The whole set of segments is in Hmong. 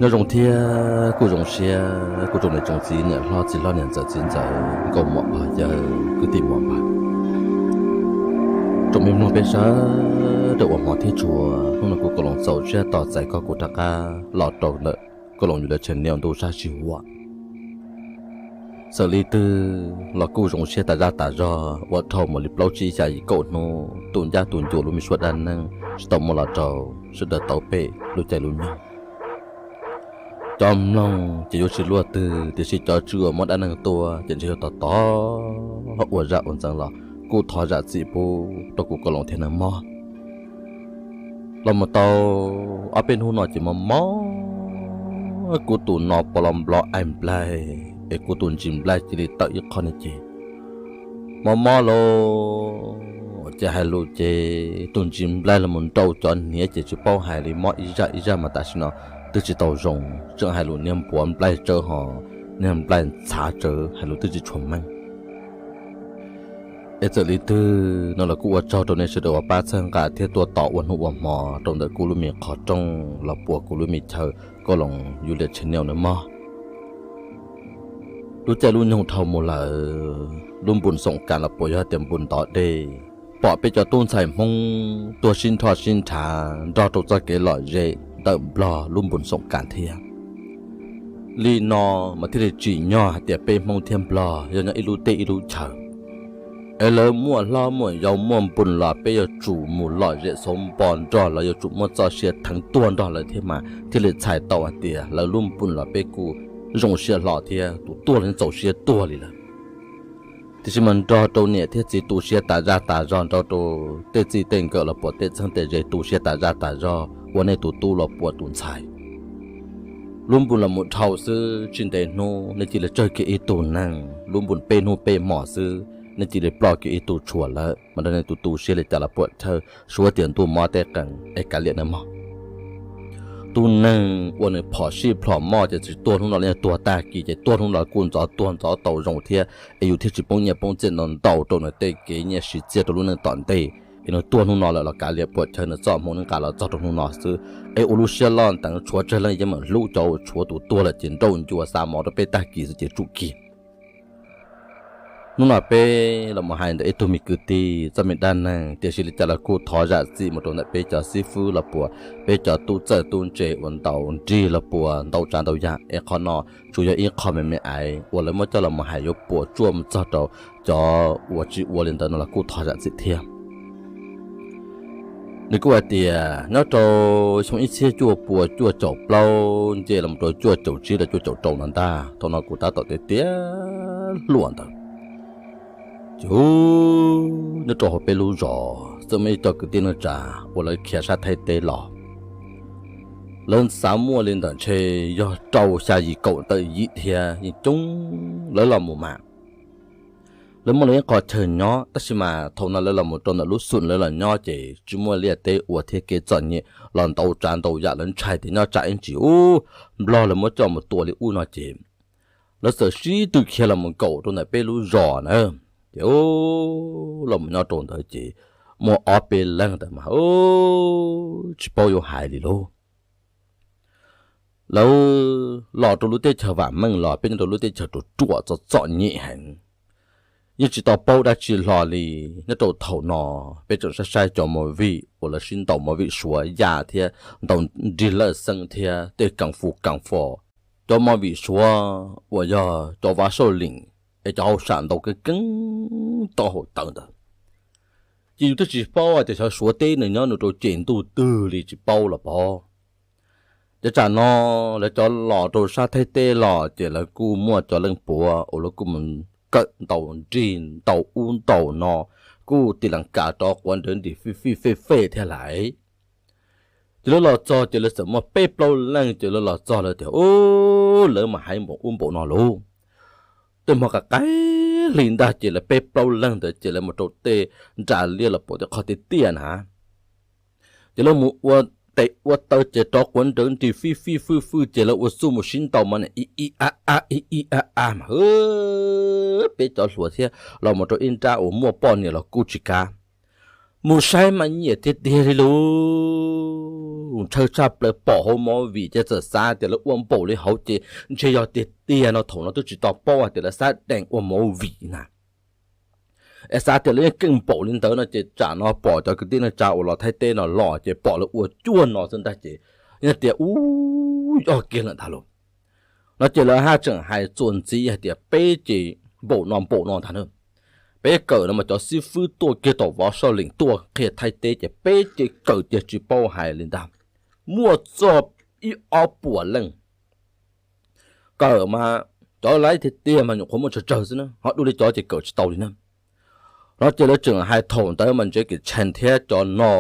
Nyob zoo thiab kuj zoo siab kuv tsoom niam tsoom txiv, niam hlob txiv hlob, niam ntxawm txiv ntxawm, nkauj muam pog yawg, kwv tij muam npawg, tsoom me mloog peb sawv daws uas hmov thiab tshua. Hnub no kuv Koos Loos txaus siab tos txais koj kuv rov qab los rau ntawm Koos Loos YouTube channel ntuj sab sij huam. Txawm li twg los kuj zoo siab tas zaj tas zog uas dhau mus li plaub tsib xya yim kaum hnub, tus ncab tus ncua lub me suab dab neeg tsis tau muaj los rau sawv daws tau peb lub caij lub nyoog. Cov mloog ces yuav tsis luaj twg, tiam sis cov tswv uas muab dab neeg tuaj ces ntshe yuav tos tos ua zaj ua ntxeev los kuj thov zam txim pub rau kuv Koos Loos thiab nawb mog. Los mus tau ob peb hnub no ces mob mob kuv tus no pos los nplo aim nplaig, es kuv tus ntsis nplaig cia li tawm ib qho ne ces mob mob lauj. Ces hais lus ces tus ntsis nplaig los mus nrau cov hniav ces tsis paub hais li, mob ib zaj ib zaj mas tam sim no twb tsis tau zoo, tseem hais lus niag npuav nplaig tsawv ho niag nplaig ntxhav tsawv, hais lus twb tsis tshua meej. Es txawm li twg no los kuj ua tsaug rau nej sawv daws uas pab txhawb nqa thiab tuaj tos ua hnub ua hmo rau ntawm kuv lub me qhov rooj los puas kuv lub me chaw Koos Loos YouTube channel nawb mog. Lub caij lub nyoog dhau mus lawm, lub npus xoom kas los puas yog tias npus ntov dej, pom peb cov tub ntxhais Hmoob tuag sib nrho sib nrhav nrog rau txoj kev lom zem ntawm Nplog lub npus xoom kas thiab. Li no mas thiaj li tsim nyog hais tias peb Hmoob thiab Nplog yog nyob ib lub teb ib lub chaw, es lawv muaj hlob muaj yau muaj npus los peb yuav tsum mus lom zem xauv npo nrog lawv, yuav tsum muaj txoj sia theev tuag nrog lawv thiab mas thiaj li txhais tau hais tias lawv lub npus los peb kuj zoo siab hlo thiab tus tuag los yeej txaus siab tuag li lawm. Tiam sis mas nrog rau niam thiab txiv tu siab tas zaj tas zog, nrog rau tej txij tej nkawm los puas tej txheeb tej ze tu siab tas zaj tas zog ua nej tus tub los puas tus ntxhais. Lub npus los mus dhau xwb tsis ntev hnub nej cia li tsawg kiag ib tug neeg, lub npus peb hnub peb hmos xwb nej cia li ploj kiag ib tug tshuam lawm, mas nrog nej tus tu siab li cas los puam chawj, suav tias ntuj mob teb qees es kav liam nawb mog. Tus neeg uas nws phom sij plhom moj ces tsis tuag hnub no los yeej tuag tag kis, ces tuag hnub no kuj ntxov tuag ntxov tau zoo thiab, es yus thiaj tsis poob nyiaj poob txiaj ntau ntau rau nws tej kev nyiaj siv txiaj rau lub neej tom ntej. Es nws tuag hnub no lawm los kav liam puam chawj, nws txoj hmoo nqa los txog rau hnub no xwb. Es ua lub siab loj ntev, tshuav tsawg leej yeej meem hlub, cov uas tshuav tus tuag lawm ces nrauj ncua xa mov rau peb tag kis xwb ces tsum kiag. Hnub no peb los mus hais ntawm ib tug me kwv tij txoj me dab neeg, tiam sis li cas los kuj thov zam txim mus rau ntawm peb cov xib fwb los puas peb cov tub txawj tub ntse uas ntaus nrig los puas ntau tsav ntau yam, es qhov no tsuas yog ib qho me me aiv uas lawv muab coj los mus hais yuav puas tsuaj mus txog rau cov uas tsis ua li ntawd no los kuj thov zam txim thiab. Nws kuj hais tias nyob rau xyoo ib txhiab cuaj pua cuaj caum plaub nce los rau cuaj caum tsib los cuaj caum rau no ntag, thaum no kuv tab tom tiav tiav hluas ntawd, ces nyob rau hauv peb lub zos txawm muaj ib co kwv tij neej tsa uas lawv khiav sab Thaib teb los. Lawv xav muaj li ntawm ntshe yog rau xya yim kaum ntawm yim thiab yeej coob, lawv los mus mas lawv muaj lawv ib qho chaw nyob, tab sis mas thaum no lawv los mus rau ntawm lub xum lawv los nyob ces tsis muaj liaj teb ua thiab kev txom nyem los ntau tsav ntau yam, lawv ntshai tias nyob tsam ib ntsis ub Nplog lawv muab coj mus tua li ub no ces lawv txawm sib tw khiav los mus nkaum rau ntawm peb lub zos na. Ces los mus nyob rau ntawd ces muaj ob peb leeg ntawd mas tsis paub yuav hais li lauj. Lawv los rau lub teb chaws vam meej los peb nyob rau lub teb chaws ruam ruam txom txom nyem heev, yeej tsis tau paub dab tsi hlo li. Nyob rau thaum no peb tseem saib saib cov movie uas lawv sib ntaus movie Suav yaj thiab ntaus nrig lawj xeeb thiab tej kaas fus kaas fos, cov movie Suav uas yog cov vav sauj leem es cov hauj sam ntaus keeb keeb tau hauv tawv ntawd. Ces yus twb tsis paub tias xyov Suav teb nws nyob nws rau ceg ntuj twg li tsis paub los pov. Ces tsam no lawv cov los rau sab Thaib teb los ces lawv kuj muaj cov leej puav uas lawv kuj mus kawm ntaus nrig ntaus ub ntaus no, kuj tis las kas rov quav nrawv nris fij fij fej fej thiab lais. Ces lawv los txog ces lawv txawm muaj peb plaub leej, ces lawv los txog lawv tias, Ub, lawv mas haiv npaum ub npaum no lauj. Tej hmo qaim qaim hli ntag ces lawv peb plaub leeg ntawd ces lawv mus rau tej nra liaj los puas tej qhov tiaj tiaj na. Ces lawv mus ua tes ua taw ces rov quav nrawv nris fij fij fwj fwj ces lawv ua txuj mus sib ntaus mas ib ib ab ab ib ib ab ab mas, peb cov hluas thiab los mus rau ib nrab uas muaj poj niam los kuj tsis kav, mus saib mas nyiam tiag tiag li lauj. ntshaw tshaj plaws pom hauv movie ces txawm xav tias lawv ua npaum li hauv ces ntshe yog tiag tiag no, thaum no twb tsis tau paub hais tias lawv xav dees ua movie na. Es xav tias lawv yeej keej npaum li ntawd no ces tsam no pom cov kwv tij neej tsa uas los Thaib teb no los ces pom lawv ua cuag no xwb ntag ces yeej tias ub, yog kiag lawm ntag lauj. No ces lawv haj tseem hais txuas ntxiv hais tias peb ces npaum no npaum no ntag na. Peb kawm no mas cov xib fwb tuaj kiag tom Vov Soj Leem tuaj qhia Thaib teb ces peb ces kawm tiag tsis paub hais li ntag. Muaj txog ib ob puas leej kawm mas cov laib tiag tiag mas nyuam qhuav muaj tsawg tsawg xwb na, ho dua li cov ces kawm tsis tau li na. No ces lawv tseem hais thaum ntawd mas Ntsev Kim Tsheej thiab cov no,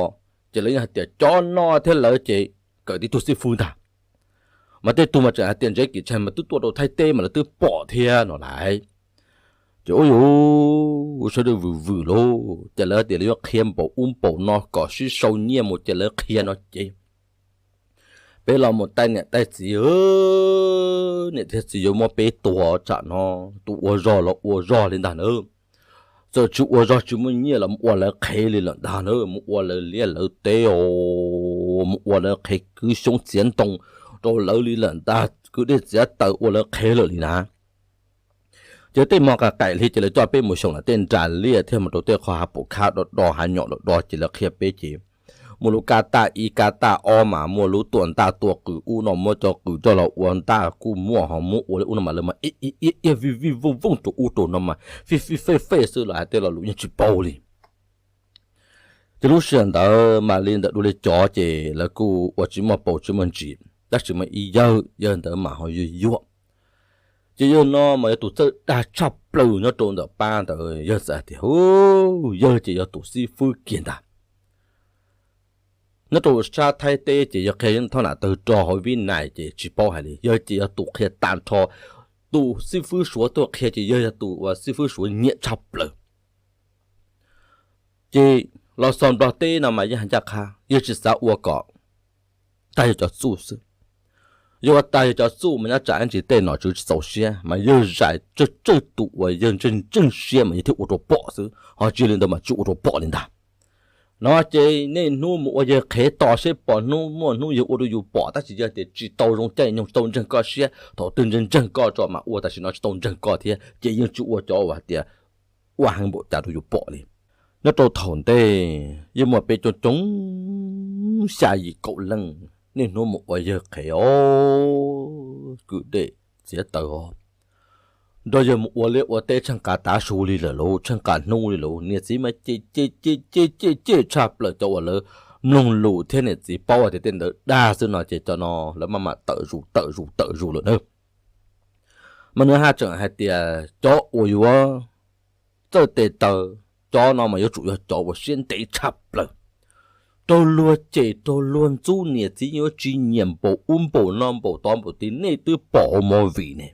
ces lawv yeej hais tias cov no thiab lawv ces kawm tib tug xib fwb ntag. Mas tej tug mas tseem hais tias Ntsev Kim Tsheej mas twb tuaj rau Thaib teb mas lawv twb pom thiab no lauj. Ces ub yuv, sawv daws vwm vwm lauj, ces lawv tias lawv yuav qhia npaum ub npaum no kom sib sau nyiaj mus ces lawv qhia no ces peb los mus taij niam taij txiv, niam thiab txiv yuav muab peb tua tsam no, tus ua zog los ua zog li ntag na. Txawm tsis ua zog tsis muaj nyiaj los mus ua lawv qhev li lawm ntag na, mus ua lawv liaj lawv teb os, mus ua lawv qhev kwv xyoob txiav ntoo rau lawv li lawm ntag, kwv dej txiav taws ua lawv qhev lawm li na. Ces tej hmo qaim qaim hli ces lawv coj peb mus xyoo lam tej nras liaj thiab mus rau tej qhov hav pum khab do do hav nyom do do ces lawv qhia peb ces muaj lub kab taj ib kab taj ob mas muaj lub tuam ntaj tua qws ub no, muab cov qws coj los ua ntaj kuj muaj, ho muab ua li ub no mas lawv mas iab iab vij vij vooj vooj rau ub rau no mas fij fij fej fej xwb los hais tej lo lus yeej tsis paub li. Ces lub sij hawm ntawd mas li ntawm dua li cov ces lawv kuj ua tsis muaj paus tsis muaj ntsis, tab sis mas ib yawg, yawg ntawd mas ho yuag yuag. Ces yawg no mas yog tus txawj dag tshaj plaws nyob rau ntawm pab ntawd, yawg txawm hais tias, yawg ces yog tus xib fwb kiag ntag. Nyob rau sab Thaib teb ces yog qhia thob nam tawg rog hauv Vib Nais ces tsis paub hais li, yawg ces yog tus qhia tag nrho. Tus xib fwb Suav tuaj qhia ces yawg yog tus uas xib fwb Suav nyiam tshaj plaws. Ces los txog Nplog teb no mas yeej hais ncaj qha, yawg tsis xav ua kom tag yawg cov txuj xwb. Yog ua tag yawg cov txuj mas nyob tsam ib ntsis tej nom tswv tsis txaus siab, mas yawg zais tsawg tsawg tus uas yawg ntseeg ntseeg siab mas yawg thiaj ua rau pom xwb, ho tsis li ntawd mas tsis ua rau pom li ntag. No ces niaj hnub mus ua yawg qhev tos seb pom hnub muaj hnub yawg ua rau yus pom, tab sis yog tias tsis tau zoo caij nyoog tsis tau ntseeg koj siab, thaum twg ntseeg ntseeg koj tso mas ua, tam sim no tsis tau ntseeg koj thiab ces yeej tsis ua cov uas hais tias ua heev npaum cas rau yus pom li. Nyob rau thaum ntej yeej muaj peb coob coob xya yim kaum leej niaj hnub mus ua yawg qhev os, kwv dej txiav taws os, nrog yawg mus ua liaj ua teb tsheej qas tav su li lawm lauj, tsheej qas hnub li lauj. Niam txiv mas cem cem cem cem cem cem tshaj plaws, cov uas lawv mloog lus thiab niam txiv paub hais tias tej ntawd dag xwb no ces cov no lawv maj mam tawm zus tawm zus tawm zus lawm na. Mas nws haj tseem hais tias cov uas yuav txawj tes taw, cov no mas yuav tsum yog cov uas siab ntev tshaj plaws. Raug luag cem raug luag ntxub niam txiv yuav tsis nyiam npaum ub npaum no npaum tod npaum tid, nej twb pom hauv movie ne.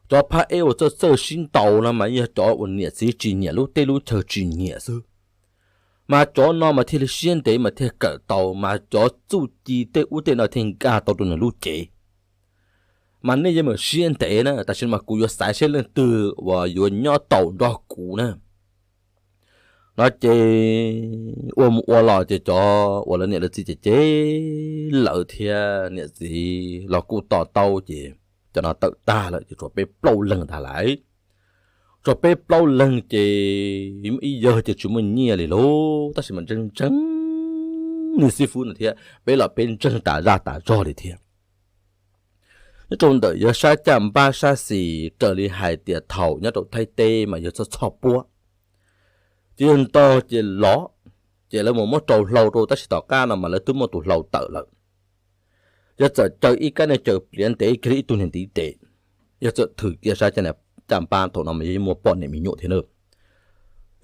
Cov phab eb uas txawj txawj sib ntaus no mas yog cov uas niam txiv tsis nyiam lub teb lub chaw tsis nyiam xwb. Mas cov no mas thiaj li siab ntev mas thiaj kawm tau, mas cov txuj ci tej ub tej no thiaj nkag tau rau nws lub cev. Mas nej yeej meem siab ntev na, tam sim no mas kuv yuav xaiv seb leej twg uas yuav nyob taus nrog kuv na. No ces ua mus ua los ces cov uas lawv niam lawv txiv ces cem lawv thiab niam txiv los kuj to taub ces cov no tawm tag lawm ces tshuav peb plaub leeg ntag lauj. Tshuav peb plaub leeg ces ib yawg ces tsis muaj nyiaj li lauj, tab sis mas ntseeg ntseeg niag xib fwb no thiab, peb los peb ntseeg tas zaj tas zog li thiab. Nyob rau ntawm yawg sab caj npab sab xis raws li hais tias thaum nyob rau Thaib teb mas yawg txhoj txhoj puab, ces yawg ntog ces lov, ces lawv mus muab rau hlau rau tab sis tom qab no mas lawv twb muaj tus hlau tawm lawm. Yawg txawm caw ib kab niag caws pliav ntev kiag li ib tug niag ntiv tes, yawg txawm thwm kiag sab caj npab, thaum no mas yawg muaj poj niam me nyuam thiab na.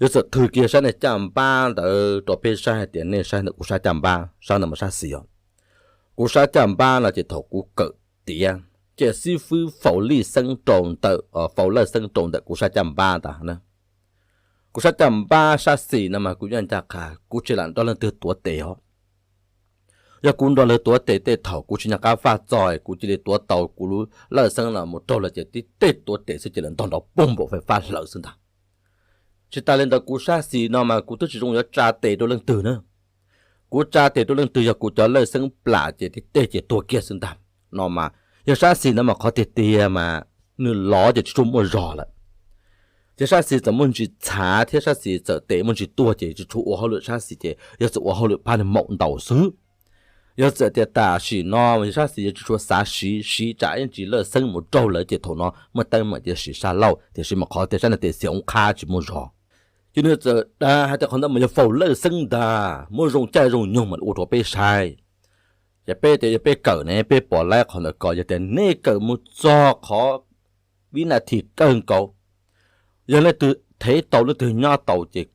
Yawg txawm thwm kiag sab niag caj npab ntawd rau peb saib hais tias nej saib ntawm kuv sab caj npab, sab ntawd mas sab xis os. Kuv sab caj npab no ces thaum kuv kawm tiav ces xib fwb faus lij xeeb rau ntawm, faus lawj xeeb rau ntawm kuv sab caj npab ntag na. Kuv sab caj npab sab xis no mas kuv yeej ncaj qha kuv tsis lam nrog leej twg tuav tes os. Yog kuv nrog lawv tuav tes tej thaum kuv tsis nco qab faj txog kuv cia li tuav tau kuv lawj xeeb no mus raug lawv ces tib teg tuav tes xwb ces lawv ntog nrov poog npaum fais fab hlawv xwb ntag. Tsis tas li ntawd kuv sab xis no mas kuv twb tsis zoo yuav tsa tes rau leej twg na. Kuv tsa tes rau leej twg yog kuv cov lawj xeeb plam ces tib teg ces tuag kiag xwb ntag no mas. Yog sab xis ntawd mas qhov tiag tiag mas nws lov ces tsis tshua muaj zog lawm. Thiab sab xis txawm muaj ntsis txhav thiab sab xis txawm tes muaj ntsis tuag ces tsis tshua ua hauj lwm sab xis ces yog txawm ua hauj lwm phab nws maum ntaus xwb. Yog txawm tias tam sim no yog sab xis yuav tsis tshua xav siv, siv tsam ib ntsis lawj xeeb mus raug lawm ces thaum no muaj teeb meem ces siv sab laug, tiam sis mas qhov tias sab ntawd tes xis oob qhab tsis muaj zog. Ces nws txawm dag hais tias qhov ntawd mas yog faus lawj xeeb ntag, muaj zoo caij zoo nyoog mas ua rau peb saib. Ces peb tias yog peb kawm ne peb pom laib qhov ntawd ko, yog tias nej kawm mus txog qhov vib nas this kawg nkaus, yog leej twg thev tau leej twg nyob tau ces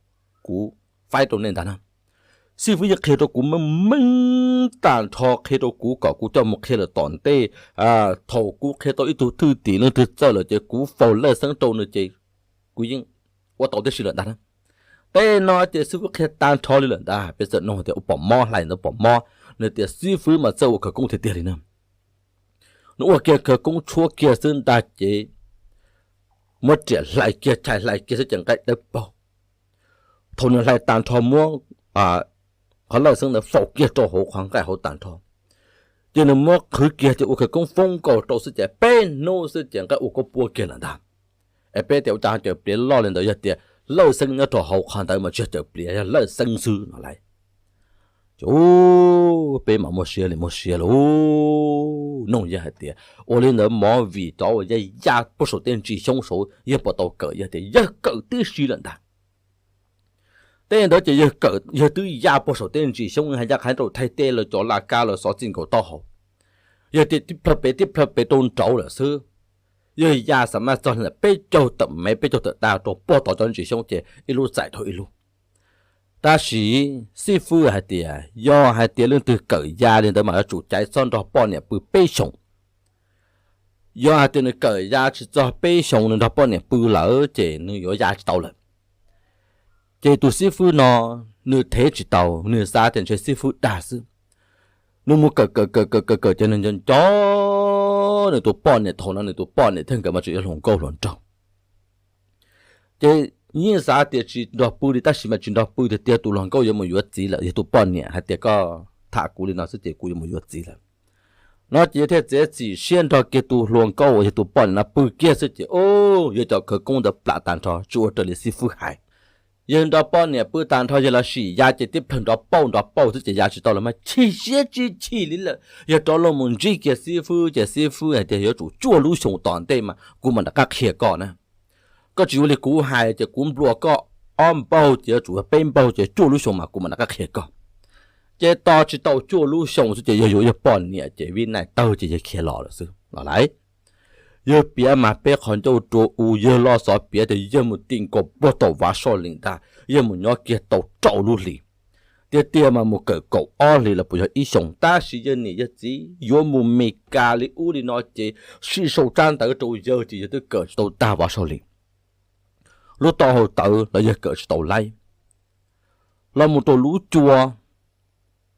kuv faib rau nej ntag na. Xib fwb yeej qhia rau kuv meej meej tag nrho, qhia rau kuv kom kuv coj mus qhia lawm tom ntej. Thaum kuv qhia tau ib tug thwj tim leej twg txawj lawm ces kuv faus lawj xeeb rau nws ces kuv yeej ua tau tib si lawm ntag na. Tej no ces xib fwb qhia tag nrho li lawm ntag, peb txawm nug tias ua pom mob hlais ntawd pom mob, nws tias xib fwb mas txawj ua khawv koob tiag tiag li na. Nws ua kiag khawv koob tshuab kiag xwb ntag ces muab riam hlais kiag chais hlais kiag xwb ces nqaij dawb paug. Thaum nws hlais tag nrho muab qhov lawj xeeb ntawd faus kiag rau hauv qhov nqaij hauv tag nrho, ces nws muab qhwv kiag ces ua khawv koob foob nkaus rau xwb ces peb hnub xwb ces nqaij ua kuab puab kiag lawm ntag. Es peb tias ua cas ho cawm pliav loj li ntawd, yog tias lawj xeeb nyob rau hauv qhov ntawd mas tsis yog cawm pliav, yog lawj xeeb xwb no lauj. Ces peb mas muaj siab li muaj siab lauj. Nug yawg hais tias ua li ntawd mov vim cov uas yaj ya puag saum tej ntsis xyoob saud yawg puas tau kawm, yawg tias yawg kawm tib si lawm ntag. Tej ntawd ces yawg kawm, yawg twb ya puag saum tej ntsis xyoob hais ncaj qha rau Thaib teb lawv cov laj kab lawv xov txij nkaus taub hau. Yawg tias tib plhaw pem tib plhaw pem rau nraud lawm xwb. Yawg ya xa maj txog li ntawm peb caug tawm mev peb caug tawm tav rau puag tom cov ntsis xyoob ces ib lub txais dhau ib lub. Tab sis xib fwb hais tias yog hais tias leej twg kawm ya li ntawd mas yuav tsum caiv txhob nrog poj niam pw peb xyoos. Yog hais tias nws kawm ya tsis txog peb xyoos nws nrog poj niam pw lawm ces nws yuav ya tsis tau lawm. Ces tus xib fwb no nws thev tsis tau, nws xav tias ntshe xib fwb dag xwb. Nws mus kawm kawm kawm kawm kawm kawm ces nws nco nco nws tus poj niam, thaum no nws tus poj niam thiab nkawd mas tseem yog hluas nkauj hluas nraug. Ces yeej xav tias tsis nrog pw li tab sis mas tsis nrog pw tiag tiag, tus hluas nkauj yuav mus yuav txiv lawm, yog tus poj niam hais tias koj tham kuv li no xwb ces kuv yuav mus yuav txiv lawm no ces yawg thiaj txiav txim siab nrog kiag tus hluas nkauj uas yog tus poj niam no pw kiag xwb ces yawg cov khawv koob ntawd plam tag nrho tsis ua raws li xib fwb hais. Yawg nrog poj niam pw tag nrho yawg los sim ya ces tib plhaw nrov pauj nrov pauj xwb ces ya tsis tau los mas chim siab tsis chim li lawm, yawg rov los mus ntsib kiag xib fwb ces xib fwb hais tias yuav tsum cuaj lub xyoos tom ntej mas kuv mam rov qab qhia koj na. Koj tsis ua li kuv hais ces kuv nplua koj ob npaug ces yuav tsum yog peb npaug ces cuaj lub xyoos mas kuv mam rov qab qhia koj. Ces tos tsis tau cuaj lub xyoo xwb ces yawg yuav yog poj niam ces vib nais tawg ces yawg khiav los lawm xwb no lauj. Yawg piav mas peb qhov ncauj rua u, yawg los xav piav tias yawg mus ti nkaus puag tom Vav Soj Lis ntag, yawg mus nyob kiag tau rau lub hlis. Tiag tiag mas mus kawm kaum ob hlis los puas yog ib xyoos, tab sis yawg niam yawg txiv yuav mus Mes Kas li ub li no ces sij sau tsab ntawv rau yawg ces yawg twb kawm tsis tau tag Vav Soj Lis. Lub taub hau tawv los yawg kawm tsis tau laib. Los mus rau lub cua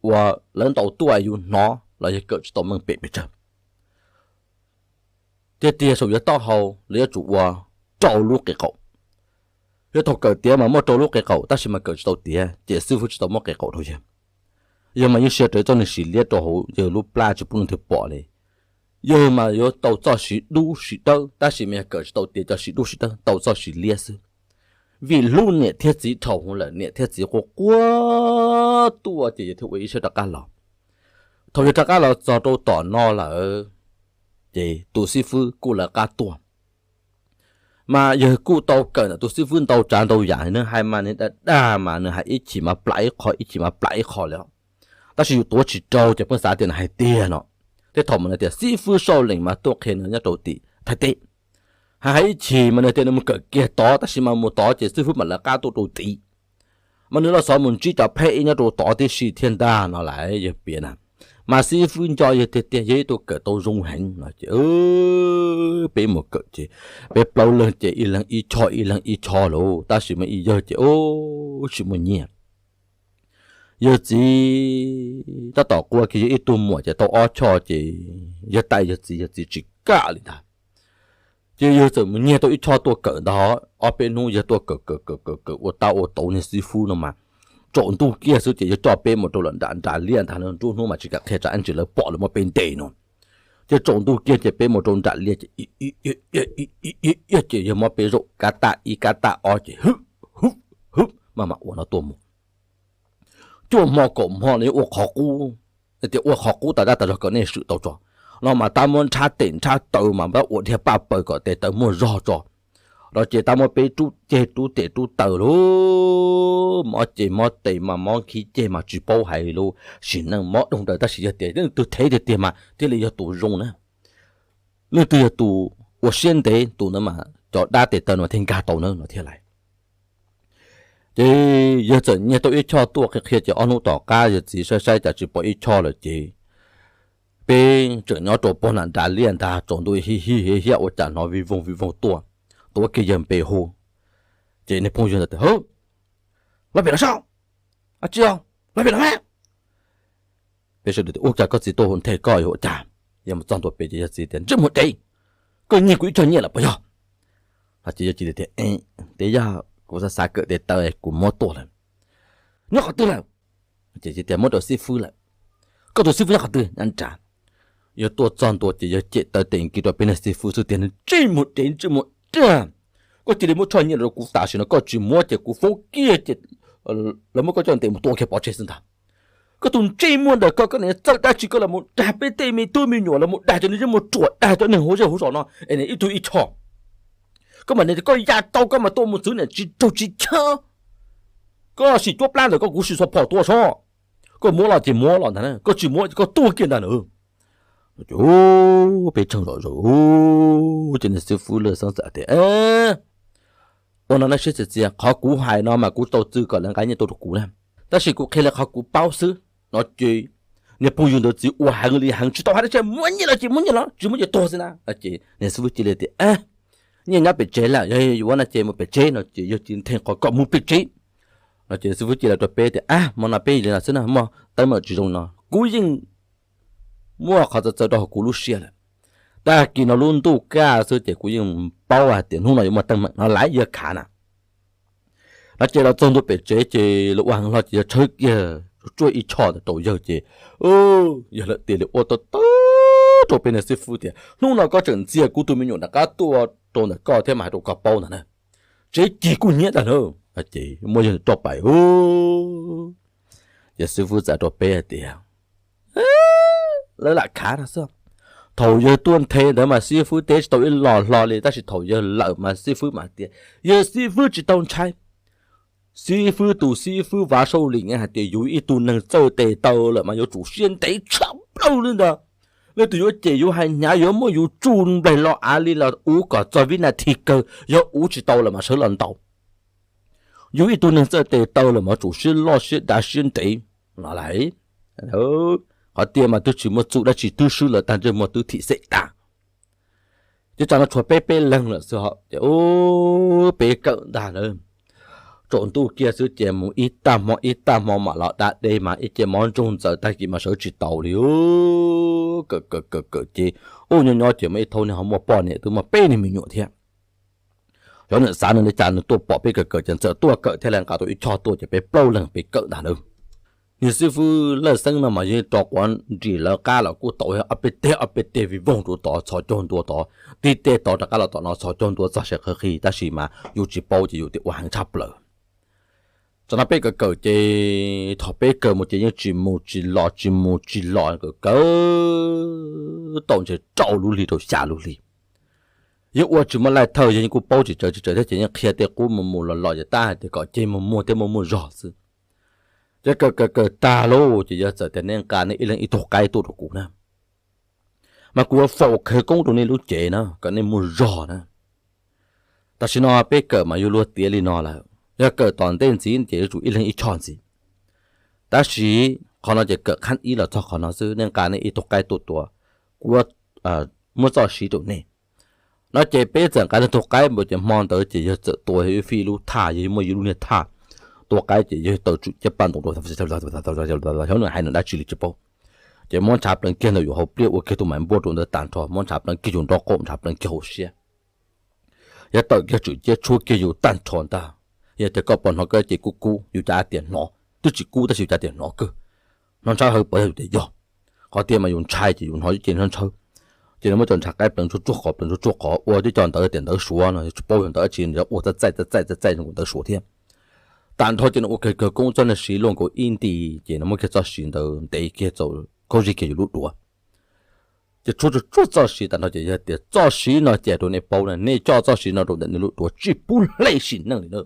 uas lawv ntaus tuaj yus hnov los yawg kawm tsis tau meej pem pes tsawg. Tiag tiag saum yawg taub hau lawv yuav tsum ua rau lub qe qaum. Yawg thaum kawm tiav mas muaj rau lub qe qaum tab sis mas kawm tsis tau tiav ces xib fwb tsis tau muab qe qaum rau yawg. Yawg mas yeej sia rawv txoj niag sim liab rau hauv yawg lub plab tsis pub leej twg pom li. Yawg mas yuav tau txoj sim dub sim dawb tab sis mas yawg kawm tsis tau tiav cov sim dub sim dawb, tau txoj sim liab xwb. Vim hlub niam thiab txiv dhau hwv lawm, niam thiab txiv quaj quaj tuaj ces yawg thiaj ua ib siab rov qab los. Thaum yawg rov qab los txog rau tom no lawm ces tus xib fwb kuj lawv qab tuaj. Mas yawg kuj tau kawm ntawm tus xib fwb ntau tsav ntau yam, nws hais mas nws dag dag mas nws hais ib chim mas plam ib qho, ib chim mas plam ib qho li. Tab sis yus tuav tsis rau ces pheej xav tias nws hais tiag no. Tej thaum mas nws tias xib fwb Soj Lees mas tuaj qhia nws nyob rau tim Thaib teb. Hais hais ib chim mas nws tias nws mus kawm kiag tod tab sis mas mus tod ces xib fwb mam lawv qab tuaj rau tid. Mas nws los xav mus ntsib cov pheb ib nyob rau tod tib si thiab ntag no lauj, yawg piav na. Mas xib fwb nco yawg tiag tiag, yog ib tug kawm tau zoo heev no ces peb mus kawm ces peb plaub leeg ces ib leeg ib choj ib leeg ib choj lauj, tab sis mas ib yawg ces tsis muaj nyiaj. Yawg txiv tab tom qua kiag yawg ib tug muam ces tau ob choj ces yawg taij yawg txiv, yawg txiv tsis kam li ntag. Ces yawg txawm mus nyiag tau ib choj tuaj kawm ntag. Ob peb hnub yawg tuaj kawm kawm kawm kawm kawm ua tab ua tauv niag xib fwb no mas tsaus ntuj kiag xwb ces yawg coj peb mus rau lawm nram nram liaj ntag, nruab hnub mas tsis kam qhia tsam ib ntsis lawv pom lawv muab peb ntes no. Ces tsaus ntuj kiag ces peb mus rau nram liaj ces, ces yawg muab peb zaum kab taj ib kab taj ob ces hwb hwb hwb maj mam ua no tuaj mus. Cuaj hmo kaum hmo no ua qhov qub, tias ua qhov qub tas dab tas zog kom nej swm tau tso no mas tab muab nrhab tes nrhab taw mas tab ua dhia paj paws kom tes taw muaj zog tso no ces tab muab peb rub ceg rub tes rub taw lub mob ceg mob tes mas mob khib ceg mas tsis paub hais lub sim neej mob doog daws tab sis yog tias leej twg thev tiag tiag mas thiaj li yog tus zoo na. Leej twg yog tus ua siab ntev tus ntawd mas cov dab tes taw no thiaj nkag tau na no thiaj lais. Ces yawg txawm nyiag tau ib choj tuaj qhia qhia ces ob hnub tom qab yawg txiv saib saib cas tsis pom ib choj lawm ces peb tseem nyob rau pog nram nram liaj ntag tsaus ntuj hij hij hiab ua cas hnov vij voog vij voog tuaj, tuaj kiag yawg npe hu. Ces niag phooj ywg ntawd tias, Hwb, los pem no saib, tsis yog, los pem no mas. Peb sawv daws tias, Ua cas koj txiv tuaj hu nthe koj yuav ua cas? Yawg mus txog ntua pem ces yawg txiv tias, Ntsej muag dev, koj nyiag kuv ib choj nyiaj lawm puas yog? Ces yawg txiv tias, Tias yog, kuv xav xav kawm tes taw kuv muab tuaj lawm. Nyob qhov twg lawm? Ces tias muab rau xib fwb lawm. Koj tus xib fwb nyob qhov twg? Nyob nrad. Yawg tuaj txog ntua ces yawg cem taw tes nkis rau peb niag xib fwb xwb tias, Ntsej muag dev ntsej muag dag, koj cia li muab choj nyiaj los rau kuv tam sim no, koj tsis muab ces kuv foob kiag ces lawv muab koj coj ntes mus tua kiag pov tseg xwb ntag. Koj tus ntsej muag ntawm koj, koj niam txawj dab tsi koj los mus dag peb tej me tub me nyuam, los mus dag cov niag zej muag ruam, dag cov neeg hauv zej hauv zos no es ib tug ib choj. Koj mam niam koj ya tau koj mam tuaj mus txwv niam tsis raug tsis chab. Koj sim cuab plab ntawm koj kuv sim xuas phom tua sob. Koj muab los ces muab los ntag, koj tsis muab ces koj tuag kiag ntag na. Ces peb tsheej zom zaws, ces niag xib fwb lawj xeeb txawm tias, Ua no nej siab txias txias, qhov kuv hais no mas kuv tau txwv kom lawv nqa nyiaj tuaj rau kuv na, tab sis kuv qhia li qhov kuv paub xwb no ces niag phooj ywg ntawd txiv ua heev li heev, Tsis tau hais dab tsi, muab nyiaj los ces muab nyiaj los, tsis muab ces tuag xwb na. Ces niag xib fwb cia li tias, Nyiaj nyob pem tsev lawm, yog yuav no ces mus pem tsev no ces yawg cia li nthe qhov kom mus pem tsev no ces xib fwb cia li rau peb tias, Ab, hmo no peb li no xwb na, muaj teeb meem tsis zoo no kuv yeej muaj qhov txawv txawv rau hauv kuv lub siab lawm. Tag kis no lub ntuj kaj xwb ces kuv yeej paub hais tias hnub no yuav muaj teeb meem no lawm, yawg khav na. No ces los txog ntua pem tsev ces lawv ua heev hlo ces yawg tshawb kiag tsuaj ib choj ntawd rau yawg ces yawg lawv tias li ua tau tawv rau peb niag xib fwb tias, Hnub no koj tseem ntxias kuv tus me nyuam nram qab tuaj rau ntawm koj thiab mas hais rau koj paub ntag na, tsev cig kuj hnyiab ntag na. Ces muab yawg roj pais hu. Ces xib fwb txawm rau peb hais tias, Lawv lam khav no xwb. Thaum yawg tuaj nthe ntawd mas xib fwb teb tsis tau ib los hlo li, tab sis thaum yawg lawm mas xib fwb mas tias yawg xib fwb tsis tau ntshai. Xib fwb tus xib fwb Vav Saub Lim hais tias yus ib tug neeg txawj tes taw lawm mas yuav tsum siab ntev tshaj plaws li ntag. Leej twg yuav cem yus hais hnyav yuav muab yus tsuj nplaig los av li los ua kom txog vib nas this kawg, yog ua tsis tau lawm mas sawv los ntaus. Yus ib tug neeg txawj tes taw lawm mas yuav tsum siab loj siab dav siab ntev no lawm. Qhov tiag mas twb tsis muaj txuj dab tsi twb swb lawv tag ntsej muag twb thim xeem tag. Ces tsam no tshuav peb peb leeg lawm xwb ces peb kawm ntag na. Tsaus ntuj kiag xwb ces mus ib tag hmo ib tag hmo mam los da dej mas ib ce mob ntsoog ntxaws tag kis mas sawv tsis taus li. Kawm kawm kawm kawm ces ub nyob nyob ces muaj ib thaub niag ho muaj poj niam twb muaj peb niag me nyuam thiab. Xyov nws xav nws li cas nws tuaj pom peb kawm kawm ces txawm tuaj kawm thiab li nqa tau ib choj tuaj ces peb plaub leeg peb kawm ntag na. Niag xib fwb Lawj Xeeb no mas yeej rau quav nrim lawv qab los kuj tau ob peb teg ob peb teg vij voog rau tod txhos caug ntua tod, tib teg tod rov qab los tom no txhos caug ntua txog sawv qhov qhi tab sis mas yus tsis paub ces yus tias ua heev tshaj plaws. Tsam no peb kawm kawm ces thaum peb kawm mus ces yeej tsis mus tsis los tsis mus tsis los kawm kawm tau ntshe rau lub hli rau xya lub hli. Yeej ua tsis muaj laij thawj, yog yeej kuj paub tsis tsawg tsis tsawg thiab ces yeej qhia tej qub mus mus los los ces tab hais tias kom ceg muag muag thiab muaj muaj zog xwb. Ces kawm kawm kawm tag lauj ces yawg txawm tias nej nqa nej ib leeg ib tug qaib tuaj rau kuv na, mas kuv yuav faus khawv koob rau nej lub cev na kom nej muaj zog na. Tam sim no peb kawm mas yuav luag tiav li no lawm, yog kawm tom ntej ntxiv ces yuav tsum ib leeg ib choj ntxiv. Tab sis qhov no ces kawm qhab ib los txog qhov no xwb, nej nqa nej ib tug qaib tuaj tua, kuv muab txoj siv rau nej. No ces peb txawm nqa ib tug qaib mus ces hmo ntawd ces yawg txawm tua ib fij lub thaj, yawg muaj ib lub niag thaj tua qaib ces yawg taw tswm ciab paj ntoos rau, xyov nws hais nws dab tsi li tsis paub. Ces muab ntshav pleev kiag ntawm yus hauv pliaj ua kiag tus mais npuaj rau ntawd tag nrho, muab ntshav pleev kiag yus nraub qaum ntshav pleev kiag hauv siab. Yawg tawm kiag tswm ciab tshuab kiag yus tag nrho ntag. Yog tias koj pom hnov koj ces kub kub yus cov hais tias hnov, twb tsis kub tab sis cas tias hnov kawg, hnov ntshawv hawv pov yog yus tias yog. Qhov tiag mas yus ntshai ces yus hnov ces hnov ntshawv. Ces nws muab cov ntshav qaib pleev tsuag tsuag qhov pleev tsuag tsuag qhov ua twb cov ntawd tias ntawv Suav no, tsis paub yog ntawv dab tsi, ua txaij txaij txaij txaij txaij zoo nkaus ntawv Suav thiab. Tag nrho ces nws ua kiag khawv koob txoj niag siv luaj nkaus ib nti, ces nws muab kiag txoj siv ntawd ntev kiag txaus khaub zig kiag yus lub duav. Ces tshuab tsuag tsuag txoj siv tag nrho ces yog tias txoj siv no ces rau nej paub na, nej coj txoj siv no rau ntawm nej lub duav tsis pub hle sim neej li na.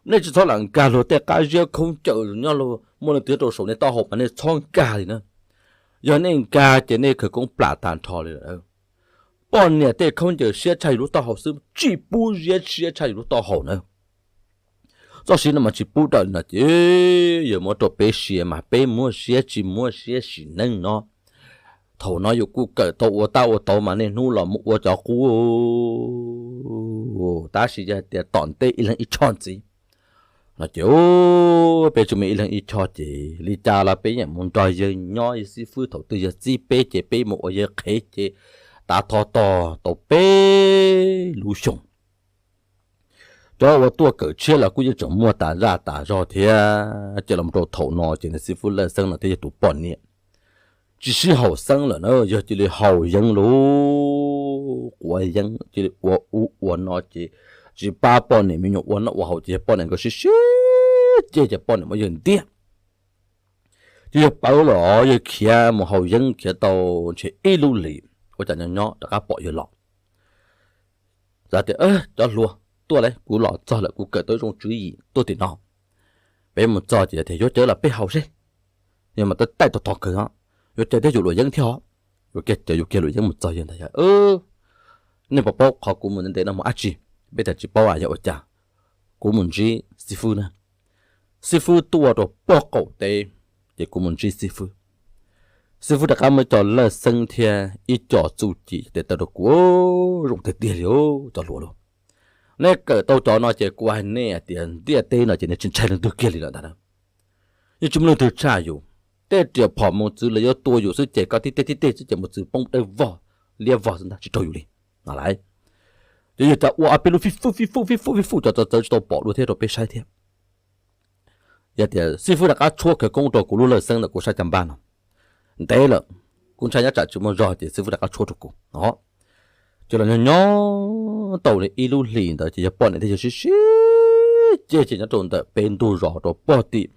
Nej tsis txhob lam nkag luag tej qab ziab khaub ncaws nyob luag muaj leej twg rau saum nej taub hau mas nej txhob nkag li na. Yog nej nkag ces nej khawv koob plam tag nrho li lawm. Poj niam tej khaub ncaws siab tshaj yus lub taub hau xwb tsis pub ziab siab tshaj yus lub taub hau na. Txoj siv no mas tsis pub dawm li no ces yog muab rau peb siav mas peb muab siab tsis muab siab sim neej no. Thaum no yus kuj kawm tau ua tab ua tauv mas niaj hnub los mus ua cov qub, tab sis yog tias tom ntej ib leeg ib choj ntxiv no ces peb tsis muaj ib leeg ib choj ces li cas los peb yeej mus nrog yawg nyob, yawg xib fwb thaum twg yawg txib peb ces peb mus ua yawg qhev ces tav tho tog tau peb lub xyoos. Cov uas tuaj kawm tshiab los kuj yeej tseem muaj tas zaj tas zog thiab. Ces los rau thaum no ces nws xib fwb Lawj Xeeb no thiab yog tus poj niam tsis sib haum xeeb lawm na, yog cia li haus yeeb lub quav yeeb cia li ua ub ua no ces tsis pab poj niam me nyuam ua noj ua haus ces yog poj niam nkawd sib sib ceg ces poj niam muab yawg ntiab. Ces yawg pawv los yawg khiav mus haus yeeb khiav tau ntshe ib lub hlis ua cas nyob nyob rov qab pom yawg los. Xav tias cov hluas tuaj lawm, kuv los txog lawm, kuv kawm tau zoo tswv yim tuaj tim no. Peb mus txog ces tias yuav cawv los peb haus seb. Yog mas taij taij tog tog kawg os, yuav cawv thiab yuav luam yeeb thiab os. Yuav kiag cawv yuav kiag luam yeeb mus txog yawg ntag yog, nej puas paub qhov kuv mus ntev ntev no mus dab tsi? Peb tias tsis paub, yog ua cas? Kuv mus ntsib xib fwb na. Xib fwb tuaj rau pog qaum teb, ces kuv mus ntsib xib fwb. Xib fwb rov qab muab cov Lawj Xeeb thiab ib co txuj ci tes taw rau kuv, zoo tiag tiag li cov hluas lauj. Nej kawm tau cov no ces kuv hais nej hais tias ntiaj teb no ces nej tsis ntshai leej twg kiag li lawm ntag na. Yeej tsis muaj leej twg tshaj yus. Tej riam phom mus txwv lawv yuav tua yus xwb ces koj tib teg tib teg xwb ces mus txwv poob dawb vog liab vog xwb ntag tsis raug yus li. Lawm, ces yog cov ua ob peb lub fij fuj fij fuj fij fuj fij fuj cov txawv txawv tsis tau pom dua thiab rau peb saib thiab. Yog tias xib fwb rov qab tshuab khawv koob rau kuv lub Lawj Xeeb ntawm kuv sab caj npab no ntev lawm, kuv ntshai nyob tsam tsis muaj zog ces xib fwb rov qab tshuab rau kuv os. Ces los nyob nyob tau li ib lub hlis ntawd ces yog poj niam thiab yawg sib sib ceg ces nyob rau ntawm peb ntug zos rau pog tim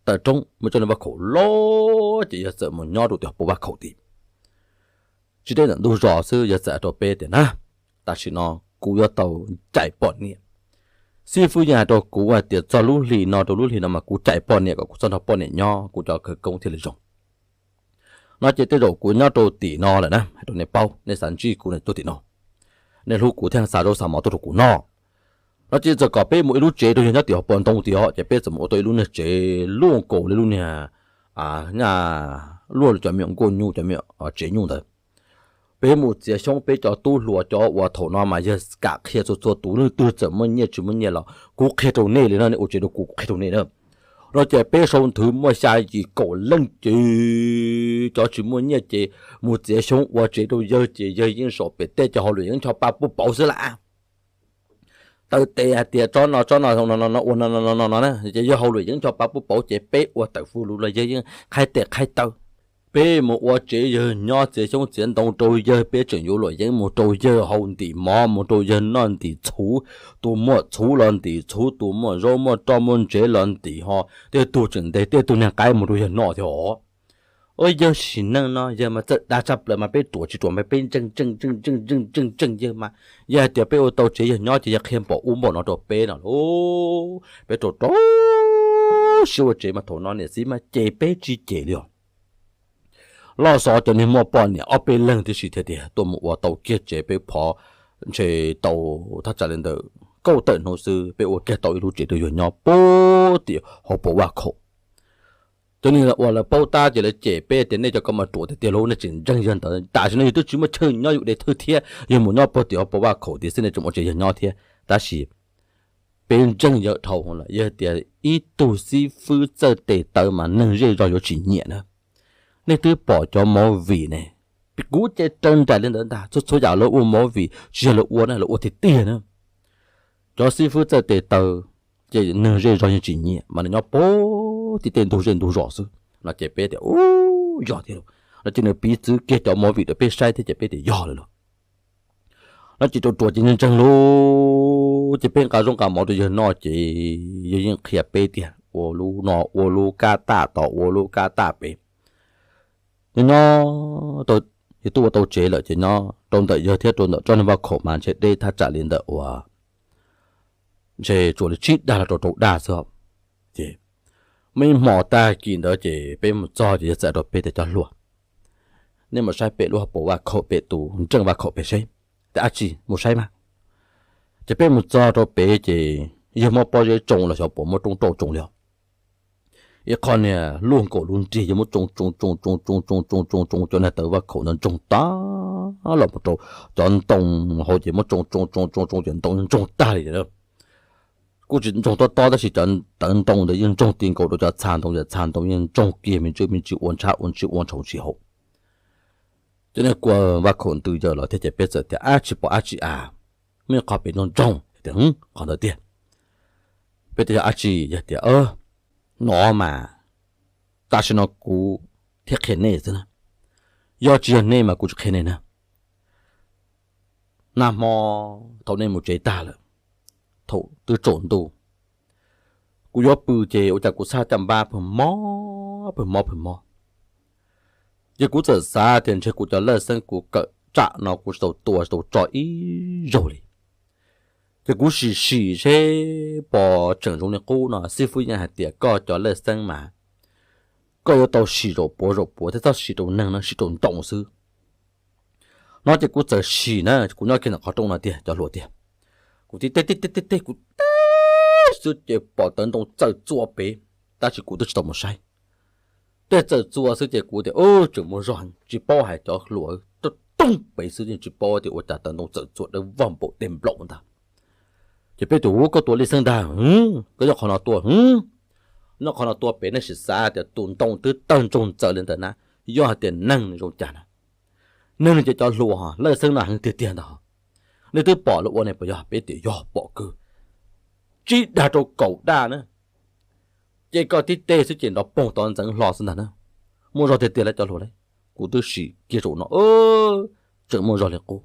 taw roob muaj tsob niag vaj khaum loj ces yawg txawm mus nyob rau tim hauv paus vaj khaum tid. Tsis deb ntawm ntug zos xwb yawg txawm hais rau peb tias na, tam sim no kuv yuav tau cais poj niam. Xib fwb yeej hais rau kuv hais tias txog lub hlis no rau lub hlis no mas kuv cais poj niam kom kuv txhob nrog poj niam nyob kuv cov khawv koob thiaj li zoo. No ces tej zaum kuv nyob rau tim no lawm na, hais rau nej paub, nej xav ntsib kuv tuaj tim no, nej hlub kuv thiaj xa zaub xa mov tuaj rau kuv noj. No ces txawm kom peb mus ib lub tsev rau yawg nyob tim hauv paus ntoo tiag os, ces peb txawm mus ua tau ib lub niag tsev luaj nkaus li lub niag, nyaj luaj cov me nyuam nkuaj nyuj cov me nyuam tsev nyuj ntawd. Peb mus txiav xyoob peb cov tub hluas cov uas thaum no mas yawg kam qhia txhua txhua tus, leej twg txawm muaj nyiaj tsis muaj nyiaj los kuv qhia rau nej li no, nej ua tsev rau kuv kuv qhia rau nej na. No ces peb sau nthwv muaj xya yim kaum leej ces cov tsis muaj nyiaj ces mus txiav xyoob ua tsev rau yawg ces yawg yeej zaum pem tej cov hauj lwm yeej ncho pa puj pauv xwb las. Taw tes hais tias tsob no tsob no no no ua no no no no no na ces yawg hauj lwm yeej ncho pa puj pauv ces peb ua tawm fwj lus los yawg yeej qhaib tes qhaib taw. Peb mus ua tsev yawg nyob txiav xyoob txiav ntoo rau yawg, peb tseem yuav luam yeeb mus rau yawg, hau ntim mov mus rau yawg noj, ntim txhuv, tus muaj txhuv los ntim txhuv, tus muaj zaub muaj roj muaj ntsev los ntim ho, tej tug tseem ntes tej tug niag qaib mus rau yawg noj thiab os. Yawg sim neej no yawg mas txawj dag tshaj plaws mas peb ruam tsis ruam mas peb ntseeg ntseeg ntseeg ntseeg ntseeg ntseeg ntseeg yawg mas, yog hais tias peb ua tau tsev yawg nyob ces yawg qhia npaum ub npaum no rau peb no lauj. Peb rau rau siab ua tsev mas thaum no niam txiv mas cem peb tsis cem li os. Loj xov cov niag muaj poj niam ob peb leeg tib si thiab tiag tuaj mus ua tau kiag tsev peb phov ntshe tau thaj tsam li ntawm kaum tawm hnub xwb peb ua kiag tau ib lub tsev rau yawg nyob puag tim hauv paus vaj khaum. Cov neeg uas lawv paub tab ces lawv cem peb tias nej cov ko mas ruam tiag tiag lauj, nej tseem ntseeg yawg ntawd. Tam sim no yawg twb tsis muaj chaw nyob yus de thawj thiab, yawg mus nyob puag tim hauv paus vaj khaum tid xwb nej tseem ua tsev yawg nyob thiab. Tab sis peb ntseeg yawg dhau lawm, yog tias ib tug xib fwb txawj tes taw mas neeg zej zog yuav tsis nyiam na. Nej twb pom cov movie ne, kuv ces raws nraim li ntawd ntag, txhua txhua yam lawv ua movie tsis yog lawv ua na, lawv ua tiag tiag na. Cov xib fwb txawj tes taw, ces neeg zej zog yeej tsis nyiam mas nws nyob puag tim tej ntug zej ntug zos xwb no ces peb tias ub yog thiab lauj no ces nws piv txwv kiag cov movie rau peb saib thiab ces peb tias yog lawm lauj. No ces ruam ruam ces ntseeg ntseeg lauj ces peb nqa zaub nqa mov rau yawg noj ces yawg yeej qhia peb tiag ua lub no ua lub kab taj tod ua lub kab taj pem. Nyob nyob yawg tuaj ua tau tsev lawm ces nyob rau ntawm yawg thiab rau ntawm tsob niag vaj khaum mas ntshe deb thaj tsam li ntawm uas ntshe tsuas li tsib dag los rau rau dag xwb. Ces muaj ib hmo tag kis ntawd ces peb mus txog ces yawg txawm rau peb tias cov hluas, nej mus saib pem lub hauv paus vaj khaum pem tus nreej vaj khaum pem seb. Tias ab tsi mus saib mas. Ces peb mus txog rau pem ces yawg muab pob zeb tsoo los xyov puas muab roob rauj tsoo li os. Ib qho niag luj nkaus lub nrig yawg muab tsoo tsoo tsoo tsoo tsoo tsoo tsoo tsoo tsoo cov niag tawv vaj khaum ntawd ntsoog tag los mus rau cov ntoo hauv ces muab tsoo tsoo tsoo tsoo tsoo ces ntoo ntsoog tag li. Kuj tsis ntsoog tob tob tab sis cov tawv ntoo ntawd yeej ntsoog ti nkaus rau cov txha ntoo ces txha ntoo yeej ntsoog kiag me ntsis me ntsis ua ntshab ua ntshis ua ntshau ntshis hauv. Cov niag kua vaj khaum ntws yawg los thiab ces peb txawm tias ab tsis pom ab tsi a, muaj ib qho pem ntsoog ntsoog tias qhov ntawd tiag. Peb tias yog ab tsi, yawg tias no mas tam sim no kuv thiaj qhia nej xwb na, yog tsis yog nej mas kuv tsis qhia nej na. Nag hmo thaum nej mus tsev tag lawm, thaum twb tsaus ntuj, kuv yuav pw ces ua cas kuv txhaj caj npab pw mob pw mob pw mob. Ces kuv txawm xav tias ntshe kuv cov lawj xeeb kuv kawm tsam no kuv tsis tau tua tsis tau tso ib zaug li. Ces kuv sim sim seb pos tseem zoo li qub no xib fwb yeej hais tias koj cov lawj xeeb mas koj yuav tau sim zaum puav zaum puav thiab txhob sim rau neeg no, sim rau ntoo xwb. No ces kuv txawm sim na, kuv nyob kiag ntawm qhov rooj no tiag cov hluas tiag. Kuv tib teb teb teb teb kuv teb xwb ces pom tawv ntoo txawm txua pem, tab sis kuv twb tsis tau mus saib. Tej txawm txua xwb ces kuv tias tseem muaj zog heev, tsis paub hais cov hluas, toob pem xwb yeej tsis paub tias ua cas tawv ntoo txawm txua dawb vog npaum tej nplaum ntag. Ces peb tias ua koj tua lawj xeeb ntag, koj nyob qhov no tua, nyob qhov no tua pem nej sim xav tias tus ntoo twb tawg ntsoog txawm li ntawd na, yog hais tias neeg nws zoo cas na. Neeg ces cov hluas lawj xeeb no heev tiag tiag ntag. Nej twb pom lawv ua ne puas yog? Peb tias yog pom kawg, tsib dag rau kaum dag na. Ces koj tib teb xwb ces nrov poog tod ntxeev hlo xwb ntag na. Muaj zog tiag tiag lawm cov hluas lauj, kuv twb sim kiag zaum no tseem muaj zog li qub.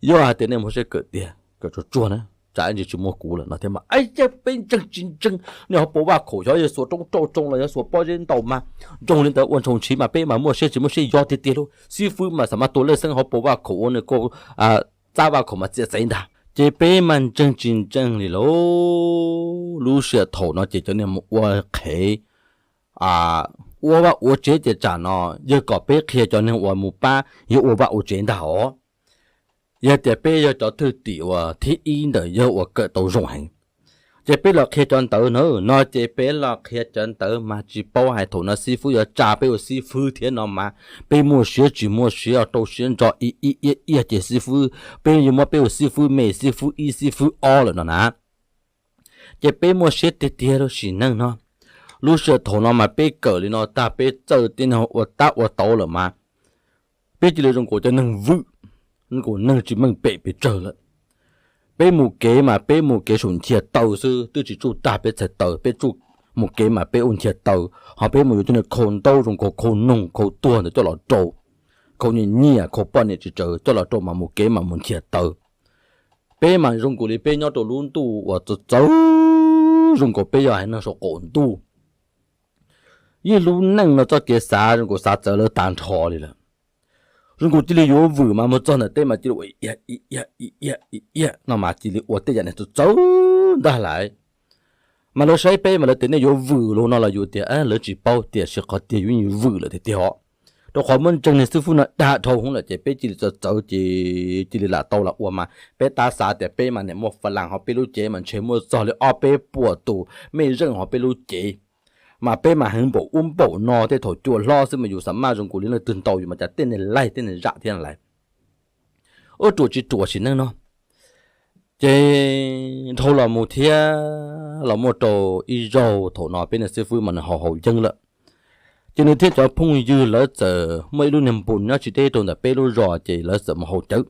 Yog hais tias nej muaj siab kawm tiag kawm tsuag tsuag na, tsam ib ntsis tsis muaj kuv lawm no thiab mas. Ab yawg, peb ntseeg tsis ntseeg, nej hauv paus vaj khaum xyov yog xuas roob rauj tsoo los yog xuas pob zeb ntaus mas ntsoog li ntawd ua ntshau ntshiv mas peb mas muaj siab tsis muaj siab yog tiag tiag lauj. Xib fwb mas xav mas tua lawj xeeb hauv paus vaj khaum ua nws kaus txab vaj khaum mas txiav txev ntag. Ces peb mas ntseeg tsis ntseeg li lauj. Lub sij hawm thaum no ces cov niag mus ua qhev ua vaj ua tsev ces tsam no yawg kom peb qhia cov neeg uas mus pab yawg ua vaj ua tsev ntag os. Yog tias peb yog cov thwj tim uas thib ib ntawm yawg uas kawm tau zoo heev, ces peb los qhia cov ntawd na. No ces peb los qhia cov ntawd mas tsis paub hais thaum no xib fwb yuav tsa peb ua xib fwb thiab no mas peb muaj siab tsis muaj siab rau siab ntso ib ib iab iab ces xib fwb, peb yuav muab peb ua xib fwb me, xib fwb ib, xib fwb ob lawm no na. Ces peb muaj siab tiag tiag lub sim neej no. Lub sij hawm thaum no mas peb kawm li no tag peb txawj tib neeg ua tab ua tauv lawm mas peb cia li zoo nkaus cov neeg vwm, zoo nkaus neeg tsis meej pem pes tsawg lawm. Peb mus kev mas peb mus kev saum nchias taw xwb, twb tsis tsuj tag peb txhais taw, peb tsuj, mus kev mas peb ua nchias taw, ho peb mus yuav cov niag khau ntaub zoo nkaus khau noog khau tuag ntawd coj los rau, khau nyiaj nyiaj khau poj niam tsis tsawg coj los rau mas mus kev mas mus nchias taw. Peb mas zoo nkaus li peb nyob rau lub ntuj uas txawv txawv, zoo nkaus peb yog haiv neeg saum qaum ntuj. Yeej lub neej no txoj kev xav zoo nkaus xav txawv lawv tag nrho li lawm. Zoo nkaus cia li yuav vwm mas mus txog ntawm teb mas cia li ua i iab i iab i iab no mas cia li ua tej yam niag txawv txawv ntag lauj. Mas lawv saib peb mas lawv tias nej yuav vwm los no los yus tias lawv tsis paub, tiam sis qhov tiag yus yeej vwm lawm tiag tiag os. Rau qhov muab ntseeg niag xib fwb no dag dhau hwv lawm ces peb cia li txawv txawv ces cia li lam tau lam ua mas peb tab xav tias peb mas niam muaj fa las hauv peb lub cev mas ntshe muaj txog li ob peb puas tus mej zeej hauv peb lub cev. Mas peb mas heev npaum ub npaum no, tej thaum cua hlob xwb mas yus xav maj zoo nkaus li leej twg ntaus yus mas cas tej niag laig tej niag zam thiab lais. Ub, ruam tsis ruam sim neej no. Ces dhau los mus thiab los muaj rau ib zaug thaum no peb niag xib fwb mas nws haus haus yeeb lawm. Ces nws thiab cov phooj ywg lawv txawm muaj ib lub niag npus nyob tsis deb rau ntawm peb lub zos ces lawv txawm mus haus cawv.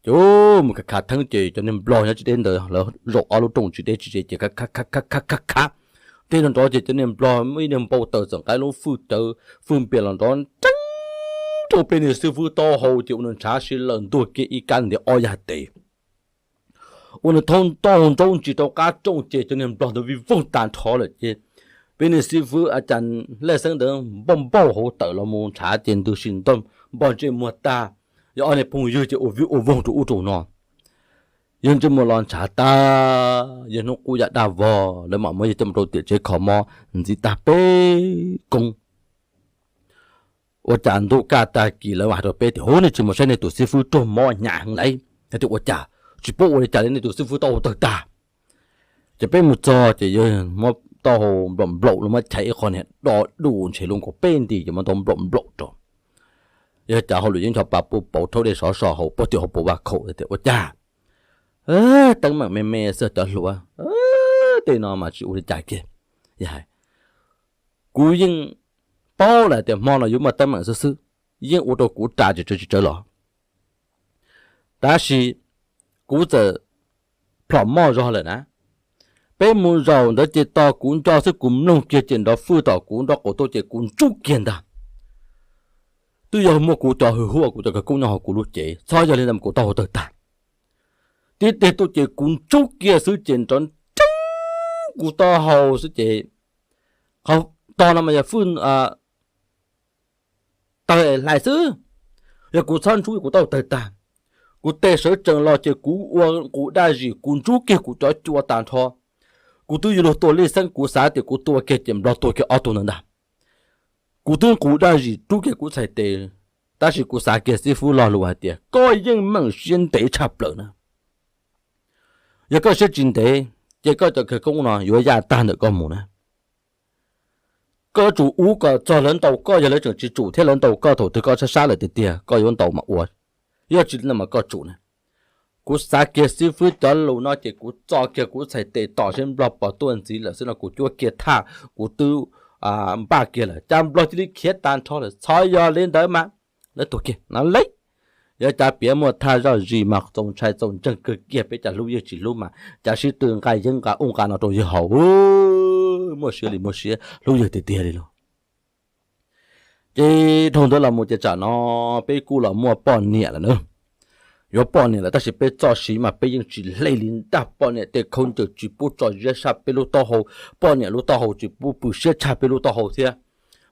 Ces mus khav khav theeb ces cov niag nplog nyob tsis deb ntawd lawv zaum ob lub rooj tsis deb tsis ze ces khav khav khav khav khav khav. Tej no nrov ces cov niag nplog muaj ib niag npau taws txawm nqa lub fwj cawv fwj npias los nrov nreeb rau peb niag xib fwb taub hau ces ua nws ntshav si lawm ntuag kiag ib kab ntiag ob yag tes. Ua nws thoob ntaub nraub ntsis rau qab rooj ces cov niag nplog ntawd vij voog tag nrho lawm ces peb niag xib fwb a cas lej xeeb ntawd npauj npauj hauv tawm los mus ntshav ces ntws si npog ntsej muag tag. Yog ob niag phooj ywg ces ua vij ua voog rau ub rau no. Yawg ntsej muag los ntshav tag, yawg hnub qub yam daj vog, lawv mam muab yawg coj mus rau tiam tsev kho mob ntxiv tag peb koob. Ua cas ntuj kaj tag kis lawv mam hais rau peb tias, Huv, nej tsis mus saib nej tus xib fwb raug mob hnyav heev lauj. Hais tias, Ua cas tsis paub ua li cas li, nej tus xib fwb taub hau tawg tag. Ces peb mus txog ces yawg muab taub hau nplaum nplaum los muab chais ib qho niag do du ntshe lub nkaus peb nti ces muab ntaub nplaum nplaum rau. Yog cas hauj lwm yeej ncho pa puj pauv rhaub dej sov so hauv pob tim hauv paus vaj khaum tias, Ua cas teeb meem me me xwb cov hluas, tej no mas tsis ua li cas kiag. Yog hais, kuv yeej paub lawm tias hmo no yuav muaj teeb meem xwb xwb, yeej ua rau kuv ras tsis tsawv tsis tsawv los. Tab sis kuv txawm plhom moj zog lawm na. Peb mus zaum ntawd ces tos kuv nco xwb kuv mloog kiag ces nrov fwj tom kuv nraub qaum tuaj ces kuv ntsub kiag ntag. Twb yog muaj kuv cov hwj huaj kuv cov khawv koob nyob hauv kuv lub cev, txhob yog li ntawd mas kuv taub hau tawg tag. Tib teg tuaj ces kuv ntsub kiag xwb ces nrov nreeb kuv taub hau xwb ces, qhov tog no mas yog fwj tawg hlais xwb, yog kuv txhob ntsub kuv taub hau tawg tag. Kuv tes sawv tsees los ces kuv ua nqus daj zim kuv ntsub kiag kuv cov cua tag nrho. Kuv twb yuav luag tua lej xeeb, kuv xav tias kuv tua kiag ces nplog tuag kiag ob tug ntawd ntag. Kuv twb nqus daj zim rub kiag kuv txhais tes, tab sis kuv xav kiag xib fwb lo lus hais tias koj yeej meem siab ntev tshaj plaws na. Yog koj siab tsis ntev ces koj cov khawv koob no yuav yaj tag ntawm koj mus na. Koj yuav tsum ua kom txog lawv ntaus koj, yog lawv tseem tsis tsum thiab lawv ntaus koj thaum twg koj sab sab lawm tiag tiag koj yuav ntaus mam ua, yog tsis li no mas koj tsum na. Kuv xav kiag xib fwb cov lus no ces kuv txo kiag kuv txhais tes tos seb nplog puas tuaj ntxiv lawm xwb no kuv cuab kiag thaj kuv twb npaj kiag lawm cas nplog cia li khiav tag nrho lawm, txhob yog li ntawd mas lawv tuag kiag no lauj. Yog cas piav muaj thaj zoj zis mas txaus ntshai txaus ntseeg kawg kiag, peb cas hlub yawg tsis hlub mas cas sib tw nqa yeeb nqa ub nqa no rau yawg haus, muaj siab li muaj siab hlub yawg tiag tiag li lauj. Ces dhau ntawd los mus ces tsam no peb kuj los muaj poj niam lawm na. Yuav poj niam lawm tab sis peb txoj siv mas peb yeej tsis hle li ntag, poj niam tej khaub ncaws tsis pub tso ziab tshaj peb lub taub hau, poj niam lub taub hau tsis pub pw siab tshaj peb lub taub hau thiab.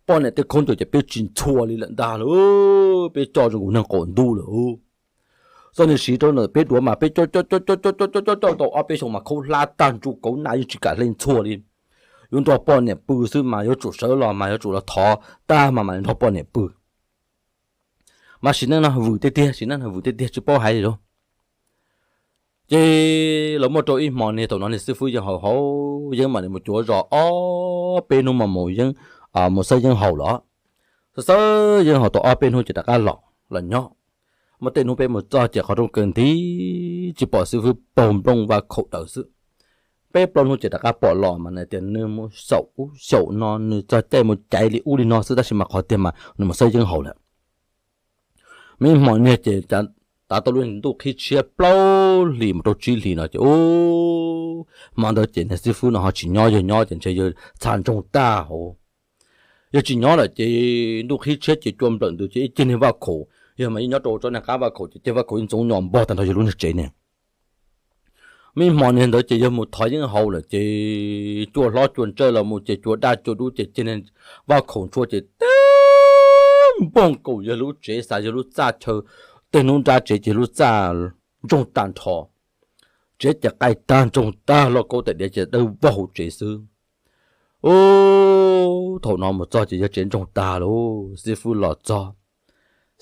Poj niam tej khaub ncaws ces peb tsis ntxhua li lawm ntag lauj, peb coj zoo nkaus neeg qaum ntuj lawm. Txoj niag siv rau ntawm peb duav mas peb coj coj coj coj coj coj coj coj tau ob peb xyoos mas khaub hlab tag ntsu kauv na yeej tsis kam hle ntxhua li. Yuav nrog poj niam pw xwb mas yuav tsum sawv los mas yuav tsum los thov tag mas mam nrog poj niam pw. Mas sim neej no vwm tiag tiag, sim neej no vwm tiag tiag tsis paub hais li lauj. Ces los muaj rau ib hmo niag thaum no niag xib fwb yeej haus haus yeeb mas nws mus cuav zos ob peb hnub mas mus yeeb, mus xawb yeeb haus los. Xawb xawb yeeb haus tau ob peb hnub ces rov qab los los nyob. Muaj tej hnub peb mus txog ces qhov rooj kaw nti tsis pom xib fwb paug nplooj vaj khaum daws xwb. Peb plaub hnub ces rov qab pom los mas nws tias nws mus xyaum ub xyaum no, nws txog caij mus caiv li ub li no xwb tab sis mas qhov tiag mas nws mus xawb yeeb haus lawm. Me hmo niag ces tav tau lub ntuj qhib tshiab plaub hlis mus rau tsib hlis no ces ub, hmo ntawd ces niag xib fwb no ho tsis nyob, yawg nyob ces ntshe yawg txha ntsoog tag hauv. Yawg tsis nyob lawm ces ntuj qhib tshiab ces cua nplawm ntws ces ib ceg niag vaj khaum, yawg mas yeej nyob rau tsob niag qab vaj khaum ces ceg vaj khaum yeej ntxoov nyom npog tag nrho yawg lub niag tsev ne. Me hmo niag ntawd ces yawg mus thov yeeb haus lawm ces cua hlob cua ntsawj los mus ces cua daj cua dub ces ceg niag vaj khaum ntshua ces teb npoog kaum yawg lub tsev xav yawg lub txaj chaw, tej hnub nrab tsev ces lub txaj ntsoog tag nrho. Tsev ces qaij tag ntsoog tag, lauj kaub tais diav ces dawb vog hauv tsev xwb. Ub, thaum no mus txog ces yawg tsev ntsoog tag lauj, xib fwb los txog.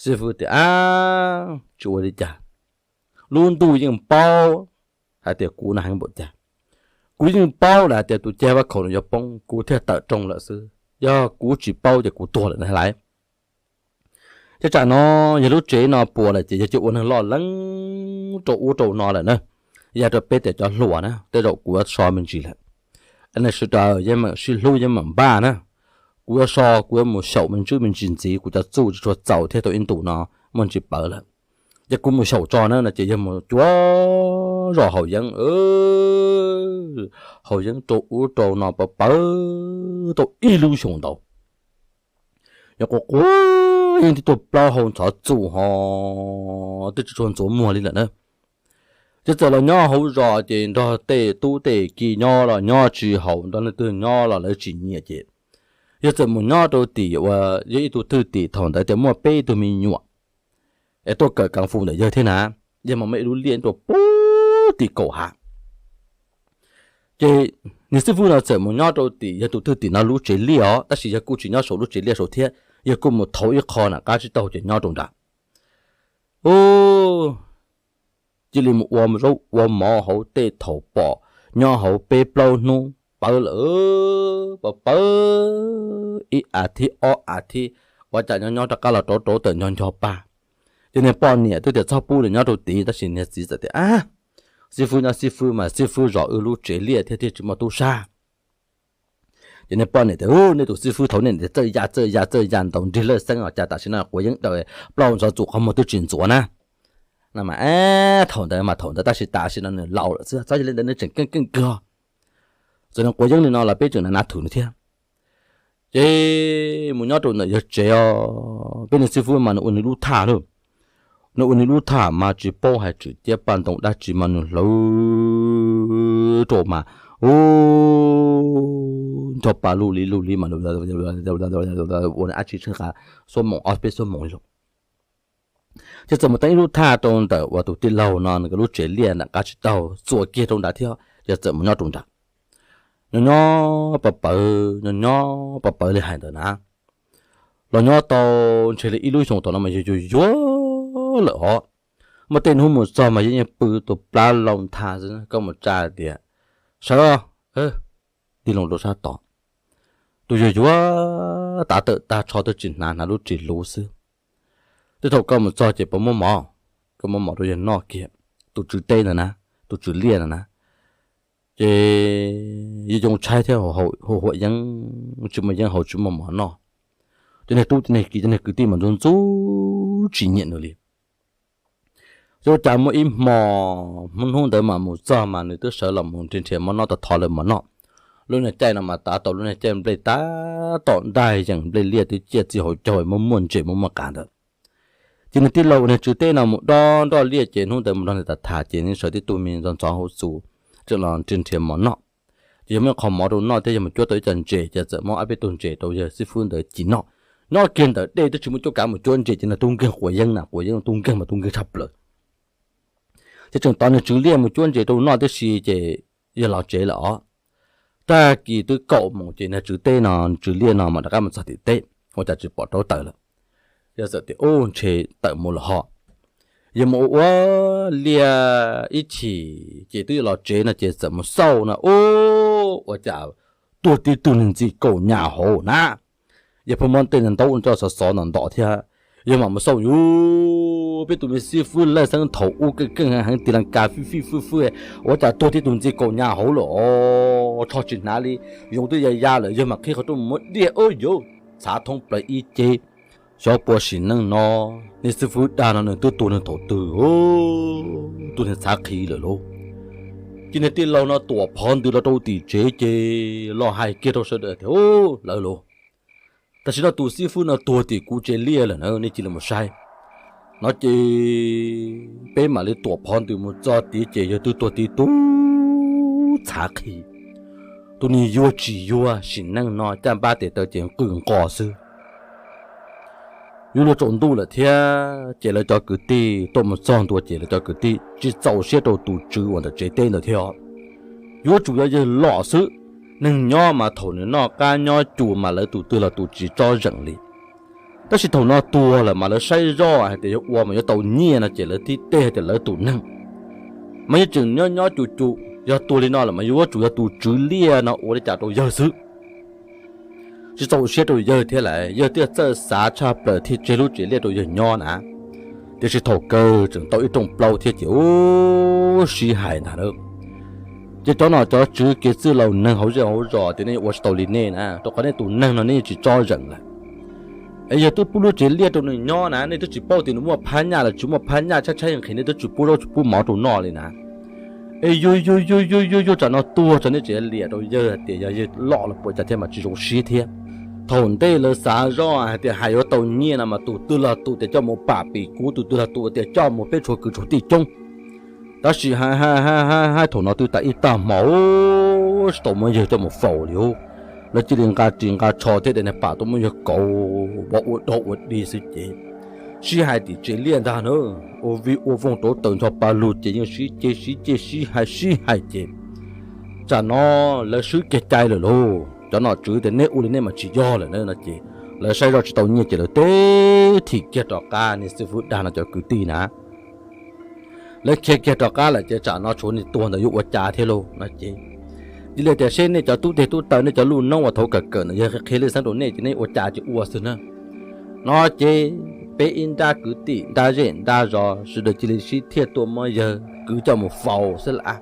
Xib fwb tias, Ab, tsis ua li cas. Lub ntuj yeej paub hais tias kuv na heev npaum cas. Kuv yeej paub lawm hais tias tus ceg vaj khaum no yuav poob, kuv thiaj tawm rooj lawm xwb. Yog kuv tsis paub ces kuv tuag lawm na lais. Ces tsam no yawg lub tsev no puas lawm ces yawg cia ua neeg loj leeb rau ub rau no lawm na. Yog rau peb tias cov hluas na tej zaum kuv yuav so me ntsis lawm. Sawv daws yeej meem sib hlub yeej meem npaj na. Kuv yuav so, kuv yuav mus xyaum me ntsis me ntsis ntxiv, kuv cov txuj tsis tshua txaus thiab tau ib ntus no muaj ntsis pawv lawm. Ces kuv mus xyaum tso na no ces yawg mus cuab zos haus yeeb, haus yeeb rau ub rau no pawv pawv tau ib lub xyoos ntau. Yog quav quav yeej tib tug plaub hau ntxhov txuj ho twb tsis tshua ntxuav muag li lawm na. Ces txawm los nyob hauv zos ces nrog tej tub tej ki nyob los nyob tsis haum, nrog leej twg nyob los lawv tsis nyiam ces yawg txawm mus nyob rau tim uas yog ib tug thwj tim thaum ntawd tias muaj peb tug me nyuam es tuaj kawm kav fu ntawm yawg thiab na. Yawg mas muaj ib lub liaj rau pem tim kaum ha. Ces niag xib fwb no txawm mus nyob rau tim yawg tus thwj tim no lub tsev liaj os, tab sis yawg kuj tsis nyob saum lub tsev liaj saud thiab, yawg kuj mus thauv ib qho nram qab tsib taug ces nyob rau nrad. Ub, cia li mus ua zaub ua mov hauv tej thaum pom nyob hauv peb plaub hnub pawv lawm, pawv pawv ib as thiv ob as thiv, ua cas nyob nyob rov qab los rauv rauv tawm nco nco pag. Ces niag poj niam twb tias txhob pub nws nyob rau tid, tab sis niag txiv txawm tias, a, xib fwb nyob xib fwb mas xib fwb zos wb lub tsev liaj thiab thiaj tsis muaj tub sab. Ces niag poj niam tias, u, nej tus xib fwb thaum nej niam txawj ya txawj ya txawj ya ntaus nrig lawj xeeb os, cas tam sim no quav yeeb daws plaub ntxhov txuj qhov muag twb tsis ntxuav na. No mas, a, thaum ntawd mas thaum ntawd tab sis tam sim no nws laus lawm xwb, txhob yog li ntawd nws tseem keej keej kawg. Txawm nws quav yeeb li no los peb tseem na na thwm nws thiab. Ces mus nyob rau ntawm yawg tsev os, peb niag xib fwb mas nws ua nws lub thaj lawm. Nws ua nws lub thaj mas tsis paub hais tswm ciab paj ntoo dab tsi mas nws hlawv rau mas, u, nco pa lug li lug li mas ua dab tsi tsheej qa xuab moos ob peb xuab moos li lauj. Ces txawm mus teeb ib lub thaj rau ntawm uas tus tij laug no nws lub tsev liaj nram qab tsib taug txuas kiag rau nrad thiab, ces txawm mus nyob rau nrad. Nyob nyob pawv pawv, nyob nyob pawv pawv li hais ntawd na. Los nyob tau ntshe li ib lub xyoos thaum no mas yog yuag yuag lawm os. Muaj tej hnub mus txog mas yeej pw tus plab laus ntha xwb, koj mus tsa tias, sawv, nti loo rau sab tod. Tus yuag yuag tav tawm tag tsho twb tsis hnav, hnav lub ris luv xwb. Twb thaum koj mus txog ces puas muab mov, koj muab mov rau yawg noj kiag. Tus tswv teb ntawd na, tus tswv liaj ntawd na. Ces yawg yoo tshaib thiab, hu huam yeeb tsis muaj yeeb haus tsis muaj mov noj. Cov niag tub cov niag kiv cov niag kwv tij mas ntxub ntxub tsis nyiam nws li. Ces ua cas muaj ib hmo, hnub hnub ntawd mas mus txog mas nws twb sawv los mus nrhiav nrhiav mov noj, tau tho lawv mov noj. Lub niag caij no mas tav tau lub niag caij nplej tab tom ntaj yees, nplej liaj twb ciaj txiv hauv caug muaj muaj ntses muaj muaj qav ntawd. Ces nws tij laug uas niag tswv teb no mus dob nroj liaj ces hnub ntawd mus nrog nws tham tham ces nws sawv tib tug me ntxhov ntxhov hauv txus tseem los nrhiav nrhiav mov noj. Ces yog muaj qho mov rau noj thiab yog mus cuab tau ib co ntses ces txawm muab ob peb tug ntses rau yawg xib fwb ntawd ci noj. Nyob kiag ntawm dej twb tsis muaj cuab kav mus cuab ntses ces nws tub nkeeg quav yeeb na, quav yeeb tub nkeeg mas tub nkeeg tshaj plaws. Ces tseem tos nws tswv liaj mus cuab ntses rau noj tib si ces yawg los tsev lawm os. Tag kis twb kaum moos ces niag tswv teb no, tswv liaj no mas rov qab mus txog tim teb ua cas tsis pom rau taws lawm. Yawg txawm tias, u, ntshe tawm mus lawm ho. Yawg mus ua ua liaj ib chim ces twb yuav los tsev no ces txawm mus xauj no, u, ua cas tuag tib tug niag ntxi kaum nyam hauv na. Yawg pheej muab tej ntaub coj xov xov ntom ntom thiab. Yawg mam mus xauj, u, peb tus me xib fwb lawj xeeb thaum ub keej keej heev tis las kas fij fij fwj fwj, ua cas tuag tib tug ntxi kaum nyam hauv lawm os, tsho tsis hnav li, yoov twb ya ya lawm. Yawg mam qhib qhov rooj mus muab diaj, u, yuav txhav thoob plaws ib ce. Xyov puas sim neej no niag xib fwb dag no nws twb tuag nws thaum twg, tuag niag txhav qhi lawm lauj. Ces niag tij laug no tuam phov ntws los rau tim tsev ces los hais kiag rau sawv daws tias, u, lawv lauj, tam sim no tus xib fwb no tuag tim kuv tsev liaj lawm na, nej cia li mus saib. No ces peb mam li tuam phov ntws mus txog tid ces yawg twb tuag tib tug txhav qhi. Tus niag yuag tsis yuag sim neej no caj npab tes taw ces qw nqos xwb. Yuav luag tsaus ntuj lawm thiab ces lawv cov kwv tij tuaj mus txog ntua ces lawv cov kwv tij tsis txaus siab rau tus tswv uas ntawm tsev teb ntawd thiab os. Yuav tsum yog yawg lom xwb. Neeg nyob mas thaum nws noj qab nyob cus mas lawv tus twg los tus tsis tsob zeem li. Tab sis thaum no tuag lawm mas lawv saib zoj hais tias yog ua mas yuav tau nyiaj no ces lawv thiaj teb hais tias lawv tus neeg mas yeej tseem nyob nyob cus cus, yog tuag li no lawm mas yuav tsum yog tus tswv liaj no ua li cas rau yawg xwb. Tsis txaus siab rau yawg thiab lawm, yawg thiaj txawj xav tshaj plaws thiaj tseg lub tsev liaj rau yawg nyob na. Tiam sis thaum kawg tseem tau ib rooj plaub thiab ces ub sib hais ntag na. Ces cov nom cov tswv kev txwj laus neeg hauv zej hauv zos tias nej ua tsis tau li nej na, rau qhov nej tus neeg no nej tsis tsob zeem lawm. Es yawg twb pub lub tsev liaj rau nws nyob na, nej twb tsis paub tias nws muaj phab nyaj los tsis muaj phab nyaj, tshaib tshaib nqhis nej twb tsis pub zaub tsis pub mov rau noj li na. Es yuag yuag yuag yuag yuag yuag tsam no tuag tso nej tsev liam rau yawg tias yog yawg loj los puas cas thiab mas tsis zoo siab thiab. Thaum ntej lawv xav zoj hais tias hais yuav tau nyiaj no mas tus twg los tus tias coj mus pam pim kub, tus twg los tus tias coj mus peb tshuav kwv tshuav tij coob. Tab sis hais hais hais hais thaum no twb tas ib tag hmo, tsis tau muab yawg coj mus faus li. Lawv cia li nqa ris nqa tsho thiab de niag pam tuaj muab yawg kauv vov ua dog ua dig xwb ces sib hais tim tsev liaj ntag na. Ua vij ua voog rauv taws ncho pa lug ces yeej sib ceg sib ceg sib hais sib hais ces tsam no lawv swb kiag cai lawm lauj. Cov nom tswv tias nej ua li nej mas tsis yog lawm na no ces lawv saib zoj tsis tau nyiaj ces lawv teb thim kiag rov qab niag xib fwb dag no cov kwv tij na. Lawv khiav kiag rov qab lawm ces tsam no tshuav niag tuag ntawd yuav ua cas thiab lauj no ces cia li tias seb nej cov tub teg tub taw nej cov luj noob uas thaum kawm kawm ntawd yog qhia lej xeeb rau nej ces nej ua cas ces ua xwb na. No ces peb ib nrab kwv tij nrab zej nrab zos sawv daws cia li sib thiaj tuaj muab yawg kwv coj mus faus xwb lawm.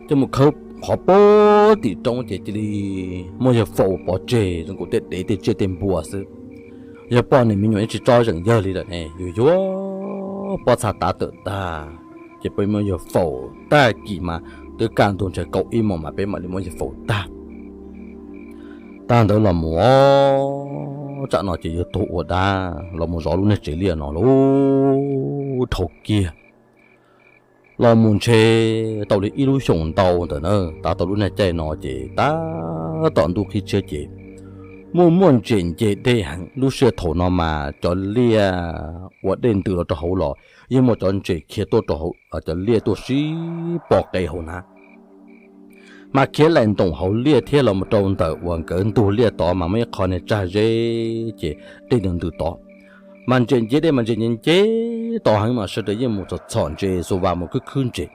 Coj mus khawb qhov puag tim roob ces cia li muab yawg faus pov tseg zoo nkaus tej dev tej tsiaj tej npua xwb. Yog poj niam me nyuam yeej tsis tso zeem yawg li lawm ne, yuag yuag pob txha tav tawm tag ces peb muab yawg faus tag kis mas twb kaj ntug ntshe kaum ib moos mas peb mam li muab yawg faus tag. Tag ntawd los mus, tsam no ces yawg tuag ua dab los mus zov lub niag tsev liaj no lauj. Dhau kiag los mus ntshe tau li ib lub xyoos ntau ntawm na, tav tau lub niag caij no ces tab tom ntuj qhib tshiab ces muaj muaj ntses nce dej heev. Lub sij hawm thaum no mas cov liaj ua dej ntws los rau hauv los yeej muaj cov ntses khiav tuaj rau hauv, cov liaj tuaj sib pov qe hauv na. Mas khiav laim ntoom hauv liaj thiab los mus rau ntawm uas nkawd ntug liaj tod mas muaj ib qho niag tsag zeb ces dej ntws ntws tod. Mas ntses nce dej mas ntses nce nce tod heev mas sawv daws yeej mus txhom txhom ntses, xuas vas mus khwb khwb ntses.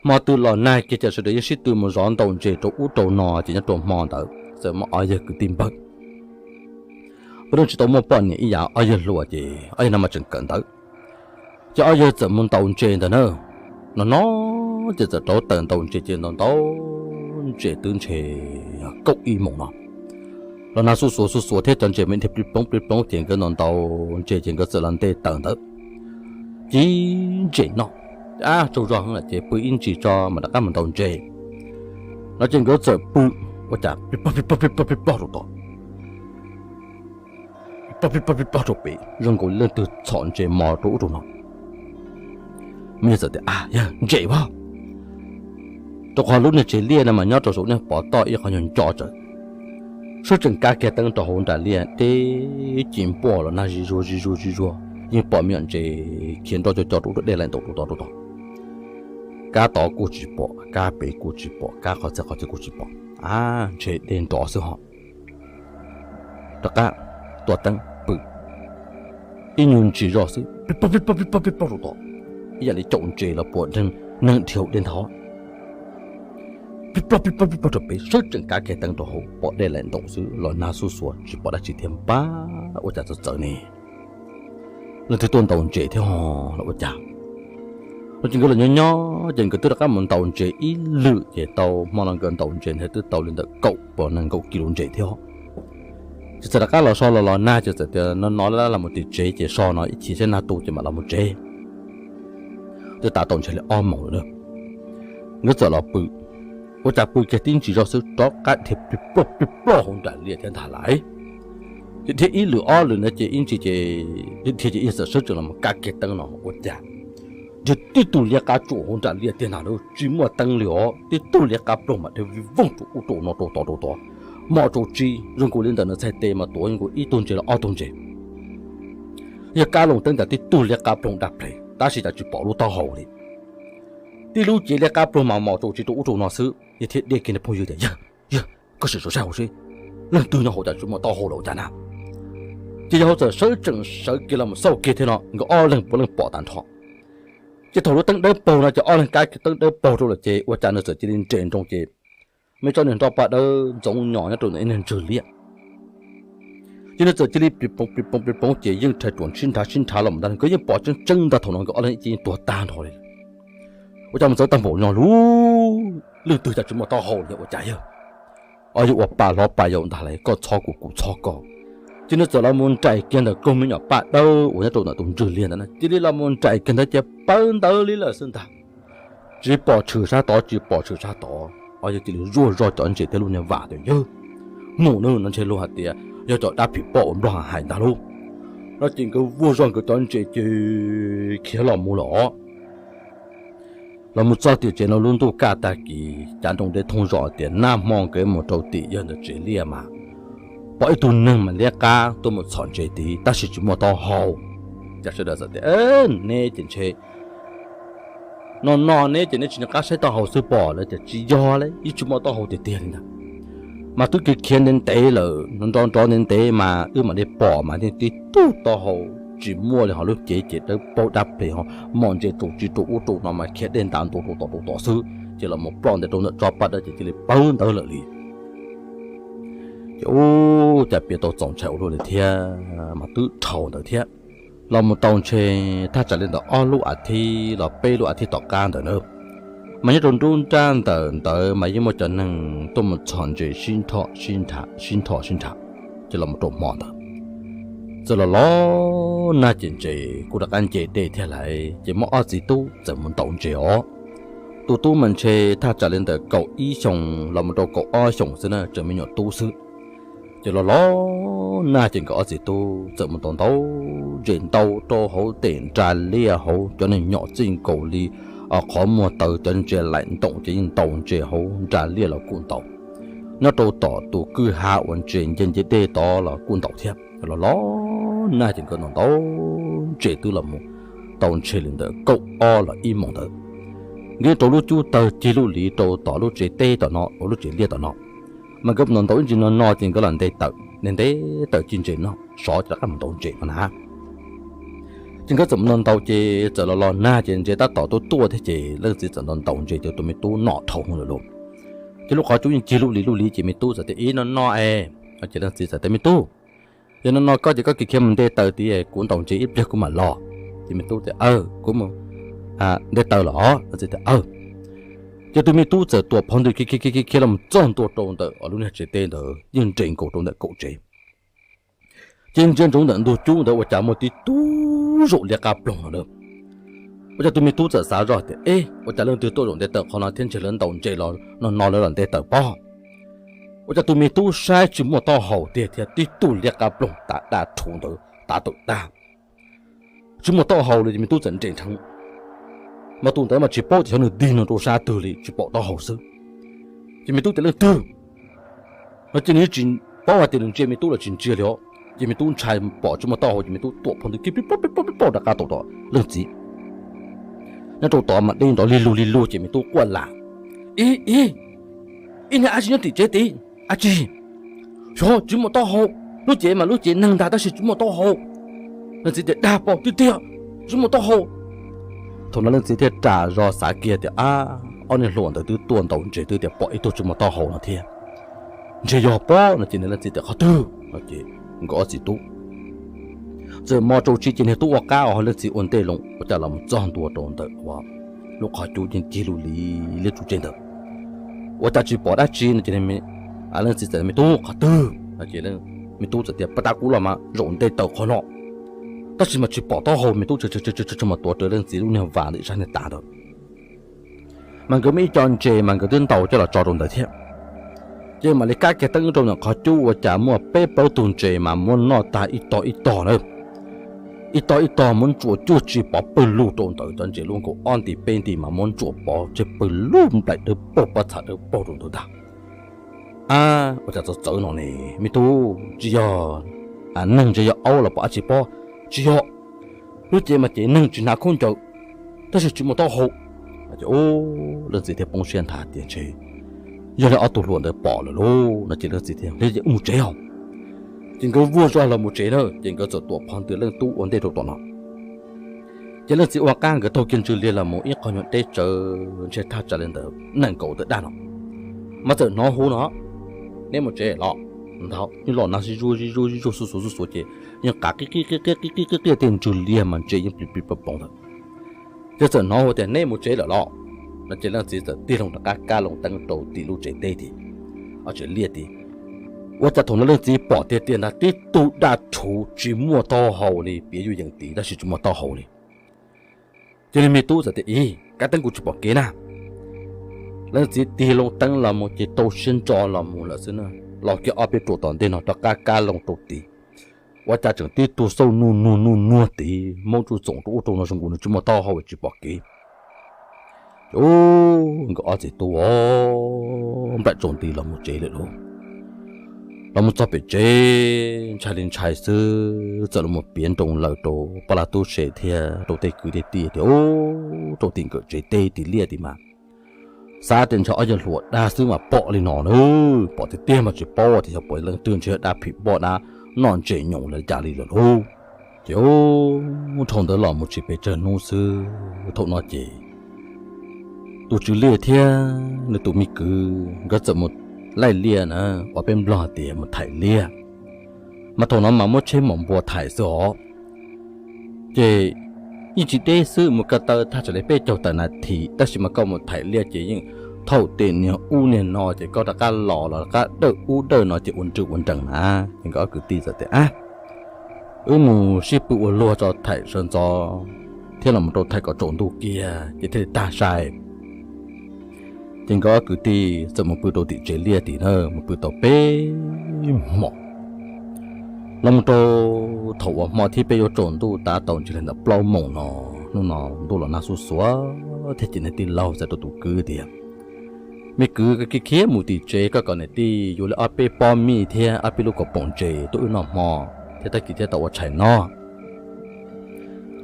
Hmo twg los nag kiag ces sawv daws yeej sib tw mus zov ntaus ntses rau ub rau no ces nyob rau hmo ntawd txawm muaj ob yawg kwv tij npawg, peb tsis tau muaj poj niam ib yam, ob yawg hluas ces ob yawg no mas tseem kawm ntawv. Ces ob yawg txawm mus ntaus ntses ntawd na. No no ces txawm rauv taws ntaus ntses ces ntaus ntaus ntses twb ntshe kaum ib moos no. Los nag xuj xuav xuj xuav thiab cov ntses mas dhia plig ploog plig ploog ces nkawd ntaus ntaus ntses ces nkawd txawm los nte taws ntawd ci ntses noj. Ab, tsaug zog heev lawm ces pw ib ntsis tso mam rov qab mus ntaus ntses. No ces nkawd txawm pw, ua cas plig plog plig plog plig plog plig plog rau tod, plig plog plig plog plig plog rau pem zoo nkaus leej twg txhom ntses mos rau ub rau no. Muaj yawg txawm tias, A yawg, ntses as! Rau qhov lub niag tsev liaj no mas nyob rau saum niag pov toj ib qho nyuag nco tsawv. Sawv tsees kav kiag teeb rau hauv nram liaj, deb ci npuaj los nag zis zuag zis zuag zis zuag, yeej pom me nyuam ntses khiav nroj co co rau ub rau dej laim ntaus rau tod rau tod. Kab tod kuj tsis pom, kab pem kuj tsis pom, kab qhov txhia qhov chaw kuj tsis pom. A, ntshe dej nrov xwb ho. Rov qab tua teeb pw ib nyuag ntsis zog xwb, plig plog plig plog plig plog plig plog rau tod, ib yam li caum ntses los puas neeg dhia hauv dej ntag. Plig plog plig plog plig plog rau pem, sawv tsees kav kiag teeb rau hauv pom dej laim ntaus xwb los nag xuj xuav tsis pom dab tsi thiab. Npab, ua cas txawv txawv ne? Leej twg tuaj ntaus ntses thiab ho los ua cas? No ces nkawd los nyob nyob ces nkawd twb rov qab mus ntaus ntses ib lwm ces tau hmo no nkawd ntaus ntses ntawd twb tau li ntawm kaum pua nees nkaum kis lus ntses thiab. Ces txawm rov qab los so los los nag ces txawm tias no no laj los mus tim tsev ces so no ib chim saib nag tu ces mam los mus tsev. Twb tav tau ntshe li ob moos lawm na. Nkawd txawm los pw, ua cas pw kiag tib ntsis zog xwb rov qab dhia plig plog plig plog hauv nram liaj thiab ntag lauj. Ces dhia ib lwm ob lwm na ces ib ntsis ces dhia ces ib txawm sawv tsees los mus kav kiag teeb no ua cas dhia tib tug liab qab tsuam hauv nram liaj tiag ntag lauj, tsis muaj teeb li os, tib tug liab qab ploog mas dhia vij voog rau ub rau no rau tod rau tod, mos tsaus tsis zoo nkaus li ntawm nws txhais tes mas tuav nkaus ib tug ntses los ob tug ntses. Yog kab loos teeb cas tib tug liab qab ploog dab ples tab sis cas tsis pom lub taub hau li. Tib lub cev liab qab ploog mas mos tsaus tsis rau ub rau no xwb, yawg thiaj dhia kiag niag phooj ywg tias, Yawg, yawg, koj sim sawv saib hauv seb leej twg nyob hauv, cas tsis muaj taub hau los ua cas na. Ces yawg hauv txawm sawv tsees sawv kiag los mus xauj kiag thiab no nkawd ob leeg puav leej pom tag nrho. Ces thaum lub teeb dawb paug no ces ob leeg kav teeb dawb paug rau lawm ces ua cas nws txawm cia li nres nroo ces muaj tsob niag nroj paj dawb ntxoov nyos nyob rau ntawm ib niag ntswg liab. Ces nws txawm cia li plis poov plis poov plis poov ces yeej rhais ruam sib nrhav sib nrhav los ntag, nkawd yeej pom tseeb tseeb ntag thaum no nkawd ob leeg yeej tuag tag nrho li. Ua cas mus txawv tag npaum no lub, leej twg cas tsis muaj taub hau li ua cas yawg? Ob yawg ua pa hlob pa yau ntag lauj, koj txhob kuv kuv txhob koj. Ces nws txawm los mus nraim kiag ntawm koog me nyuam paj dawb uas nyob rau ntawm tus ntswg liag ntawd na, cia li los mus nraim kiag ntawd ces pawv ntawv li lawm xwb ntag. Tsis pom tshwm sab tod, tsis pom tshwm sab tod, o yog cia li vuag zog cov ntses thiab lub niag vam tias yawg, hnub no ntshe luag hais tias yog cov dab phim poj uas nplog hais ntag lauj. No ces nkawd vuag zog nkawd cov ntses ces khiav los mus lawm os. Los mus txog tim tsev no lub ntuj kaj tag kis, cav nroo deb thooj zos tias nag hmo nkawd mus rau tim yawg ntawd tsev liaj mas pom ib tug neeg mas liab qab tuaj mus txhom ntses tid tab sis tsis muaj taub hau. Ces sawv daws txawm tias, neb ces ntshe no no neb ces neb tsis nco qab saib taub hau xwb pom lawv tias tsis yog li, yeej tsis muaj taub hau tiag tiag li ntag. Mas twb khiav khiav ntev ntev lawm, nrov nrov ntev ntev mas wb mam li pom mas tib tug taub hau tsis muaj li, ho lub cev ces dawb paug dab ples, ho mom ntses rau tsis rau ub rau no mas khiav dej ntas ntua rau tom rau tom xwb, ces los mus ploj ntais rau ntawm tsob paj dawb ces cia li pawv ntawv lawm li. Ces ub, cas piav tau txaus ntshai ua luaj li thiab, mas twb dhau ntawd thiab. Los mus tau ntshe thaj tsam li ntawm ob lub as thiv los peb lub as thiv tom qab ntawd na, mas nyob rau nruab nrab ntawm ntawd mas yeej muaj cov neeg tuaj mus txhom ntses sib nrho sib nrha sib nrho sib nrha. Ces los mus rau hmo ntawd txawm los los nag ces ntses kuj rov qab nce dej thiab lawm, ces muaj ob txiv tub txawm mus ntaus ntses os. Tus tub mas ntshe thaj tsam li ntawm kaum ib xyoos los mus rau kaum ob xyoos xwb na, tseem me nyuam tub xwb. Ces los los nag ces nkawd ob txiv tub txawm mus ntaus ntaus ntses ntau rau hauv tej nra liaj hauv, cov neeg nyom txij nkaus li qhov muag taw, cov ntses laim ntoos ces yeej ntaus ntses hauv nra liaj los kuj ntaus, nyob rau tom tus kwj ha uas ntses nce nce dej tod los kuj ntaus thiab. Los los nag ces nkawd ntaus ntaus ntses twb los mus tau ntshe li ntawm kaum ob los ib moos ntawd. Nkawd rau lub cub tawg cig lub liv rau tom lub tsev teb tom no, lub tsev liaj tom no, mas nkawd mus ntaus ntaus ib ntsis no no ces nkawd los nte taws, nte nte taws ci ntses no sov ces rov qab mus ntaus ntses no na. Ces nkawd txawm mus ntaus ntaus ces txawm los los nag ces ntses tab tom tuaj tuaj thiab ces leej txiv txawm ntaus ntaus ntses ces tus me tub nom dhau hwv lawm lauj. Ces lub qhov cub yeej cig lub liv lub liv ces me tub txawm tias, ib no no es. Ces leej txiv txawm tias, me tub, yog no no koj ces koj khiav khiav mus nte taws tid, kuv ntaus ntses ib pliag kuv mam los. Ces me tub tias, aw, kuv mus nte taws los. Leej txiv tias, aw. Ces tus me tub txawm tuam phov ntws khiav khiav khiav khiav los txog ntua rau ntawm lub niag tsev teb ntawd yeej nres nkaus rau ntawm kaum tsev. Ces ntsia ntsoov ntawm ntug cub ntawd ua cas muaj tib tug zaum liab qab ploog no na. Ua cas tus me tub txawm xav zoj tias, eb, ua cas leej twg tuaj zaum nte taws qhov no thiab ntshe lawv ntaus ntses los no no lawv los nte taws pob. Ua cas tus me tub saib tsis muaj taub hau tiag thiab tib tug liab qab ploog tav daj rhuv ntawd tav tawm tag. Tsis muaj taub hau li ces me tub txawm nres nrheev, mas tus ntawd mas tsis paub tias xyov nws dig no rau sab twg li tsis pom taub hau xwb. Ces me tub tias, leej twg? No ces nws tsis paub hais tias nws ntsia me tub los tsis ntsia li os. Ces me tub ntshai pom tsis muaj taub hau ces me tub tuam phov ntws kiag pib pab pib pab pib pab rov qab tau tom leej txiv. Nyob rau tod mas dej nrov lig lug lig lug ces me tub quaj lam, ib ib, ib niag dab tsi nyob tim tsev tid, dab tsi? Xyov tsis muaj taub hau, lub cev mas lub cev neeg ntag tab sis tsis muaj taub hau. Leej txiv tias, dag pog tiag tiag, tsis muaj taub hau. Thaum no leej txiv thiaj ras zog xav kiag tias, ab, ob niag hluas ntawd twb tuaj ntaus ntses twb tias pom ib tug tsis muaj taub hau no thiab, ntshe yog pob no ces nws leej txiv tias, qhov twg? No ces nkawd ob txiv tub txawm mo rau tsis ces niag tub ua qab os, leej txiv ua ntej loo ua cas los txog ntua rau ntawm ua lub qhov cub yeej cig lub li liab tsuj tseg ntawd. Ua cas tsis pom dab tsi no ces leej txiv txawm, me tub, qhov twg? No ces me tub txawm tias, pas tas kuv los mas zaum nte taws qhov no, tab sis mas tsis pom taub hau. Me tub tsa tsa mas tuav rawv leej txiv lub niag vas ntawm sab niag tav ntawd. Mas nkawd muaj ib co ntses mas nkawd twb ntaus coj los tso rau ntawd thiab. Ces mam li kab kiag teeb rau ntawm qhov cub ua cas muaj peb plaub tug ntses mas muab noj tag ib tog ib tog na. Ib tog ib tog muab ntsuas cuag tsis pov pawg lug rau ntawd, cov ntses lub nkaus ob nti peb nti mas muab ntsuas pov tseg pawg lug nplaim dawb paug pob txha dawb paug rau ntawd ntag. Ab, ua cas txawv txawv no ne me tub, tsis yog neeg ntshe yog aub los pom dab tsi pob, tsis yog. Lub cev mas cev neeg tsis hnav khaub ncaws, tab sis tsis muaj taub hau. Leej txiv thiaj poob siab nthav tias ntshe yog li ob tug hluas ntawd pom lawm lauj no ces leej txiv thiaj li mus tsev os. Ces nkawd vuag zog los mus tsev na, ces nkawd txawm tuam phov ntws leej tub ua ntej rau tom no. Ces leej txiv ua qab nkawd taug kiag ntswg liag los mus ib qho nyuag deb tsawv ntshe thaj tsam li ntawd nees nkaum tawm daj no, mas txawm hnov hu no, neb mus tsev los? Ntawd yeej los nag sib zuag sib zuag sib zuag xuv xuv xuv xuv ces yeej qav qib qib qib qib qib qib qib tej ntswg liag mas ntses yeej plis plis ploos ploos ntawd. Ces txawm hnov hu tias neb mus tsev lawm los? No ces leej txiv txawm tig loo rov qab kab loo teeb rau tim lub tsev teb tid, tsev liaj tid. Ua cas thaum no leej txiv pom tiag tiag ntag, tib tug daj rhuv tsis muaj taub hau li, piav yuj yees tid tab sis tsis muaj taub hau li. Ces niag me tub txawm tias, Ib, kab teeb kuv tsis pom kev na. Leej txiv tig loo teeb los mus ces tau siab ntso los mus lawm xwb na. Los kiag ob peb ruam tom ntej no rov qab kab loo rau tid, ua cas tseem tib tug xauj nuj nuag nuj nuag tid, maub tsuj txoom rau ub rau no zoo nkaus nws tsis muaj taub hau tsis pom kev. Ces nkawd ob txiv tub os, nplaim tsaus nti los mus tsev lawm lauj. Los mus txog pem tsev ntshai li ntshai xwb, txawm los mus piav nroo lawm rau poj lav tub se thiab rau tej kwv tej tij tias, Ub, rau tim nkawm tsev teb tim liaj tim mas xav tias ntshe ob yawg hluas dag xwb mas pom li no na, pom tiag tiag mas tsis paub tias yog pom leej twg, ntshe yog dab phim npoj dab noj ntses nyoos los cas li lawm lauj. Ces dhau ntawd los mus tsis pes tsawg hnub xwb, thaum no ces tus tswv liaj thiab nws tus me kwv nkawd txawm mus laij liaj na, uas peb Nplog tias mus thaim liaj. Mas thaum no mas muab tsheb mom npua thaim xwb os. Ces yeej tsis deb xwb, mus ko taw thaj tsam li peb caug tawm nas this, tab sis mas koj mus thaim liaj ces yeej thaum tes niag ub niag no ces koj rov qab los los rov qab dawj ub dawj no ces ua nrw ua nrees na. Ces nkawd ob kwv tij txawm tias, Ab, wb mus sib pw ua luag tso, thaim sawv ntxov thiab los mus rau thaim kom tsaus ntuj kiag ces thiaj li tag sai. Ces nkawd ob kwv tij txawm mus pw rau tim tsev liaj tid na, mus pw tau peb hmo. Los mus rau thaum uas hmo thib peb yuav tsaus ntuj tav tau ntshe li ntawm plaub moos no, hnub no ntuj los nag xuj xuav thiab ces niag tij laug txawm rau tus kwv tias, Me kwv, koj khiav khiav mus tim tsev, koj kom niam tij yuav li ob peb pob mij thiab ob peb lub kaus poom ntses tuaj wb noj hmo thiab tag kis thiab tau ua tshais noj.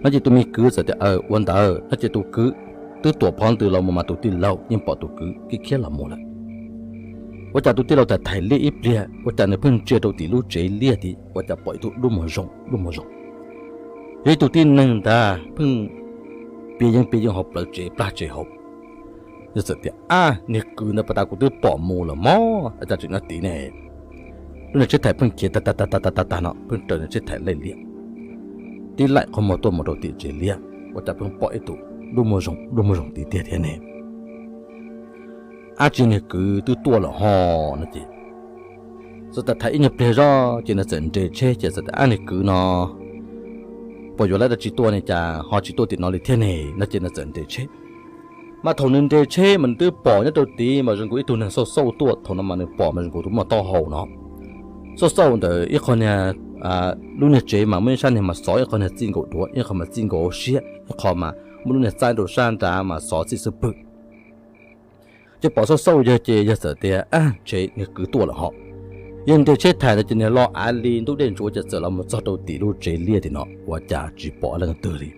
No ces tus me kwv txawm tias, Aw, ua ntawd. No ces tus kwv twb tuam phov ntws los mus mas tus tij laug yeej pom tus kwv khiav khiav los mus lawm. Ua cas tus tij laug thaim thaim liaj ib pliag ua cas nws pheej ntsia rau tim lub tsev liaj tid ua cas pom ib tug dub muag zoo dub muag zoo. Yog ib tug tib neeg ntag pheej piav yeeb piav yeeb hauv plawv tsev plag tsev hauv. Yawg txawm tias, Ab, niag kwv ntawd pas tas kuv twb pom mus lawm mog, ua cas tseem nyob tid ne? Lub niag tsheb thaim pheej khiav tag tag tag tag tag tag no pheej raws niag tsheb thaim laij liaj, tib laim qhov muag tuaj mus rau tim tsev liaj ua cas pheej pom ib tug dub muag zoo dub muag zoo tiag tiag thiab ne. Ab, tsis niag kwv twb tuaj lawm ho no ces txawm thaim thaim ib nyuag pliag zoj ces nws txawm nres tsheb ces txawm tias, Ab, niag kwv no puas yuav lawv dab tsi tuaj ne cas ho tsis tuaj tim no li thiab ne? No ces nws txawm nres tsheb. Mas thaum nws nres tsheb mas nws twb pom nyob rau tid mas zoo nkaus ib tug neeg xauj xauj tuaj, thaum no mas nws pom mas zoo nkaus tus muaj taub hau no xauj xauj ntawm ib qho niag, lub niag tsev mas muaj ib sab niag mas xov ib qho niag txij nkaus duav, ib qho mas txij nkaus hauv siab, ib qho mas muaj lub niag txaib rau sab nrad mas xov txij xub pwg. Ces pom xauj xauj yawg ces yawg txawm tias, Ab, ntshe niag kwv tuaj lawm ho. Yawg nres tsheb thaim ntawd ces niag lo av li ntub dej ntsuav ces txawm los mus txog rau tim lub tsev liaj tim no ua cas tsis pom leej twg li.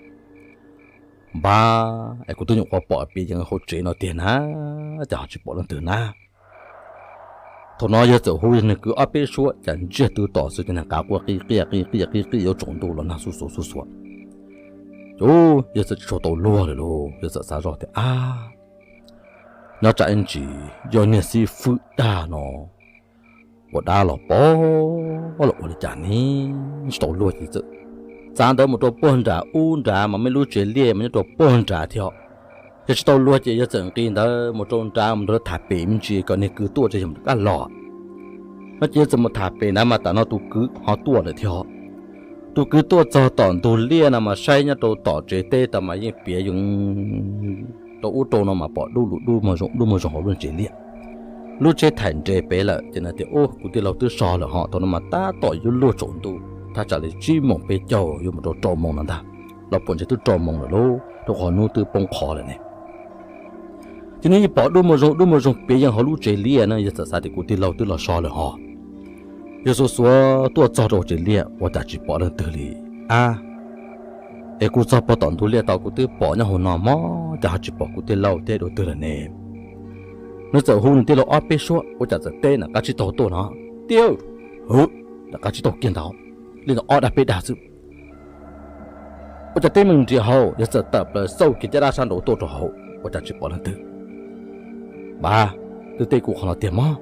Npab, es kuv twb nyuam qhuav pom piav yeeb hauv tsev no tiag na, cas ho tsis pom leej twg na. Thaum no yawg txawm hu niag kwv ob peb suab cas ntsiag twb to xwb ces niag qav quaj qij qiaj qij qiaj qij qiaj yuav tsaus ntuj los nag xuj xuav xuj xuav. Ces yawg txawm tsis tshua tau luag lawm lauj, yawg txawm xav zoj tias, Ab, nyob tsam ib ntsis yog niag xib fwb dag no ua dab los pov los ua li cas ne? Tsis tau luag ces txawm txav ntawd mus rau puag nram ub nrad mas muaj lub tsev liaj mas nyob rau puag nrad thiab. Yog tsis tau luag ces yawg txawm nqis ntawd mus rau nrad mus nrog lawv tham pem me ntsis kom niag kwv tuaj tso yog mus rov qab los. No ces yawg txawm mus tham pem ntawd mas tam no tus kwv ho tuaj lawm thiab. Tus kwv tuaj txog tom ntug liaj no mas saib nyob rau tom tsev teb tau mas yeej piav yeeb rau ub rau no mas pom dub lus dub muag zoo dub muag zoo hauv lub tsev liaj. Lub tsheb thaim nres pem lawm ces nws tias, Ub, kuv tij laug twb so lawm ho, thaum no mas tab tom yuav luag tsaus ntuj, thaj tsam li tsib moos peb caug yuav mus rau rau moos no ntag. Los puas ntshe twb rau moos lawm lauj, rau qhov hnub twb poob qho lawm ne. Ces nws yeej pom dub muag zoo dub muag zoo piav yeeb hauv lub tsev liaj na, yawg txawm xav tias kuv tij laug twb los so lawm ho. Yawg xuav xuav tuaj txog rau tsev liaj ua cas tsis pom leej twg li. Ab, es kuv txog puag tom ntug liaj tau kuv twb pom nyob hauv no mog, cas ho tsis pom kuv tij laug thiab dua twg lawm ne? Nws txawm hu nws tij laug ob peb suab ua cas txawm teb nram qab tsib taug tuaj no, Tij, hwv, nram qab tsib taug kiag ntawd, li ntawm ob dag peb dag xwb. Ua cas teb meej nrias hauv, yawg txawm tawm plaws xauj kiag caj dab sab nraud tuaj rau hauv ua cas tsis pom leej twg. Npab, twb teb kuv qhov no tiag mog.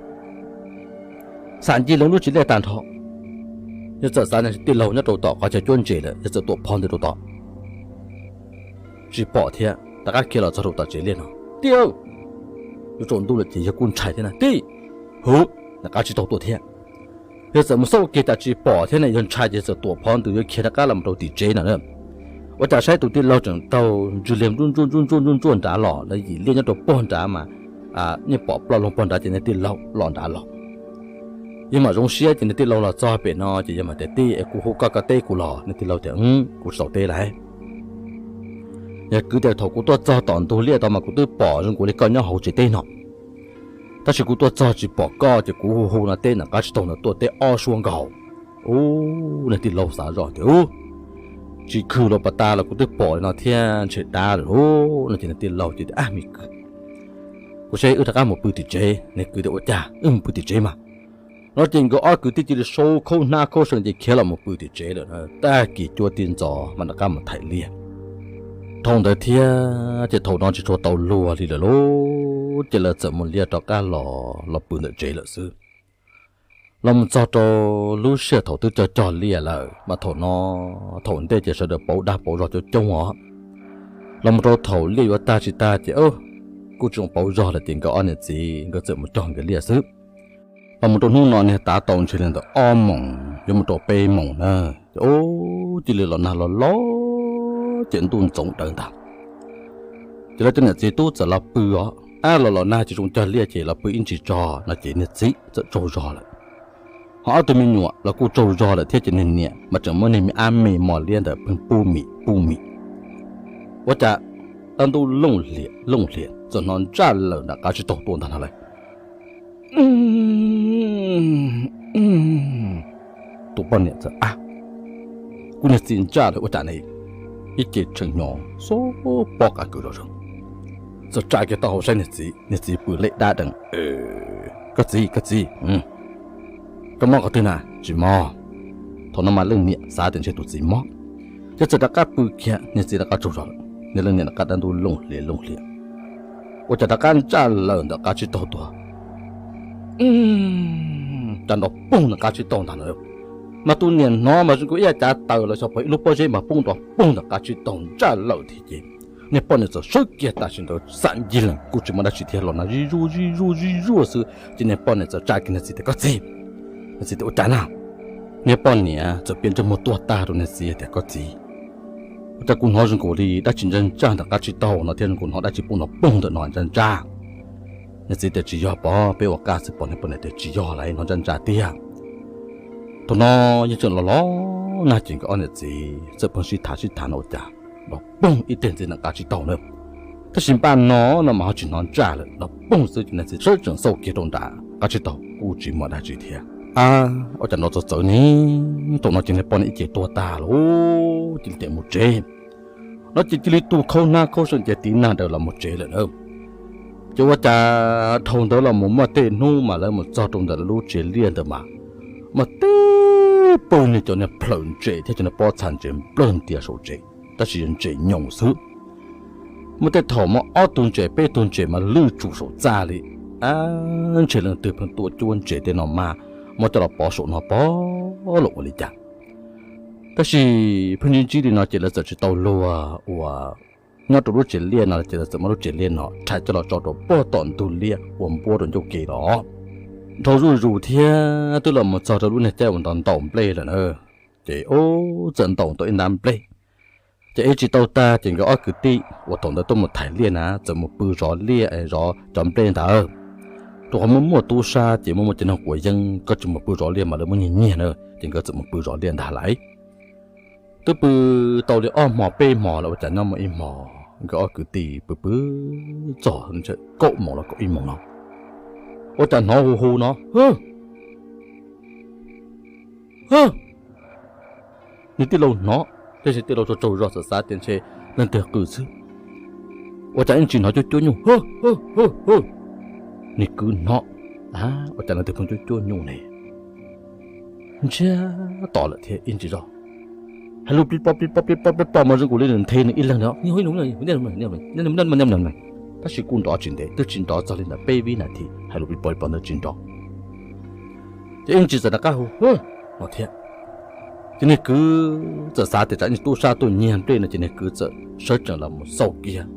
Xam ncig loo lub tsev liaj tag nrho, yawg txawm xav tias tij laug nyob rau tom qhov chaw cuab ntses lawm, yawg txawm tuam phov ntws rau tom, tsis pom thiab. Rov qab khiav los txog rau tom tsev liaj no, Tij, yuav tsaus ntuj lawm ces yawg kuj ntshai thiab na, Tij, hwv, nram qab tsib taug tuaj thiab. Yog txawm mus xauj kiag cas tsis pom thiab ne, yog ntshai ces txawm tuam phov ntws yuav khiav rov qab los mus rau tim tsev no na. Ua cas saib tus tij laug tseem taug ntswg liag ntsuj ntsuj ntsuj ntsuj ntsuj ntsuaj nrad los, lawv yim liaj nyob rau puag nrad mas, yeej pom ploj loog puag nrad ces niag tij laug los nrad los. Yog mam zoo siab ces niag tij laug los txog pem no ces yog mam tias, Tij, es kuv hu koj, koj teb kuv los? Niag tij laug tias, Kuv tsis tau teb lawm. Yog kwv tias thaum kuv tuaj txog tom ntug liaj tod mas kuv twb pom zoo nkaus li koj nyob hauv tsev teb no, tab sis kuv tuaj txog tsis pom koj ces kuv hu hu no teb nram qab tsib taug ntawd tuaj teb ob suab nkaus. Ub, niag tij laug xav zoj tias, Ub, tsis khwv los pas tas los kuv twb pom li no thiab, ntshe dab lawm lauj no ces niag tij laug ces tias, Ab, me kwv, kuv saib wb rov qab mus pw tim tsev. Niag kwv tias, Ua cas wb mus pw tim tsev mas? No ces nkawd ob kwv tij cia li sau khaub hnab khaub seem ces khiav los mus pw tim tsev lawm. Tag kis cuaj tij ntxov mas rov qab mus thaiv liaj. Dhau ntawd thiab ces thaum no tsis tshua tau luag li lawm lauj, ces lawv txawm mus liaj rov qab los, los pw ntawm tsev lawm xwb. Los mus txog rau lub sij hawm thaum twb cog cog liaj lawm mas thaum no, thaum ntej ces sawv daws pauv dag pauv zog coob coob os. Los mus rau thaum liaj yuav tag tsis tag ces kuj tsis zoo pauv zog lawm ces nkawd ob niam txiv nkawd txawm mus cog nkawd liaj xwb. Los mus rau hnub no niag tav tau ntshe li ntawm ob moos yuav mus rau peb moos na, ces ub, cia li los nag los los ces ntuj ntxoov dawv ntag. Ces lawv cov niam txiv tub txawm los pw os, ab, los los nag tsis zoo cog liaj ces los pw ib ntsis tso no ces niag txiv txawm tsaug zog lawm. Ho ob tug me nyuam los kuj tsaug zog lawm thiab ces niag niam mas tseem muab niag me ab me mos liab ntawd pheej puj mis puj mis. Ua cas dab ntub looj hliam looj hliam txawm hnov ntsaj lawm nram qab tsib taug tuaj ntag no lawm. Tus poj niam txawm, Ab, kuv niag txiv ntsaj lawm ua cas ne? Ib ce tshee hnyo xob pob qa kws zom zaws. Txawm tsa kiag taub hau saib niag txiv, niag txiv pw lej dab dees. Koj txiv, koj txiv, koj mob qhov twg na? Tsis mob. Thaum no mas leej niam xav tias ntshe tus txiv mob, ces txawm rov qab pw kiag, niag txiv rov qab tsaug zog lawm, niag leej niam rov qab dab ntub looj hliam looj hliam. Ua cas rov qab ntsaj lawm ntawm qab tsib taug tuaj, cas nrov poog ntawm qab tsib taug ntag na. Mas tus niam hnov mas zoo nkaus ib yam cav taws los xyov pom ib lub pob zeb mas poob nrov poog ntawm qab tsib taug ntsaj lawm thiab ces niag poj niam txawm sawb kiag tam sim ntawd xam ncig lees kuj tsis muaj dab tsi thiab los nag zib zuj zib zuj zib zuj xwb ces niag poj niam txawm tsa kiag niag txiv tias, Koj txiv. Niag txiv tias, Ua cas na? Niag poj niam txawm piav ntsej muag tuag tag rau niag txiv tias, Koj txiv, ua cas kuv hnov zoo nkaus li dab tsi ntsaj ntsaj ntawm qab tsib taug no thiab zoo nkaus hnov dab tsi poob nrov poog ntawm no ntsaj ntsaj. Niag txiv tias, Tsis yog pov, peb ua qaj xwb pov. Niag poj niam tias, Tsis yog lauj, hnov ntsaj ntsaj tiag. Thaum no yeej tseem los los nag ces nkawd ob niam txiv txawm pheej sib tham sib tham no ua cas nrov poog ib teg ntxiv nram qab tsib taug na. Tab sis npaj no no mas ho tsis hnov ntsaj lawm, nrov poog xwb ces niag txiv sawv tsees xauj kiag rau nram qab tsib taug kuj tsis muaj dab tsi thiab. A, ua cas nrov txawv txawv ne? Thaum no ces niag poj niam ib ce tuag tag lauj, cia li mus tsev. No ces cia li tu khaub hnab khaub seem ces tiv nag daws los mus tsev lawm na. Ces ua cas dhau ntawd los mus muaj tej hnub mas lawv mus txog rau ntawm lawv lub tsev liaj ntawd mas muaj tej pawg niag cov niag plhaws ntses thiab cov niag pob txha ntses nplawg ntias saum tsev, tab sis yog ntses nyoos xwb. Muaj tej thaum muaj ob tug ntses peb tug ntses mas lwj tsuj saum txaj li. A, ntshe leej twg pheej tuaj cuab ntses tej no mas muab coj los pov saum no pov los ua li cas. Tab sis pheej ntsib ntsib li no ces lawv txawm tsis tau luag uas nyob rau lub tsev liaj no ces lawv txawm muab lub tsev liaj no rhais coj los tso rau puag tom ntug liaj ua npuab rau ncauj ke los. Dhau zuj zus thiab twb los mus txog rau lub niag caij uas ntaus ntaus nplej lawm na. Ces ub, txawm ntaus tau ib nrab nplej. Ces ib tsis tau tag ces nkawd ob kwv tij uas thaum ntawd tuaj mus thaiv liaj na txawm mus pw zov liaj, zov cov nplej ntawd. Rau qhov muaj muaj tub sab ces muaj muaj cov neeg quav yeeb, koj tsis mus pw zov liaj mas lawv muab nyiag nyiag na, ces nkawd txawm mus pw zov liaj ntag lauj. Twb pw tau li ob hmo peb hmo lawm ua cas nyob muaj ib hmo nkawd ob kwv tij pw pw txog kaum moos los kaum ib moos no, ua cas hnov hu hu no, Hwb, hwb! Nws tij laug hnov, tab sis tij laug tsaug tsaug zog xav xav tias ntshe leej twg qw xwb. Ua cas ib ntsis hnov cuab cuab nyuj, Hwb, hwb, hwb, hwb! Nws kwv hnov, Ua cas leej twg pheej cuab cuab nyuj ne? Ntsiag to lawm thiab ib ntsis zog, hais lus plig pog plig pog plig pog plig pog mas zoo nkaus li nws nthe nws ib leeg no. Tab sis kuj nrov tsis ntev, twb tsis nrov txog li ntawm peb vib nas this, hais lus plig pog plig pog ntawd tsis nrov. Ces ib ntsis txawm rov qab hu, Hwb! No thiab. Ces niag kwv txawm xav tias tsam ib ntsis tub sab tuaj nyiag nplej no ces niag kwv txawm sawv tsees los mus xauj kiag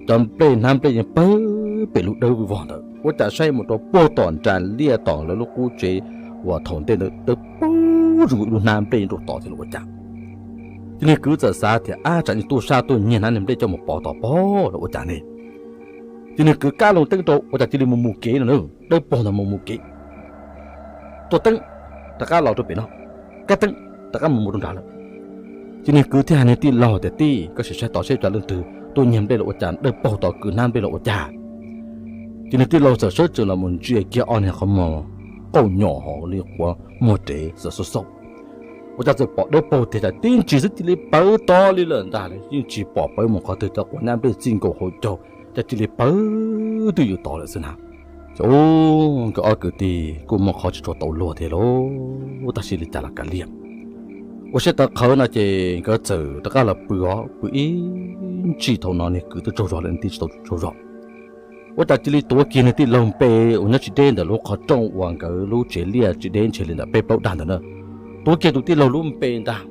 cov nplej hnab nplej yeej pawg pem lub dawb vog ntawd, ua cas saib mus rau puag tom nram liaj tom lawv lub qub tsev uas thaum ntej ntawd dawb paug zoo nkaus ib lub hnab nplej rau tod thiab los ua cas. Ces niag kwv txawm xav tias, ab, tsam niag tub sab tuaj nyiag hnab niag nplej coj mus pov tod pob los ua cas ne. Ces niag kwv kab loo teeb rau ua cas cia li mus mus kev no na, dawb paug ntawd mus mus kev. Tua teeb rov qab los rau pem no, kab teeb rov qab mus mus rau nrad lawm. Ces niag kwv thiaj hais niag tij laug tias, tij, koj sim saib tod seb ua cas leej twg tuaj nyiag nplej los ua cas, dawb paug tod kwv hnab nplej los ua cas. Ces niag tij laug txawm sawv tsees los mus ntsia kiag ob niag qhov muag qauj nyom hauv li qhuav muag rev xaum xaum xaum. Ua cas txawm pom dawb paug tiag, cas tib ntsis xwb cia li pawv tod li lawm ntag, yeej tsis pom pawv mus qhov twg, cov quav nyab nplej txij nkaus hauv caug, cas cia li pawv twj ywm tod lawm xwb na. Ces nkawd ob kwv tij kuj muaj qhov tsis tshua tau luag thiab lauj, tab sis li cas los kav liam. Ua siab tawv qhawv no ces nkawd txawm rov qab los pw os, pw ib ntsis thaum no niag kwv twb tsaug zog lawm, tij tsis tau tsaug zog. Ua cas cia li tuav kiag niag tij laug npe uas nyob tsis deb ntawm lub qhov rooj uas nkawd lub tsev liaj tsis deb ntshe li ntawm peb plaub dag ntawd na. Tuav kiag tus tij laug lub npe ntag.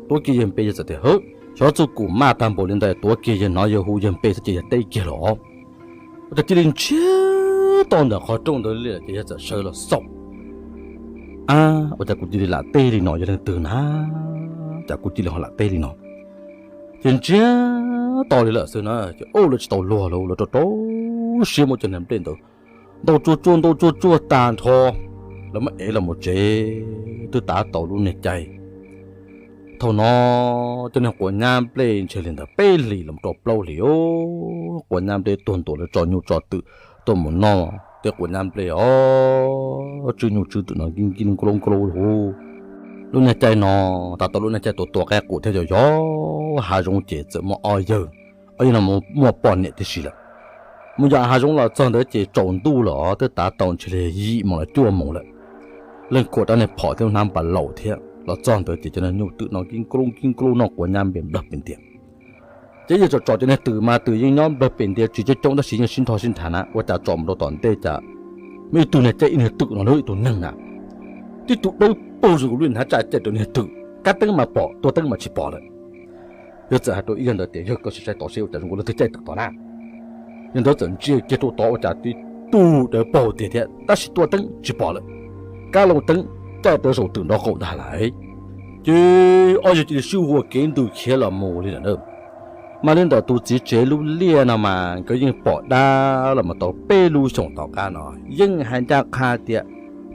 Tuav kiag yawg npe, yawg txawm tias, hwb, xyov txuj kum maj tag npaum li ntawd, tuav kiag yawg hnov yawg hu yawg npe xwb ces yawg teb kiag los. Ua cas cia li ntsiag to ntawm qhov rooj ntawd li lawm ces yawg txawm sawv los xauj. Ab, ua cas kuv cia li lam teb li no, yog leej twg na, cas kuv cia li ho lam teb li no. Ces ntsiag to li lawm xwb na, ces ua lawv tsis tau luag, lawv rau rau siab muab cov niag nplej ntawd ntau tsuag tsuag ntau tsuag tsuag tag nrho, lawv muab ev los mus tsev twb tav tau lub niag caij. Thaum no cov niag quav nyab nplej ntshe li ntawd peb hlis los rau plaub hlis, quav nyab nplej tuag ntuas, lawv tso nyuj tso twm tuaj mus noj tej quav nyab nplej os, tswb nyuj tswb twm no nkij nkij nkaub nkaub huv. Lub niag caij no, tav tau lub niag caij tua tua qaib qus thiab yog yog hav zoov ces txawm muaj ob yawg, ob yawg no muaj poj niam tib si lawm. Mus yos hav zoov los txog ntawd ces tsaus ntuj lawm, twb tav tau ntshe li yim moos los cuaj moos lawm. Leej khuam rab niag phom thiab lub hnab npas laus thiab los txog ntawd ces cov niag nyuj twm no nkij nkaub nkij nkaub noj quav nyab nplej nplawg pes ntiag. Ces yawg tsom tsom cov niag twm mas twm yeej nyob nplawg pes ntiag tsis coob coob tab sis yeej sib nrho sib nrhav na, ua cas tsom mus rau tom ntej cas muaj ib tug niag caij ib niag twm no na, ib tug neeg na, tib tug dawb paug zoo nkaus lub hnab tsaj caij rau niag twm, kab teeb mas pom, tua teeb mas tsis pom lawm. Yawg txawm hais rau ib yawg ntawd tias, yawg, koj sim saib tod seb ua cas zoo nkaus leej twg caij twm tod na. Yawg ntawd txawm ntsia kiag rau tod ua cas tib tug dawb paug tiag thiab tab sis tua teeb tsis pom lawm, kab loo teeb caij tawm saum twm nraub qaum ntag lauj. Ces ob yawg cia li sib hua kev ntws khiav los mus li lawm na. Mas li ntawm tus txiv tsev lub liaj no mas nkawd yeej pom dab los mus tau peb lub xyoos tom qab no, yeej hais ncaj qha tias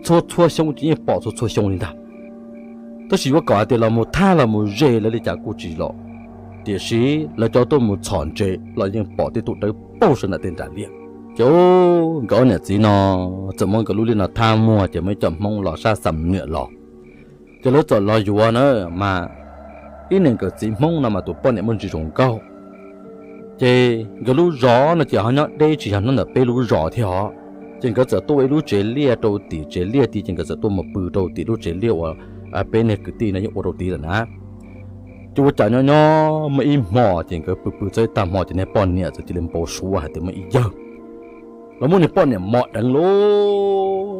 txhua txhua xyoo ces yeej pom txhua txhua xyoo li ntag. Tab sis yuav kom hais tias los mus thaj los mus ze lawv li cas kuj tsis los, tiam sis lawv cov tuaj mus txhom ntses los yeej pom tib tug dawb paug sawv nram tej nram liaj. Ces nkawd ob niam txiv no txawm muab nkawd lub liaj no thaj muag ces muaj ib co Hmoob los sab xam niam los. Ces lawv txawm los yuav na, mas ib niam nkawd txiv Hmoob no mas tus poj niam muaj ntsis zoo nkauj. Ces nkawd lub zos no ces ho nyob deb tsis yog nyob ntawm peb lub zos thiab os. Ces nkawd txawm tuaj ua ib lub tsev liaj rau tim tsev liaj tid, ces nkawd txawm tuaj mus pw rau tim lub tsev liaj uas peb niag kwv tij no yeej ua rau tid lawm na. Ces ua cas nyob nyob muaj ib hmo ces nkawd pw pw txog ib tag hmo ces niag poj niam txawm cia li npau suav hais tias muaj ib yawg los muab niag poj niam mos deev lauj.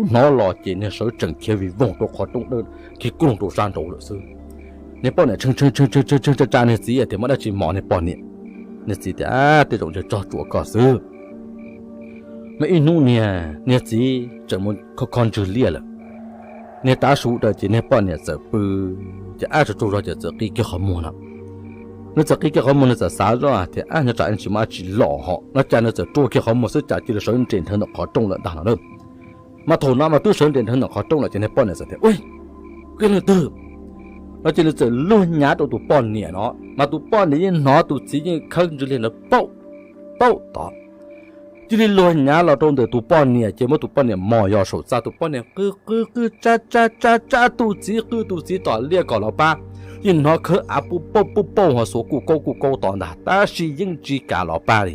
Hnov los ces niag sawv tsees khiav vij voog rau qhov rooj dawb kiag kuj rau sab nraud lawm xwb. Niag poj niam tshee tshee tshee tshee tshee tsa tsa niag txiv tias muaj dab tsi mos niag poj niam. Niag txiv tias, tej zaum ntshe tsog tsuam koj xwb. Muaj ib hnub niag, niag txiv tseem mus khob khob ntswg liaj lawm. Niag tav su daws ces niag poj niam txawm pw, ces ab tsaug tsaug zog ces txawm qi kiag qhov muag no. Nws txawm qi kiag qhov muag, nws txawm xav zoj tias ab nyob tsam tsis muaj dab tsi los hos no cas nws txawm rua kiag qhov muag xwb cas cia li sawv nres nrhawv ntawm qhov rooj lawm ntag no na. Mas thaum no mas twb sawv nres nrhawv ntawm qhov rooj lawm ces niag poj niam txawm tias, ui, koj yog leej twg? No ces nws txawm luag nyav rau tus poj niam no, mas tus poj niam yeej hnov tus txiv yeej khawb ntswg liaj ntawd paum paum tod. Cia li luag nyav los rau ntawm tus poj niam ces muab tus poj niam mos yos saum txaj, tus poj niam qw qw qw tsa tsa tsa tsa tus txiv, qw tus txiv tom liaj kom los pab. Yeej hnov khawb av puj pauj puj pauj ho xuav kuj kaub kuj kaub tod ntag tab sis yeej tsis kam los pab li.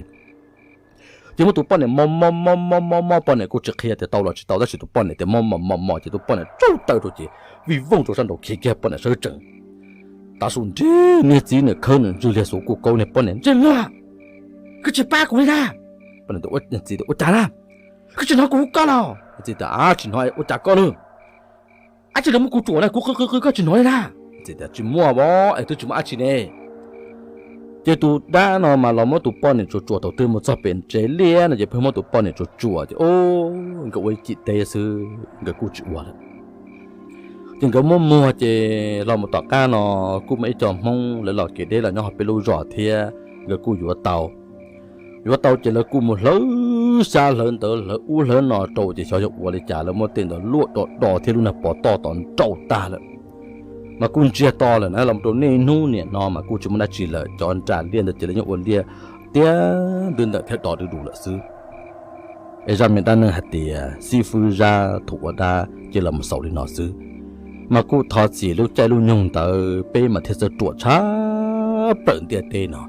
Ces muab tus poj niam mos mos mos mos mos mos, poj niam kuj tsis qhia tias tau los tsis tau tab sis tus poj niam tias mos mos mos mos ces tus poj niam tsaug taw rau ces vij voog rau sab nraud khiav kiag, poj niam sawv tsees. Tav su nrig niag txiv nws khawb nws ntswg liaj xuav kuj kaub, niag poj niam ntsej muag, koj tsis pab kuv li na. Poj niam tias, txiv tias ua cas na? Koj tsis hnov kuv hu koj los? Txiv tias tsis hnov, ua cas koj na? Ab tsis los muab kuv tsuam na, kuv qw qw qw koj tsis hnov li na. Txiv tias tsis muaj os, es twb tsis muaj dab tsi ne. Ces tus dab no mas los muab tus poj niam tsuam tsuam thaum twg mus txog pem tsev liaj no ces pheej muab tus poj niam tsuam tsuam ces nkawd ua ib cim teb xwb nkawd kuj tsis ua lawm. Ces nkawd muab muag ces los mus tom qab no kuj muaj ib co Hmoob lawv los kev deb los nyob hauv peb lub zos thiab nkawd kuj yuav tau. Yuav tau ces lawv kuj mus hlawv xyab hlawv ntawv hlawv ub hlawv no rau ces xyov yog ua li cas lawv muab tej ntawd luaj do do thiab lub nag pov toj tod nrauj tag lawm. Mas kuj ntsiag to lawm na, los rau niaj hnub niam no mas kuj tsis muaj dab tsi lawm, cov nra liaj ntawd ces lawv yeej ua liaj tiab ntwb ntawm thiab do du du lawm xwb. Es zaj me dab neeg hais tias xib fwb Zab thaum ua dab ces los mus xaus li no xwb. Mas kuj thov txim lub caij lub nyoog ntawd peb mas thiaj txawj ruam tshaj plaws ntiaj teb no.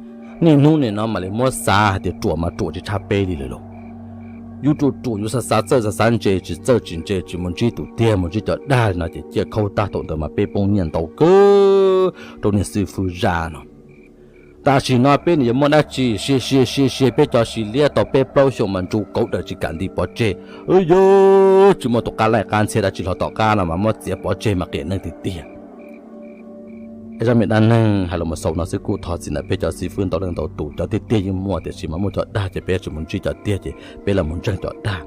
Niaj hnub niam no mam li muab xav hais tias ruam mas ruam tsis tshaj peb li lawm lauj. Yus ruam ruam yus xav xav txawj xav xav ntse tsis txawj tsis ntse tsis mus ntsib tus tiag mus ntsib cov dag li no ces ciaj khaub tag thaum ntawd mas peb poob nyiaj ntau kawg rau niag xib fwb Zab no. Tam sim no peb nim yuav muaj dab tsi sia sia sia sia peb cov siv liab tau peb plaub xyoos mas ntsu kauv daws tsis kam nti pov tseg. Yog tsis muaj tus qab laij qab ntxhiab dab tsi hlo tom qab no mas muab txiav pov tseg mas qias neeg tiag tiag. Zaj me dab neeg hais los mus xaus no xwb, kuj thov txim ntawm peb cov xib fwb ntau leej ntau tus, cov tiag tiag yeej muaj tiam sis mas muaj cov dag ces peb tsis mus ntsib cov tiag ces peb los mus ntseeg cov dag.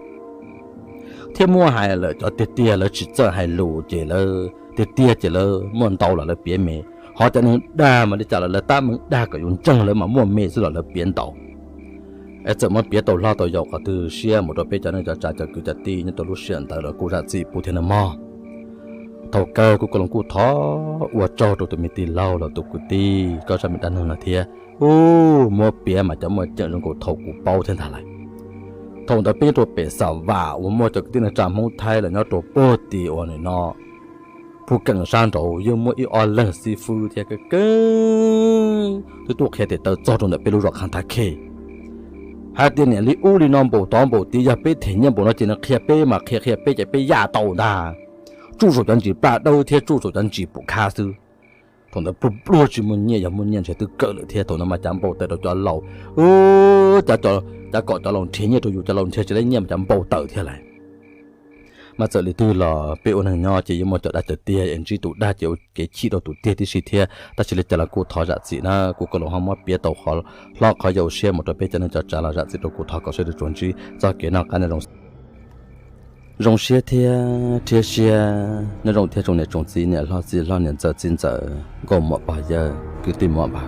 Thiab muaj hais lawm cov tiag tiag lawv tsis txawj hais lus ces lawv tiag tiag ces lawv muaj ntau los lawv piav me, ho cov neeg dag mas li cas los lawv tab meeg dag kom yus ntseeg lawv mas muaj me xwb los lawv piav ntau. Es txawm muab piav tau hlob tau yau qhov twg siab mus rau peb cov neej cov tsav cov kwv cov tij nyob rau lub sij hawm ntawd los kuj zam txim pub thiab nawb mog. Thaum kawg kuv Koos Loos kuj thov ua tsaug rau tus me tij laug los tus kwv tij koj zaj me dab neeg no thiab. Ub, muab piav mas cov muaj ceem zoo nkaus thaum kuv paub thiab ntag lauj. Thaum ntawd peb nyob rau pem Xam Vam uas muaj cov kwv tij neej tsa Hmoob Thaib los nyob rau puag tim uas nim no Phu Keem sab nraud yeej muaj ib ob leeg xib fwb thiab keeb keeb twb tuaj qhia tes taw txog rau ntawm peb lub zos Khab Thab Khej hais tias niam li ub li no npaum tod npaum tid, yog peb them nyiaj npaum no ces nws qhia peb mas qhia qhia peb ces peb yaj tau ntag. Tsuj saum cov ntsis plaj dawb thiab tsuj saum cov ntsis pum khab xwb. Thaum ntawd pluag pluag tsis muaj nyiaj, yog muaj nyiaj ntshe twb kawm lawm thiab. Thaum ntawd mas cav npau taws rau cov laus, cav kom cov laus nrhiav nyiaj rau yus, cov laus nrhiav tsis tau nyiaj mas cav npau taws thiab lauj. Mas txawm li twg los peb ua neeg nyob ces yeej muaj cov dag cov tiag es ntsib tus dag ces ua kev chim rau tus tiag tib si thiab. Tab sis li cas los kuj thov zam txim na, kuv Koos Loos ho muab piav tau qhov hlob qhov yau siab mus rau peb cov neej cov tsav los zam txim rau kuv, thov kom sawv daws tsuas ntsib txoj kev noj qab nyob zoo. Zoo siab thiab rhiab siab nyob zoo thiab tsoom niam tsoom txiv, niam hlob txiv hlob, niam ntxawm txiv ntxawm, nkauj muam pog yawg kwv tij muam npawg,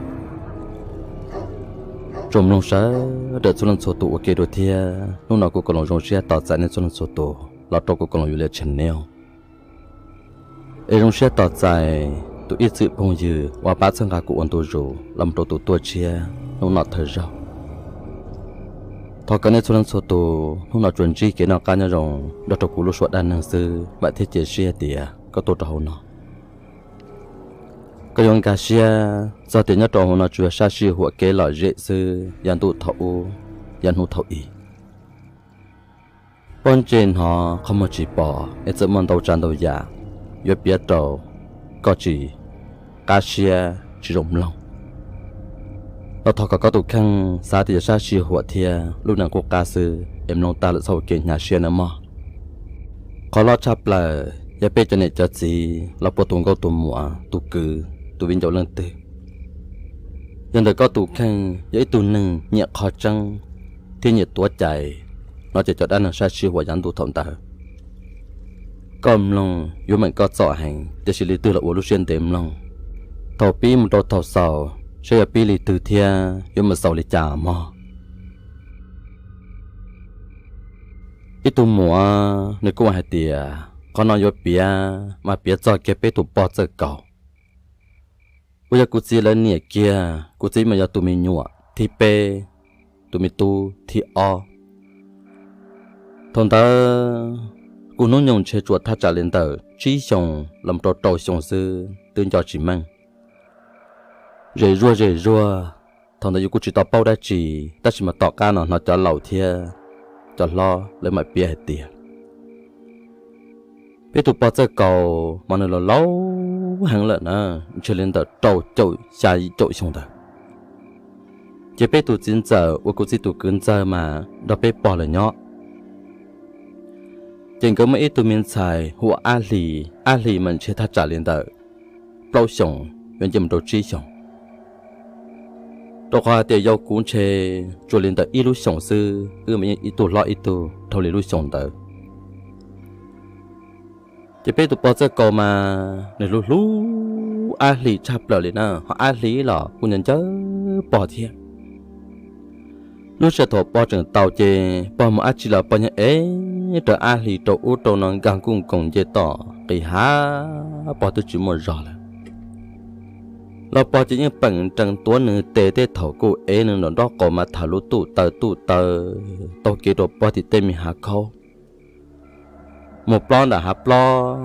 tsoom mloog sawv daws txhua leej txhua tus ua ke dua thiab. Hnub no kuv Koos Loos zoo siab tos txais nej txhua leej txhua tus los rau kuv Koos Loos YouTube channel. Es zoo siab tos txais tus ib txwm phooj ywg uas pab txhawb nqa kuv ua ntu zus los mus rau tus tuaj tshiab hnub no thawj zaug. Thov kom nej txhua leej txhua tus hnub no tsuas ntsib kev noj qab nyob zoo nrog rau kuv lub suab dab neeg xwb, vam thiab cia siab tias koj tuaj rau hauv no koj yuav nkag siab txog tias nyob rau hauv no tsuas yog sab sij huam kev lom zem xwb, yav ntuj thaum ub, yav hnub thaum i. Pob ntseg hnov qhov muag tsis pom es txawm muaj ntau tsav ntau yam yuav piav rau koj tsis qab siab tsis zoo mloog. Los thov kom koj tus kheej xav tias yog sab sij huam thiab lub neej qub qab xwb es mloog tag lawm txhob ua kev hnyav siab nawb mog. Qhov loj tshaj plaws yog peb cov niam cov txiv los puas tus nkauj tus muam tus kwv tus viv ncaus leej twg, yog ntawm koj tus kheej yog ib tug neeg nyiam qhov tseeb thiab nyiam tuav cai no ces cov dab neeg sab sij huam yav ntuj thaum ntawd koj mloog yuav meem koj txom heev, tiam sis li twg los ua lub siab ntev mloog. Thaum pib mus rau thaum xaus saib yog pib li twg thiab yuav mus xaus li cas mog. Ib tug muam nws kuj hais tias qhov no yuav piav mas piav txog kiag peb tus pog Txawj Kaus uas yog kuv txiv lawv niam kiag. Kuv txiv mas yog tus me nyuam thib peb, tus me tub thib ob. Thaum ntawd kuv hnub nyoog ntshe tsuas thaj tsam li ntawm tsib xyoos los rau rau xyoo xwb, twb nco tsis meej. Zem zuag zem zuag, thaum ntawd yus kuj tsis tau paub dab tsi, tab sis mas tom qab no hnov cov laus thiab cov hlob lawv mam piav hais tias peb tus pog Txawj Kaus mas nws laus laus heev lawm na, ntshe li ntawm rau caum xya caum xyoo ntawd. Ces peb tus txiv ntxawm uas kuv txiv tus kwv ntxawg mas nrog peb pog lawm nyob. Ces nkawd muaj ib tug me ntxhais hu ua Ab Hlis, Ab Hlis mas ntshe thaj tsam li ntawm plaub xyoos yuav nce mus rau tsib xyoos. Rau qhov hais tias yau kuv ntshe tsuas li ntawm ib lub xyoos xwb, wb mas yeej ib tug hlob ib tug dhau li lub xyoos ntawd. Ces peb tus pog Txawj Kaus mas nws hlub hlub Ab Hli tshaj plaws li na, ho Ab Hli los kuj nco nco pog thiab. Lub sij hawm thaum pog tseem tau ces pog mus dab tsi los pog yeej ev rawv Ab Hli rau ub rau no nkag nkuj nkoos nce tom qis hav, pog twb tsis muaj zog lawm. Los pog ces yeej peem nrees tuav nws tes, tej thaum kuj ev nws nraum nraub qaum mas tham lus tuj taws tuj taws taug kev rau pog tim tej me hav khaub. Mus plob nram hav plob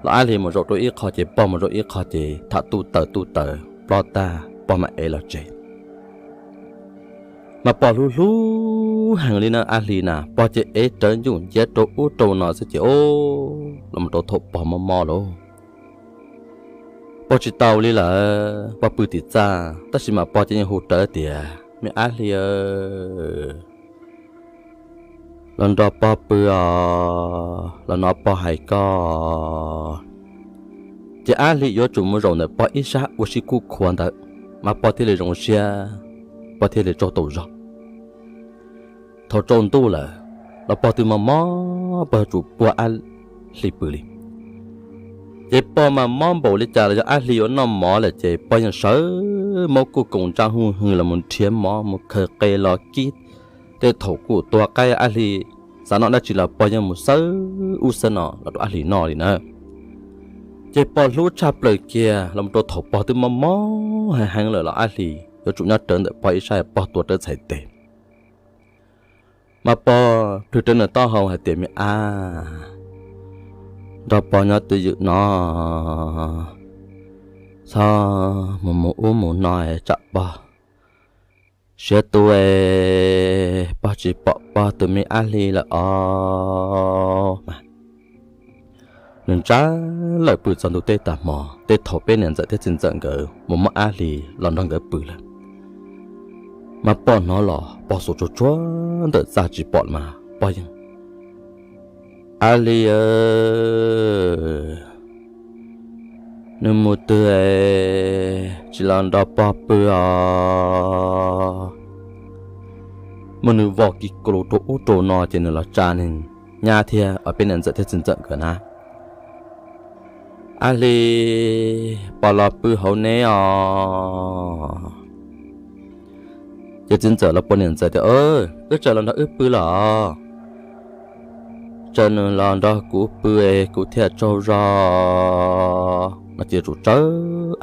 los Ab Hli mus zaum rau ib qho ces pog mus zaum ib qho ces tham tuj taws tuj taws plob tag pog mam ev los tsev. Mas pog hlub hlub heev li na Ab Hli na, pog ces ev rawv ncuj nciab rau ub rau no xwb ces o, los mus rau thaum pog mob mob lauj, pog tsis tau li lawm, pog pw tim txaj tab sis mas pog ces yeej hu rawv tias, Me Ab Hli, los nrog pog pw os, los nov pog hais koj. Ces Ab Hli yuav tsum mus zaum ntawm pog ib sab ua si kuj khuav ntawd, mas pog thiaj li zoo siab, pog thiaj li tsaug tau zog. Thaum tsaus ntuj lawm, los pog twb mob mob, pog yuav tsum puag Ab Hli pw li. Ces pog mas mob npaum li cas los yog Ab Hli yuav noj mov lawm ces pog yeej sawv maub kuj koos ntsaj huj hwm los mus nrhiav mov mus khaws qe los kib. Tej thaum kuj tua qaib Ab Hli xav noj dab tsi los pog yeej mus xawb ub xawb no los rau Ab Hli noj li na. Ces pog hlub tshaj plaws kiag los rau thaum pog twb mob mob heev heev lawm los Ab Hli yuav tsum nyob rawv ntawm pog ib sab, pog tuav rawv txhais tes. Mas pog plhws rawv nws taub hau hais tias, Me Ab, nrog pog nyob twj ywm no, txhob mus mus ub mus no tsam pog siab tu es pog tsis pom pog tus me Ab Hli lawm os. Nws ntsa lawm pw txog ntua teb tag hmo, tej thaum peb niam ntxawm thiab txiv ntxawm nkawd mus muab Ab Hli los nrog nkawd pw lawm. Mas pog hnov los pog xuas tsuag tsuag ntawm txaj tsis pom mas pog yeej, Ab Hli, nws mus twg es tsis los nrog pog pw os? Muab nws vos kiv kaus lus rau ub rau no ces nws los tsa nws nyab thiab peb niam ntxawm thiab txiv ntxawm nkawd na, Ab Hli, pog los pw hauv ne os. Ces txiv ntxawm los pab niam ntxawm tias, Wb tsaws los nrog wb pw los, tsaws nws los nrog kuv pw es kuv thiaj tsaug zog no ces yuav tsum tsaws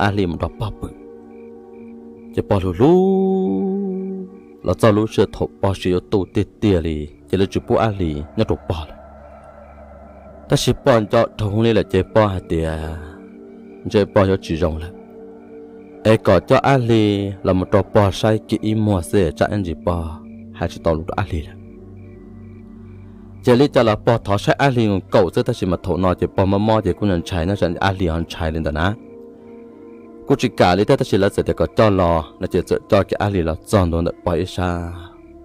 Ab Hli mus nrog pog pw. Ces pog hlub hlub los txog lub sij hawm thaum pog siav yuav tu tiag tiag li ces lawv tsis pub Ab Hli nyob rau pog lawm. Tab sis pog nco dhau li lawm ces pog hais tias ntshe pog yuav tsis zoo lawm, es kom coj Ab Hli los mus rau pog saib kiag ib muag xwb tsam ib ntsis pog hais tsis tau lus rau Ab Hli lawm. Ces li cas los pog thov saib Ab Hli nkaus xwb tab sis mas thaum no ces pog mob mob ces kuj ntshai ntshai, nyob tsam Ab Hli ho ntshai li ntawd na. Kuj tsis kam li thiab tab sis lawv txawm tias kom coj los no ces txawm coj kiag Ab Hli los txog ntua ntawm pog ib sab,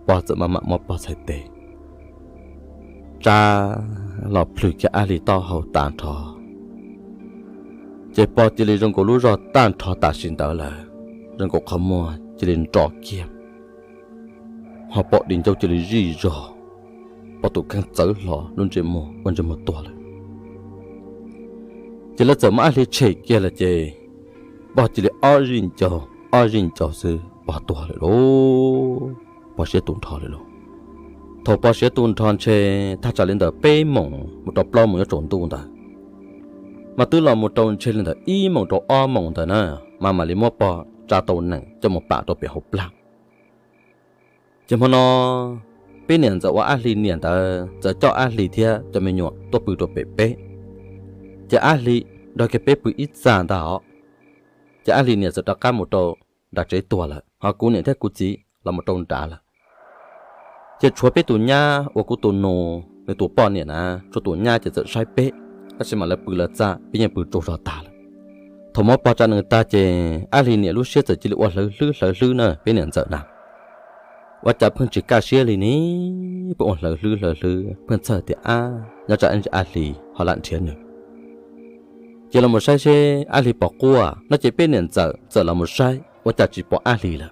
pog txawm maj mam muab pog txhais tes tsa los plhws kiag Ab Hli taub hau tag nrho. Ces pog cia li zoo nkaus lub zog tag nrho tam sim ntawd lawm, zoo nkaus qhov muag cia li nro kiag, ho pom di ncauj cia li zij zog, pog tus kheej txawv hlo lub ntsej muag ua ntsej muag tuag lawm. Ces lawv txawm muab Ab Hli tshem kiag lawm ces pog cia li ob zij ncaus ob zij ncaus xwb pog tuag lawm lauj. Pog siav tu nrho lawm lauj. Thaum pog siav tu nrho ntshe thaj tsam li ntawm peb moos mus rau plaub moos yuav tsaus ntuj ntawd, mas twb los mus rau ntshe li ntawm ib moos rau ob moos ntawd na, mas mam li muab pog tsa tau nees coj mus pam rau pem hauv plag. Ces hmo no peb niam ntxawm uas Ab Hli niam ntawd txawm coj Ab Hli thiab cov me nyuam tuaj pw rau pem peb, ces Ab Hli nrog kiag peb pw ib txaj ntag os. Ces Ab Hli niam txawm rov qab mus rau nram tsev tuag lawm, ho kuv niam thiab kuv txiv los mus rau nrad lawm. Ces tshuav peb tus nyab uas kuv tus nus nws tus poj niam na, tshuav tus nyab ces txawm saib peb, tab sis mas lawv pw lawv txaj, peb yeej pw tsaug zog tag lawm. Thaum muab pog tsa nees tag ces Ab Hli niam lub siab txawm cia li ua hlawv hlwb hlawv hlwb na peb niam ntxawm na. Ua cas pheej tsis kaj siab li ne, pheej ua hlawv hlwb hlawv hlwb, pheej txhawj tias ab, nyob tsam ib ntsis Ab Hli ho lam nrhiav nws. Ces los mus saib seb Ab Hli puas quaj no ces peb niam ntxawm txawm los mus saib ua cas tsis pom Ab Hli lawm.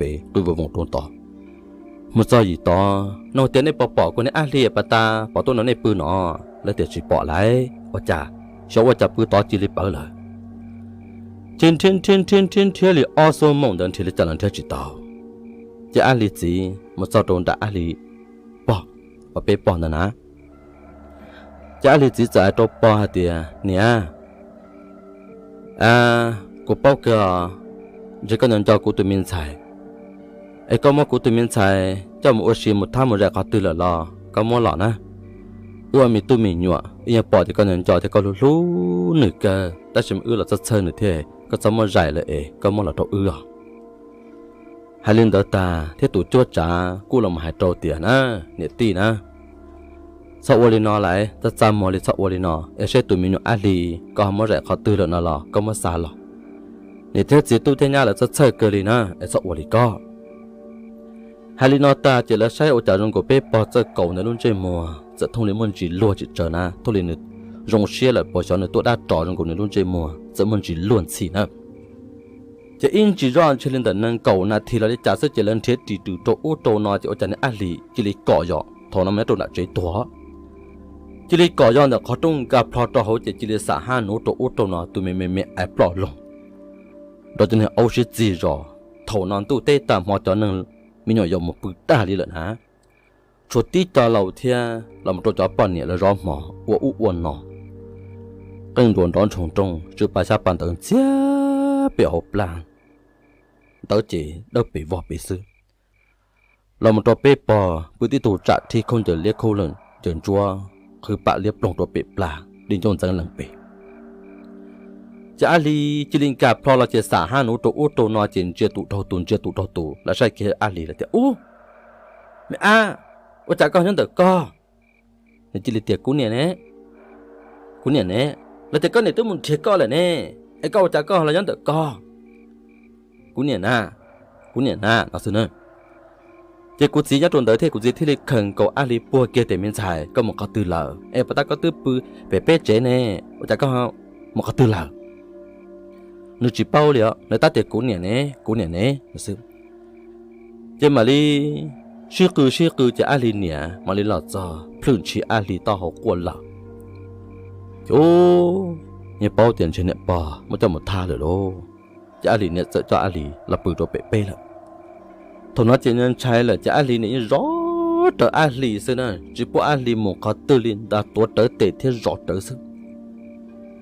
pem qw voos voos rau tod. Mus txog yim tod, nug tias nej puas pom kuv niag Ab Hli pas tas pom tuaj nrog nej pw no? Lawv tias tsis pom lauj. Ua cas, xyov ua cas pw tod cia li ploj lawm. Ces nrhiav nrhiav nrhiav nrhiav nrhiav li ob xuab moos ntawd nrhiav li cas los nrhiav tsis tau. Ces Ab Hli txiv mus txog rau nram Ab Hli pog, uas peb pog ntawd na. Ces Ab Hli txiv txawm hais rau pog hais tias, niam, kuv paub kawg os, ntshe koj nco nco kuv tus me ntxhais, es koj muab kuv tus me ntxhais coj mus ua si mus thab mus zais qhov twg lawm los koj muab los na. Wb ua me tub me nyuam, wb yeej pom tias koj nco nco thiab koj hlub hlub nws kawg, tab sis mas wb los txhawj txhawj nws thiab, koj txhob muab zais lawm es koj muab los rau wb os. Hais li ntawd tag thiab tus cuab tsav kuj los hais rau tias na, niam tij na, txhob ua li no lauj, txaj txaj muag li txhob ua li no es seb tus me nyuam Ab Hli koj ho muab zais qhov twg lawm no los koj muab xa los. Niam thiab txiv tub thiab nyab lawv txhawj txhawj kawg li na, es txhob ua li koj. Hais li no tag ces lawv saib ua cas zoo nkaus peb pog Txawj Kaus ntawd lub ntsej muag txawm thooj li muaj ntsis luag tsis tsawg na, thooj li nws zoo siab lawm puas xyov nws tuaj dab ros zoo nkaus nws lub ntsej muag txawm muaj ntsis luag ntxhi na. Ces ib ntsis zoj ntshe li ntawm nees nkaum nas this los li cas xwb ces lawv nrhiav ris rws rau ub rau no ces ua cas niag Ab Hli cia li kom yos thaum no mas nyob rau nram tsev tuag. Cia li kom yos ntawm qhov rooj nkag plho rau hauv ces cia li xam hab nuv rau ub rau no tus me me me ais ploj loog nrov cov niag aub sib txig zos. Thaum no ntuj teb tag hmo cov neeg me nyuam yaus mus pw tag li lawm na. Tshuav tib co laus thiab los mus rau cov poj niam lawv zov hmo ua ub ua no. Qeej nruas nrov ntshoo rooj, tsw pa xyab pa ntawv ntxiag pem hauv plag, ntawv ces dawb pes vog pes xwb. Los mus rau peb pog pw tib tug tsam rhib khaub ncaws liab khaub ncaws ntsuab, qhwv pam liab ploog rau pem plag, di ncauj ntxeev lees pem. Ces Ab Hli cia li nkag plho los ces xam hab nuv rau ub rau no ces ntsia tus dhau tus ntsia tus dhau tus, lawv saib kiag Ab Hli lawv tias, ub, me ab, ua cas koj nyob ntawm koj? Nws cia li tias, kuv niam ne, kuv niam ne. Lawv tias, koj niam twb mus nrhiav koj lawm ne, es koj ua cas koj los nyob ntawm koj? Kuv niam na, kuv niam na no xwb na. Ces kuv txiv nyob rau ntawd thiab kuv txiv thiaj li khaws nkaus Ab Hli puag kiag tias, me ntxhais, koj mus qhov twg lawm es pas tas koj twb pw pem peb tsev ne, ua cas koj mus qhov twg lawm? Nws tsis paub li os, nws tab tias, kuv niam ne, kuv niam ne no xwb. Ces mam li sib qw sib qw ces Ab Hli niam mam li los txog plhwj ntshis Ab Hli taub hau quaj lawm. Ces ub, yeej paub tias ntshe niam pog muab coj mus thab lawm lauj. Ces Ab Hli niam txawm coj Ab Hli los pw rau pem peb lawm. Thaum no ces ntshai lawm ces Ab Hli niam yeej zov rawv Ab Hli xwb na, tsis pub Ab Hli mus qhov twg li ntag, tuav rawv tes thiab zov rawv xwb.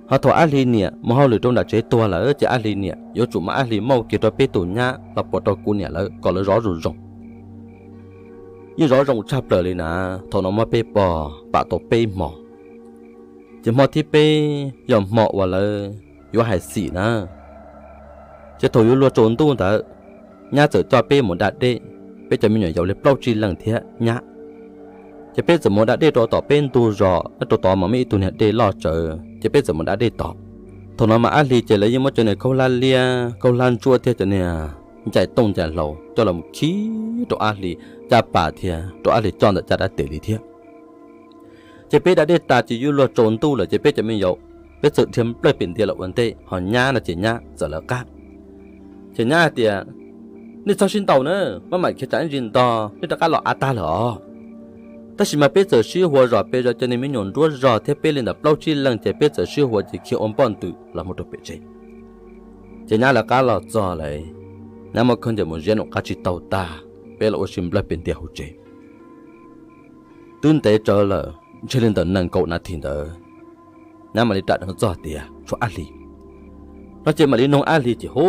Ho thaum Ab Hli niam mus hauj lwm rau nram tsev tuag lawm ces Ab Hli niam yuav tsum muab Ab Hli muab kiag rau peb tus nyab los puas rau kuv niam lawv kom lawv zov zoo zoo. Yeej zov zoo tshaj plaws li na. Thaum no muab peb pog pam tau peb hmo, ces hmo thib peb yog hmo uas lawv yuav hais xim na. Ces thaum yuav luag tsaus ntuj ntawd, nyab txawm coj peb mus da dej, peb cov me nyuam yaus li plaub tsib leeg thiab nyab. Ces peb txawm mus da dej rau tom peb ntug zos, nyob rau tod mas muaj ib tug niag dej loj tsawv, ces peb txawm mus da dej tod. Thaum no mas Ab Hli ces lawv yeej muab cov niag khaub hlab liab, khaub hlab ntsuab thiab cov niag ncaim tooj ncaim hlau coj los khib rau Ab Hli caj pas thiab rau Ab Hli coj ntawm caj dab tes li thiab. Ces peb da dej tas ces yuav luag tsaus ntuj lawm ces peb cov me nyuam, peb txawm dhia nplawg pem ntiag los ua ntej, ho nyab no ces nyab txawm lawv qab. Ces nyab hais tias, nej txhob sib ntaus na, maj mam khiav tsam ib ntsis ntog nej rov qab los av tag lawm os. Tab sis mas peb txawm sib hua zom pes zos cov niag me nyuam nruab zog thiab peb li ntawm plaub tsib leeg ces peb txawm sib hua ces khiav ua npoj ntws los mus rau pem tsev. Ces nyab lawv qab los txog lawm, nyab muab khaub ncaws mus ziab num qab tsis tau tag, peb los ua si nplawg pem ntiag hauv tsev. Twb ntev tsawv lawm ntshe li ntawm nees nkaum nas this ntawd, nyab mam li ram dheev txog tias tshuav Ab Hli no ces mam li noog Ab Hli ces hu,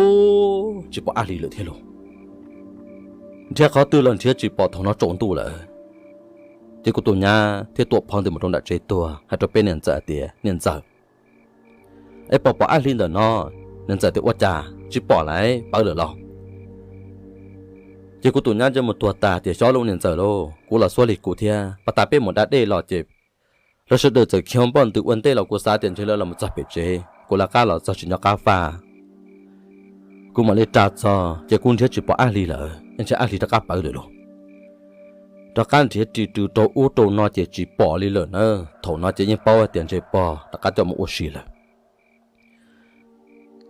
tsis pom Ab Hli lawm thiab lauj. Nrhiav qhov twg los nrhiav tsis pom, thaum no tsaus ntuj lawm. Ces kuv tus nyab thiaj tuam phov ntws mus rau nram tsev tuag hais rau peb niam ntxawm hais tias, niam ntxawm, es pom pom Ab Hli ntawm no? Niam ntxawm tias, ua cas tsis pom lawm, pawv lawm los? Ces kuv tus nyab ntsej muag tuag tas tias, xyov lauj niam ntxawm lauj, kuv los xuab lig kuv thiab, pas tas peb mus da dej los ces lawv sawv daws txawm khiav npoj ntws ua ntej los kuv xav tias ntshe lawv los mus txog pem tsev, kuv lawv qab los txog tsis nco qab faj. Kuv mam li ras txog ces kuv nrhiav tsis pom Ab Hli lawm, ntshe Ab Hli rov qab pawv lawm lauj. Rov qab nrhiav ris rws rau ub rau no ces tsis pom li lawm na. Thaum no ces yeej paub tias ntshe pog rov qab coj mus ua si lawm.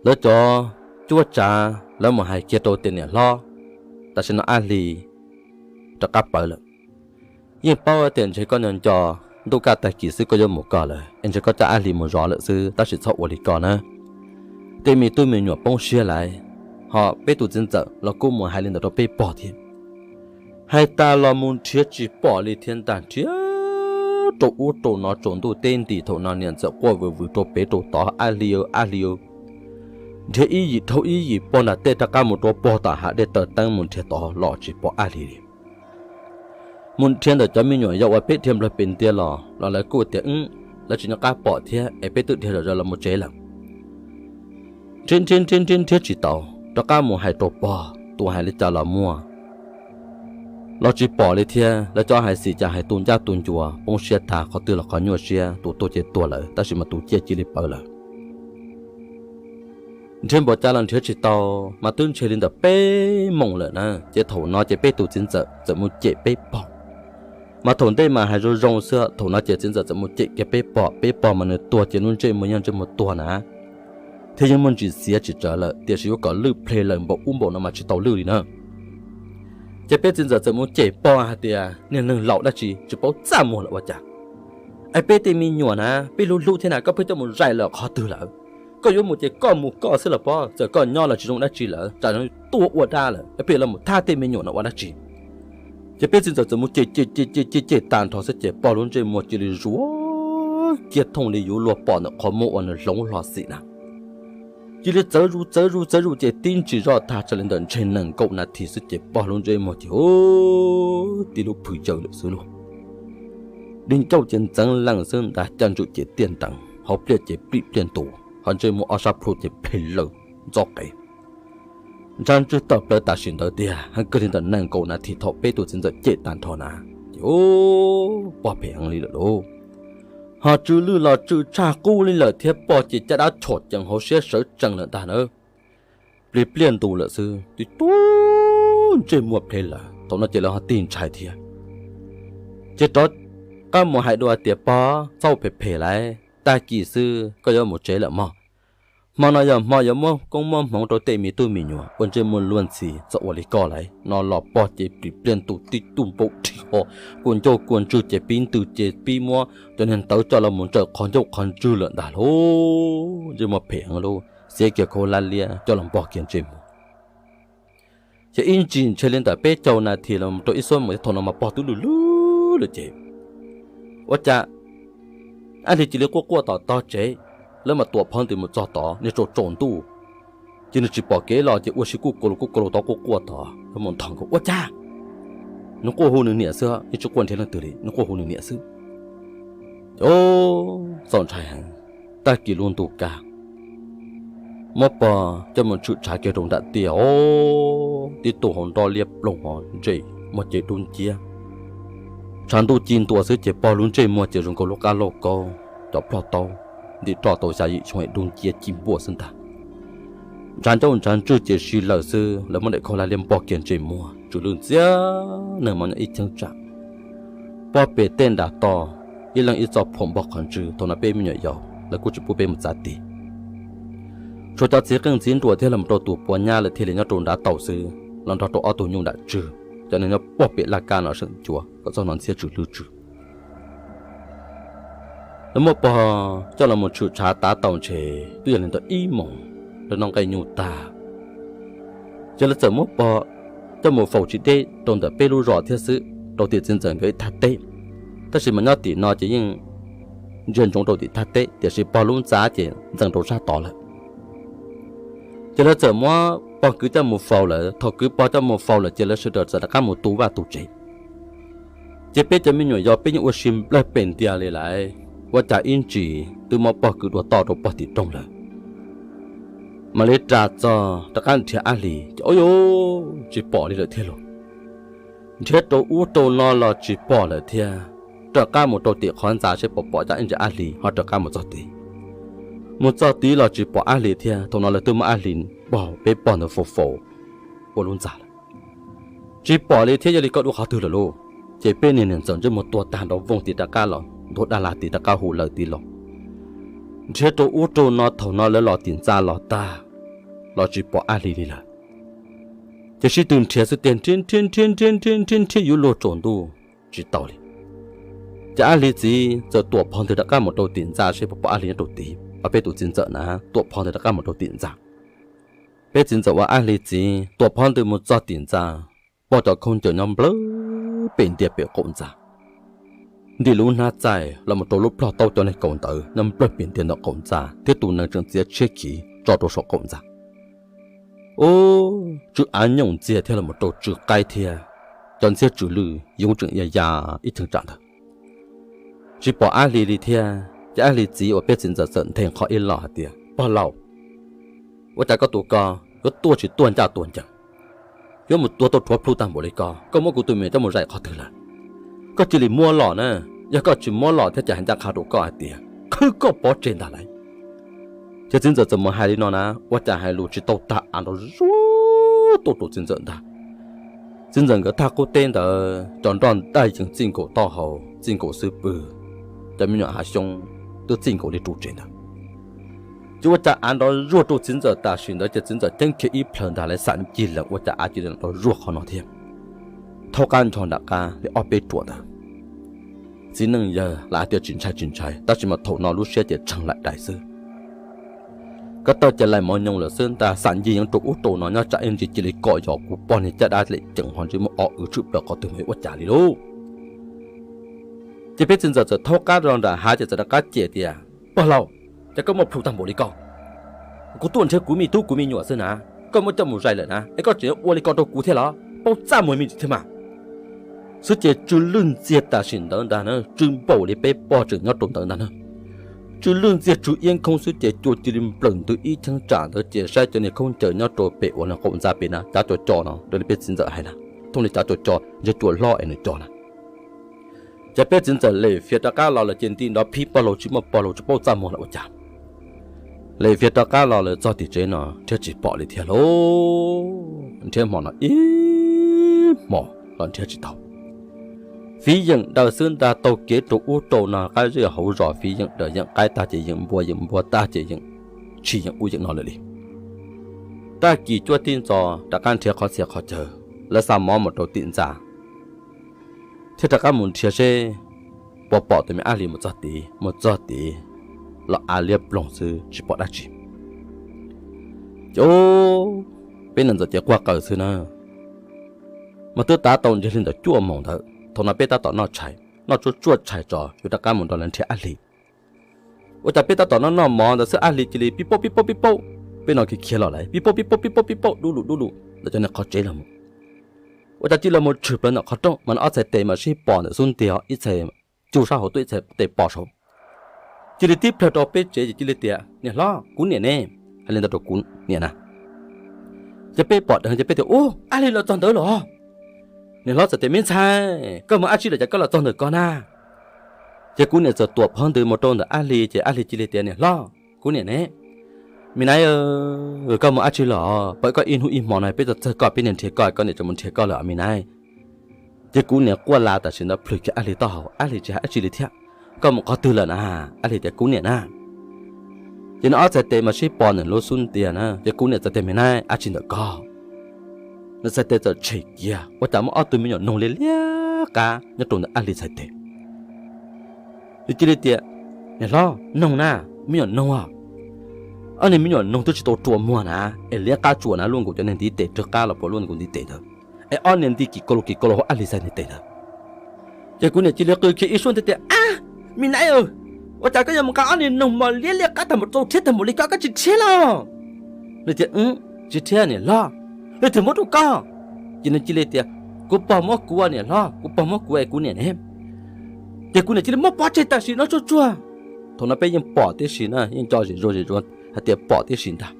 Lawv cov cuab tsav lawv mus hais kiag rau tias niam hlob, tam sim no Ab Hli rov qab pawv lawm. Yeej paub tias ntshe koj nco nco ntuj kaj tag kis xwb koj yuav mus koj lawm es ntshe koj coj Ab Hli mus zov lawm xwb, tab sis txhob ua li ko na. Tej me tub me nyuam poob siab lawm, ho peb tus txiv ntxawm los kuj mus hais li ntawd rau peb pog thiab. Hais tas los mus nrhiav tsis pom li thiab ntag, nrhiav rau ub rau no tsaus ntuj teb nti, thaum no niam ntxawm quaj vwm vwm rau pem rau tod, Ab Hli, Ab Hli. Nrhiav ib yim dhau ib yim, pog nram tej rov qab mus rau pog tom hav dej taws teeb mus nrhiav tod los tsis pom Ab Hli li. Mus nrhiav ntawm cov me nyuam yaus uas peb dhia nplawg pem ntiag los los lawv kuj tias, lawv tsis nco qab pom thiab es peb twb dhia zom zaws los mus tsev lawm. Nrhiav nrhiav nrhiav nrhiav nrhiav tsis tau, rov qab mus hais rau pog, tus hais li cas los muaj los tsis pom li thiab. Lawv cov hais xim cas hais tu ncaj tu ncua, poob siab tag, qhov twg los qhov nyuaj siab, tus tuag ces tuag lawm tab sis mas tus ciaj cia li pawv lawm. Nrhiav npaum cas los nrhiav tsis tau, mas twb ntshe li ntawm peb moos lawm na, ces thaum no ces peb tus txiv ntxawm txawm mus cem peb pog. Mas thaum ntej mas hais zoo zoo xwb, thaum no ces txiv ntxawm txawm mus cem kiag peb pog, peb pog mas nws tuag ces lub ntsej muag yeej ntsej muag tuag na, thiab yeej muaj ntsis xiav tsis tsawv lawm, tiam sis yuav kom lwj ple lawm npaum ub npaum no mas tsis tau lwj li na. Ces peb txiv ntxawm txawm mus cem pog hais tias niag neeg laus dab tsi tsis paub txaj muag lawm ua cas. Es peb tej me nyuam na, peb hlub hlub thiab na, koj pheej coj mus zais lawm qhov twg lawm? Koj yuav mus ces koj mus koj xwb los pob, txawm koj nyob los tsis zoo dab tsi lawm, tsam tuaj ua dab lawm, pheej los mus thab tej me nyuam no ua dab tsi? Ces peb txiv ntxawm txawm mus cem cem cem cem cem cem tag nrho xwb ces pog lub ntsej muag cia li zuav kiag thooj li yuav luag pom ntawm qhov muag uas nws hloov hlo xim na. Cia li txawv zus txawv zus txawv zus ces tib ntsis zoj tag tsawg li ntawm ntshe nees nkaum nas this xwb ces pog lub ntsej muag ces tib lub phwm yaws lawm xwb lauj. Di ncauj ces ntxeev lees xwb, nta caj ntswm ces tiaj ntees, hauv pliaj ces plim pliaj ntus, ho ntsej muag ob sab plhu ces ple laws ntxoj qev. Ntsaj ntswg tawm plaws tam sim ntawd tiag, heev kawg li ntawm nees nkaum nas this thaum peb tus txiv ntxawm cem tag nrho na. Ces pog phem heev li lawm lauj. Ho tsw lwj los tsw tshaj qub li lawm thiab pog ces caj dab chom cees hauv siab sawv tsees lawm ntag na. Plig pliaj ntus lawm xwb, tib tug ntsej muag ple lawm, thaum no ces lawv ho tig ntshai thiab. Ces rov qab mus hais dua tias pog txhob phem phem lawm, tag kis xwb koj yuav mus tsev lawm mog. Hmo no yog hmo yuav muab koob muab hmoov rau tej me tub me nyuam ua ntsej muag luag ntxhi txawm ua li koj lawm no los pog ces plig pliaj ntus tib tug npau dhia ho kua ncauj kua ntswg ces pib ntws ces pib muab cov niag ntawv coj los mus ntsaws qhov ncauj qhov ntswg lawm ntag lauj. Ntsej muag phem heev lauj, xiav kiag khau lab liab coj los npog kiag ntsej muag. Ces ib ntsis ntshe li ntawm peb caug nas this los rau ib xuab moos thaum no mas pog twb lwj lwj lawm ces ua cas Ab Hli cia li quaj quaj tom tog tsev, lawv mas tuam phov ntws mus txog tod niag tsaus tsaus ntuj, ces nws tsis pom kev los ces ua si kuj kua lus kuj kua lus tod quaj quaj tod, lawv mus nthos nkaus ua cas nws quaj hu nws niam xwb, yeej tsis quaj nrhiav leej twg li, nws quaj hu nws niam xwb. Ces txaus ntshai heev, tag kis lub ntuj kaj, muab pog coj mus tshwm tshav kiag rau nram tiaj os, tib tug hauv nrob liab ploog ho ntsej muag ces dub nciab. Tshav ntuj ci ntua xwb ces pog lub ntsej muag ces zoo nkaus lub qab lauj kaub, cov plog taub, ntim roj tau xya yim xyoo es dub nciab ci npuaj xwb ntag. Ntshav ncauj ntshav ntswg ces si lawm xwb, lawv muab daim khau lag liab npog kiag ntsej muag, tsw lwj ntxiag neeg mos nyob ib cheeb tsam. Pob pem tej nram toj, ib leeg ib txoj phuam npog qhov ntswg. Thaum no peb me nyuam yaus lawv kuj tsis pub peb mus txav ti. Tshuav cov txiv qeej txiv nruas thiab los rau tus puav nyab lawv thiaj li nyob rau nrad tau xwb, los nrog rau ob tug nyuj nram tswg, cov neeg nyob pob pem laj kab no seem ncua kom txog no ntxhiab tsw lwj tsw. Lawv muab pog coj los mus tshwm tshav tav tau ntshe twb yog li ntawm ib moos, lawv noj nqaij nyuj tag, ces lawv txawm muab pog coj mus faus tsis deb rau ntawm peb lub zos thiab xwb, rau tim txiv ntxawm nkawd ib thaj teb. Tab sis mas nyob tim no ces yeej ntsia ntsoov rau tim thaj teb, tiam sis pog lub ntxa ces ntxeev rau sab tod lawm. Ces lawv txawm muab pog kwv coj mus faus lawm. Thaum kwv pog coj mus faus lawm ces lawv sawv daws txawm rov qab mus tu vaj tu tsev. Ces peb cov me nyuam yaus peb yeej ua si nplawg pem ntiag li lawm, ua cas ib ntsis twb muab pog kwv dua toj rau pog tim rooj lawm. Mam li ras txog rov qab nrhiav Ab Hlis ces ua tsis pom li lawm thiab lauj. Nrhiav rau ub rau no los tsis pom lawm thiab. Rov qab mus rau tim qhov ntxa seb puas pom cov ib ntsis Ab Hlis ho rov qab mus txog tid. Mus txog tid los tsis pom Ab Hlis thiab. Thaum no lawv twb muab Ab Hlis pog, peb pog ntawd faus faus ua lub ntxa lawm. Tsis pom li thiab, yog li koj dua qhov twg lawm lauj? Ces peb niag niam ntxawm ntsej muag tuag tag nrov voog tid rov qab los ntuag daj las tid rov qab hu lawv tid los. Nrhiav rau ub rau no, thaum no lawv los tim ntxa los tag los tsis pom Ab Hlis li lawm. Ces sib tw nrhiav xwb tiag, nrhiav nrhiav nrhiav nrhiav nrhiav nrhiav yuav luag tsaus ntuj tsis tau li. Ces Ab Hlis txiv txawm tuam phov ntws rov qab mus rau tim ntxa seb puas pom Ab Hlis nyob rau tid. Ob peb tus txiv ntxawm na tuam phov ntws rov qab mus rau tim ntxa. Peb txiv ntxawm uas Ab Hlis txiv tuam phov ntws mus txog tim ntxa, pom cov khaub ncaws nyob nplawg pem ntiag pem qaum ntxa. Ntim lub hnab txaij los mus rau lub plhog taub cov neeg kaus ntawv nyob nplawg pem ntiag ntawm qaum ntxa thiab tus nees tseem txiav tshiab khiv tso rau saum qaum ntxa. Ub, tsw av nyooj ntxiag thiab los mus rau tsw qaib thiab, cov ntxhiab tsw lwj yuv tseem ya ya ib cheeb tsam ntawd. Tsis pom Ab Hlis li thiab. Ces Ab Hlis txiv uas peb txiv ntxawm txawm nthe qhov ib los hais tias, Pog laus, ua cas koj tus ko yuav tuaj tsis tuaj ncaj tuaj ncees, yuav mus tuag tau rhuav plhu tag npaum li ko? Koj muab kuv tus me nyuam coj mus zais qhov twg lawm? Koj cia li muab los na, yog koj tsis muab los thiab ces hais ncaj qha rau koj hais tias khwb koj pov tseg ntag lauj. Ces txiv ntxawm txawm mus hais li no na, ua cas hais lus tsis tau tag av nrov zuag tuaj rau txiv ntxawm ntag. Txiv ntxawm nkawd thaj qub teb ntawd cov nroj daj yees txij nkaus taub hau txij nkaus xub pwg, cov me nyuam hav xyoob twb txij nkaus li ru tsev ntawd. Ces ua cas av nrov zuag rau txiv ntxawm tam sim ntawd ces txiv ntxawm ceeb khiav ib plhaws ntag, lawv xam ncig lees ua cas av cia li nrov zuag qhov no thiab. Thaub qab ncho nram qab li ob peb ruam ntawd. Txiv neej yawg lam hais tias tsis ntshai tsis ntshai, tab sis mas thaum no lub siab ces tshee laim dais xwb. Ko taw ces laim mov nyoos lawm xwb ntag, xam ncig yeev rau ub rau no nyob tsam ib ntsis cia li kom yog kuv pog niag caj dab lem ceev ho ntsej muag o wv tshwm plaws qhov twg mas yuav ua cas li lauj. Ces peb txiv ntxawm txawm thaub qab rau nram hav ces txawm rov qab cem tias, Pog laus, cas koj muaj plhu tag npaum li ko? Kuv tuaj nrhiav kuv me tub kuv me nyuam xwb na, koj muab coj mus zais lawm na es koj tseem yuav ua li ko rau kuv thiab los? Paub txaj muag me ntsis thiab mas. Xwb ces tsw lwj ntxiag tam sim ntawd ntag na, tsw npaum li peb pog tseem nyob rau ntawd ntag na. Tsw lwj ntxiag tsw iab nkhooj xwb ces cua cia li nplawm ntws ib cheeb tsam ntawd ces saib cov niag khaub ncaws nyob rau pem uas qaum ntxa pem na, cav co co no raws li peb txiv ntxawm hais na, thooj li cav co co ntshe cua hlob es nws co na. Ces peb txiv ntxawm lem fiav rov qab los lawm ces nti nrov phib pog laus tsis muaj pog laus tsis paub txaj muag lawm ua cas. Lem fiav rov qab los lawm txog tim tsev no nrhiav tsis pom li thiab lauj, nrhiav hmo no ib hmos los nrhiav tsis tau. Fiv yeem daws xwb ntag, taug kev rau ub rau no qab zej hauv zos fiv yeem daws, yeem qaib tag ces yeem npua, yeem npua tag ces yeem tshis yeem ub yeem no lawm li. Tag kis cuaj tij ntxos rov qab nrhiav qhov txhia qhov chaw, lawv xa mov mus rau tim ntxa thiab rov qab mus nrhiav seb puas pom tus me Ab Hlis mus txog tid. Mus txog tid los av liab ploog xwb tsis pom dab tsi. Ces peb niam ntxawm ces quaj qw xwb na, mas twb tav tau ntsiag li ntawm cuaj moos ntawd, thaum no peb tab tom noj tshais, noj tsuaj tsuaj tshais tso yuav rov qab mus nrog lawv nrhiav Ab Hlis. Ua cas peb tab tom noj noj mov ntawd xwb Ab Hlis cia li pib paub pib paub pib paub, peb no khiav khiav los lawm pib paub pib paub pib paub pib paub dub lug dub lug ntawm cov niag qhov tsev los mus. Ua cas cia li los mus tshwm plaws ntawm qhov rooj mas ob txhais tes mas sib pom ntawm xub ntiag, ib txhais cug sab hauv tuaj ib txhais tes pos saud. Cia li tib plhaw rau peb tsev ces cia li tias, Niam hlob, kuv niam ne? Hais li ntawd rau kuv niam na. Ces peb pom dheev ces peb tias, Ub, Ab Hlis los txog ntawd los. Niam hlob txawm tias, Me ntxhais, koj mus dab tsi lawm cas koj los txog ntawm ko na? Ces kuv niam txawm tuam phov ntws mus rau ntawm Ab Hlis ces Ab Hlis cia li tias, Niam hlob, kuv niam ne? Me nab, koj mus dab tsi los? Pab koj ib hnub ib hmo no peb tsis txog koj, peb niaj nrhiav koj, koj niam tseem mus nrhiav koj lawm os me nab. Ces kuv niam quaj la tam sim ntawd plhws kiag Ab Hli taub hau, Ab Hli tsis hais dab tsi li thiab. Koj mus qhov twg lawm na? Ab Hli tias kuv niam na. Ces nws ob txhais tes mas sib pos ntawm lub xub ntiag na, ces kuv niam txawm tias me nab, dab tsi ntawm koj? Nws txhais tes txawm tshem kiag, ua cas muaj ob tug me nyuam noog liab liab qab nyob rau ntawm Ab Hli txhais tes. Nws cia li tias, niam hlob, noog na, me nyuam noog os. Ob niag me nyuam noog twb tsis tau rua muag na, es liab qab tsuas na, luaj nkaus cov niag ntiv tes rwg qab los puas luaj nkaus ntiv tes ntawd, es ob niag nti kim kaus lus kim kaus lus hauv Ab Hli txhais niag tes ntawd. Ces kuv niam cia li qw kiag ib suab nti tias, ab, me nab, ua cas koj yuav mus nqa ob niag noog mos liab liab qab tag npaum rau rhiab tag npaum li, koj koj tsis rhiab los? Nws tias, tsis rhiab niam hlob. Nws tias muab rau koj. Ces nws cia li tias, kuv pog muab kuv niam hlob, kuv pog muab kuv es kuv niam ne. Ces kuv niam cia li muab pov tseg tam sim no tsuag tsuag. Thaum no peb yeej pom tib si na, yeej nco zim zuag zim zuag hais tias pom tib si ntag.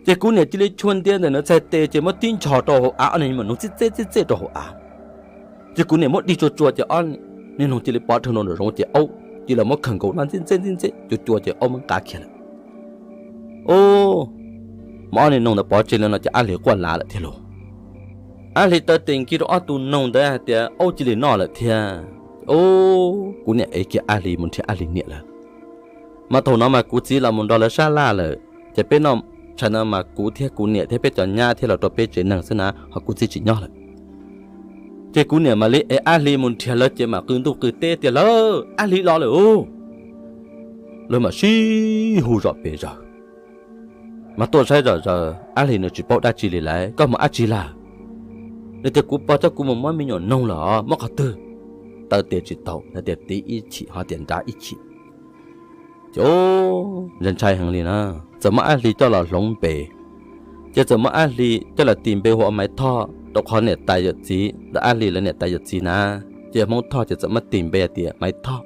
Ces kuv niam cia li chua ntia ntawm nws txhais tes ces muab tib nchos rau hauv av, ob niag me nyuam noog txij txej txij txej rau hauv av. Ces kuv niam muab dig tsuag tsuag ces ob niag noog cia li pov rhawv nraum zoov ces aub cia li muab khawm nkaus noj ntxij ntxej ntxij ntxej cua cua ces aub muab nqa khiav lawm. Ub, mas ob niag noog ntawd pov tseg li no ces Ab Hli quaj lav lawm thiab lauj. Ab Hli taw tes nkig rau ob tug noog ntawd hais tias aub cia li noj lawm thiab. Ub, kuv niam ev kiag Ab Hli mus nrhiav Ab Hli niam lawm. Mas thaum no mas kuv txiv los mus nrog lawv sab laj lawm, ces peb noj tshais no mas kuv thiab kuv niam thiab peb cov nyab thiab los rau peb tsev neeg xwb na, ho kuv txiv tsis nyob lawm. Ces kuv niam mam li ev Ab Hli mus nrhiav lawv ces mam qw ntuj qw teb tias lawv Ab Hli los lawm ub. Lawv mam sib hu zom pes zaws, mas tuaj saib zom zaws Ab Hli nws tsis paub dab tsi li lawm, koj mus dab tsi lawm? Nws tias kuv pog coj kuv mus muab me nyuam noog lawm os, muab qhov twg? Taw tes tsis tau, nws tias tiv ib chim ho tias nrad ib chim. Ces ntshai ntshai heev li na, txawm muab Ab Hli coj los hloov npe. Ces txawm muab Ab Hli coj los tis npe hu ua Maiv Thoj, rau qhov niam tais yawm txiv ntawm Ab Hli lawv niam tais yawm txiv na, ces Hmoob Thoj ces txawm muab tis npe hais tias Maiv Thoj.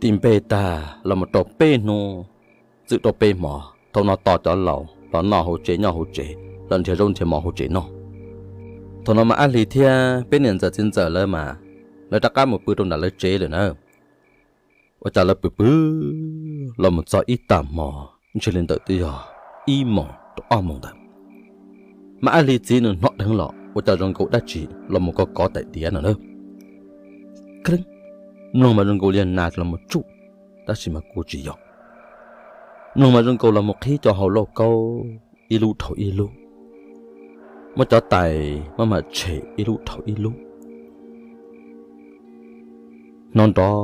Tis npe tag los mus rau peb hnub, txwm rau peb hmo, thaum no tos cov laus los noj hauv tsev nyob hauv tsev, los nrhiav zaub nrhiav mov hauv tsev noj. Thaum no mas Ab Hli thiab peb niam ntxawm txiv ntxawm lawv mas, lawv rov qab mus pw rau nram lawv tsev lawm na. Ua cas lawv pw pw los mus txog ib tag hmo, ntshe li ntawm twb yog ib moos rau ob moos ntawd, mas Ab Hli txiv nws hnov dheev los ua cas zoo nkaus dab tsi los mus kov kov tais diav no na. Mloog mas zoo nkaus li nas los mus tsuj, tab sis mas kuj tsis yog. Mloog mas zoo nkaus los mus qhib cov hau lauj kaub ib lub dhau ib lub, muab cov tais maj mam tshem ib lub dhau ib lub. Hnov nrov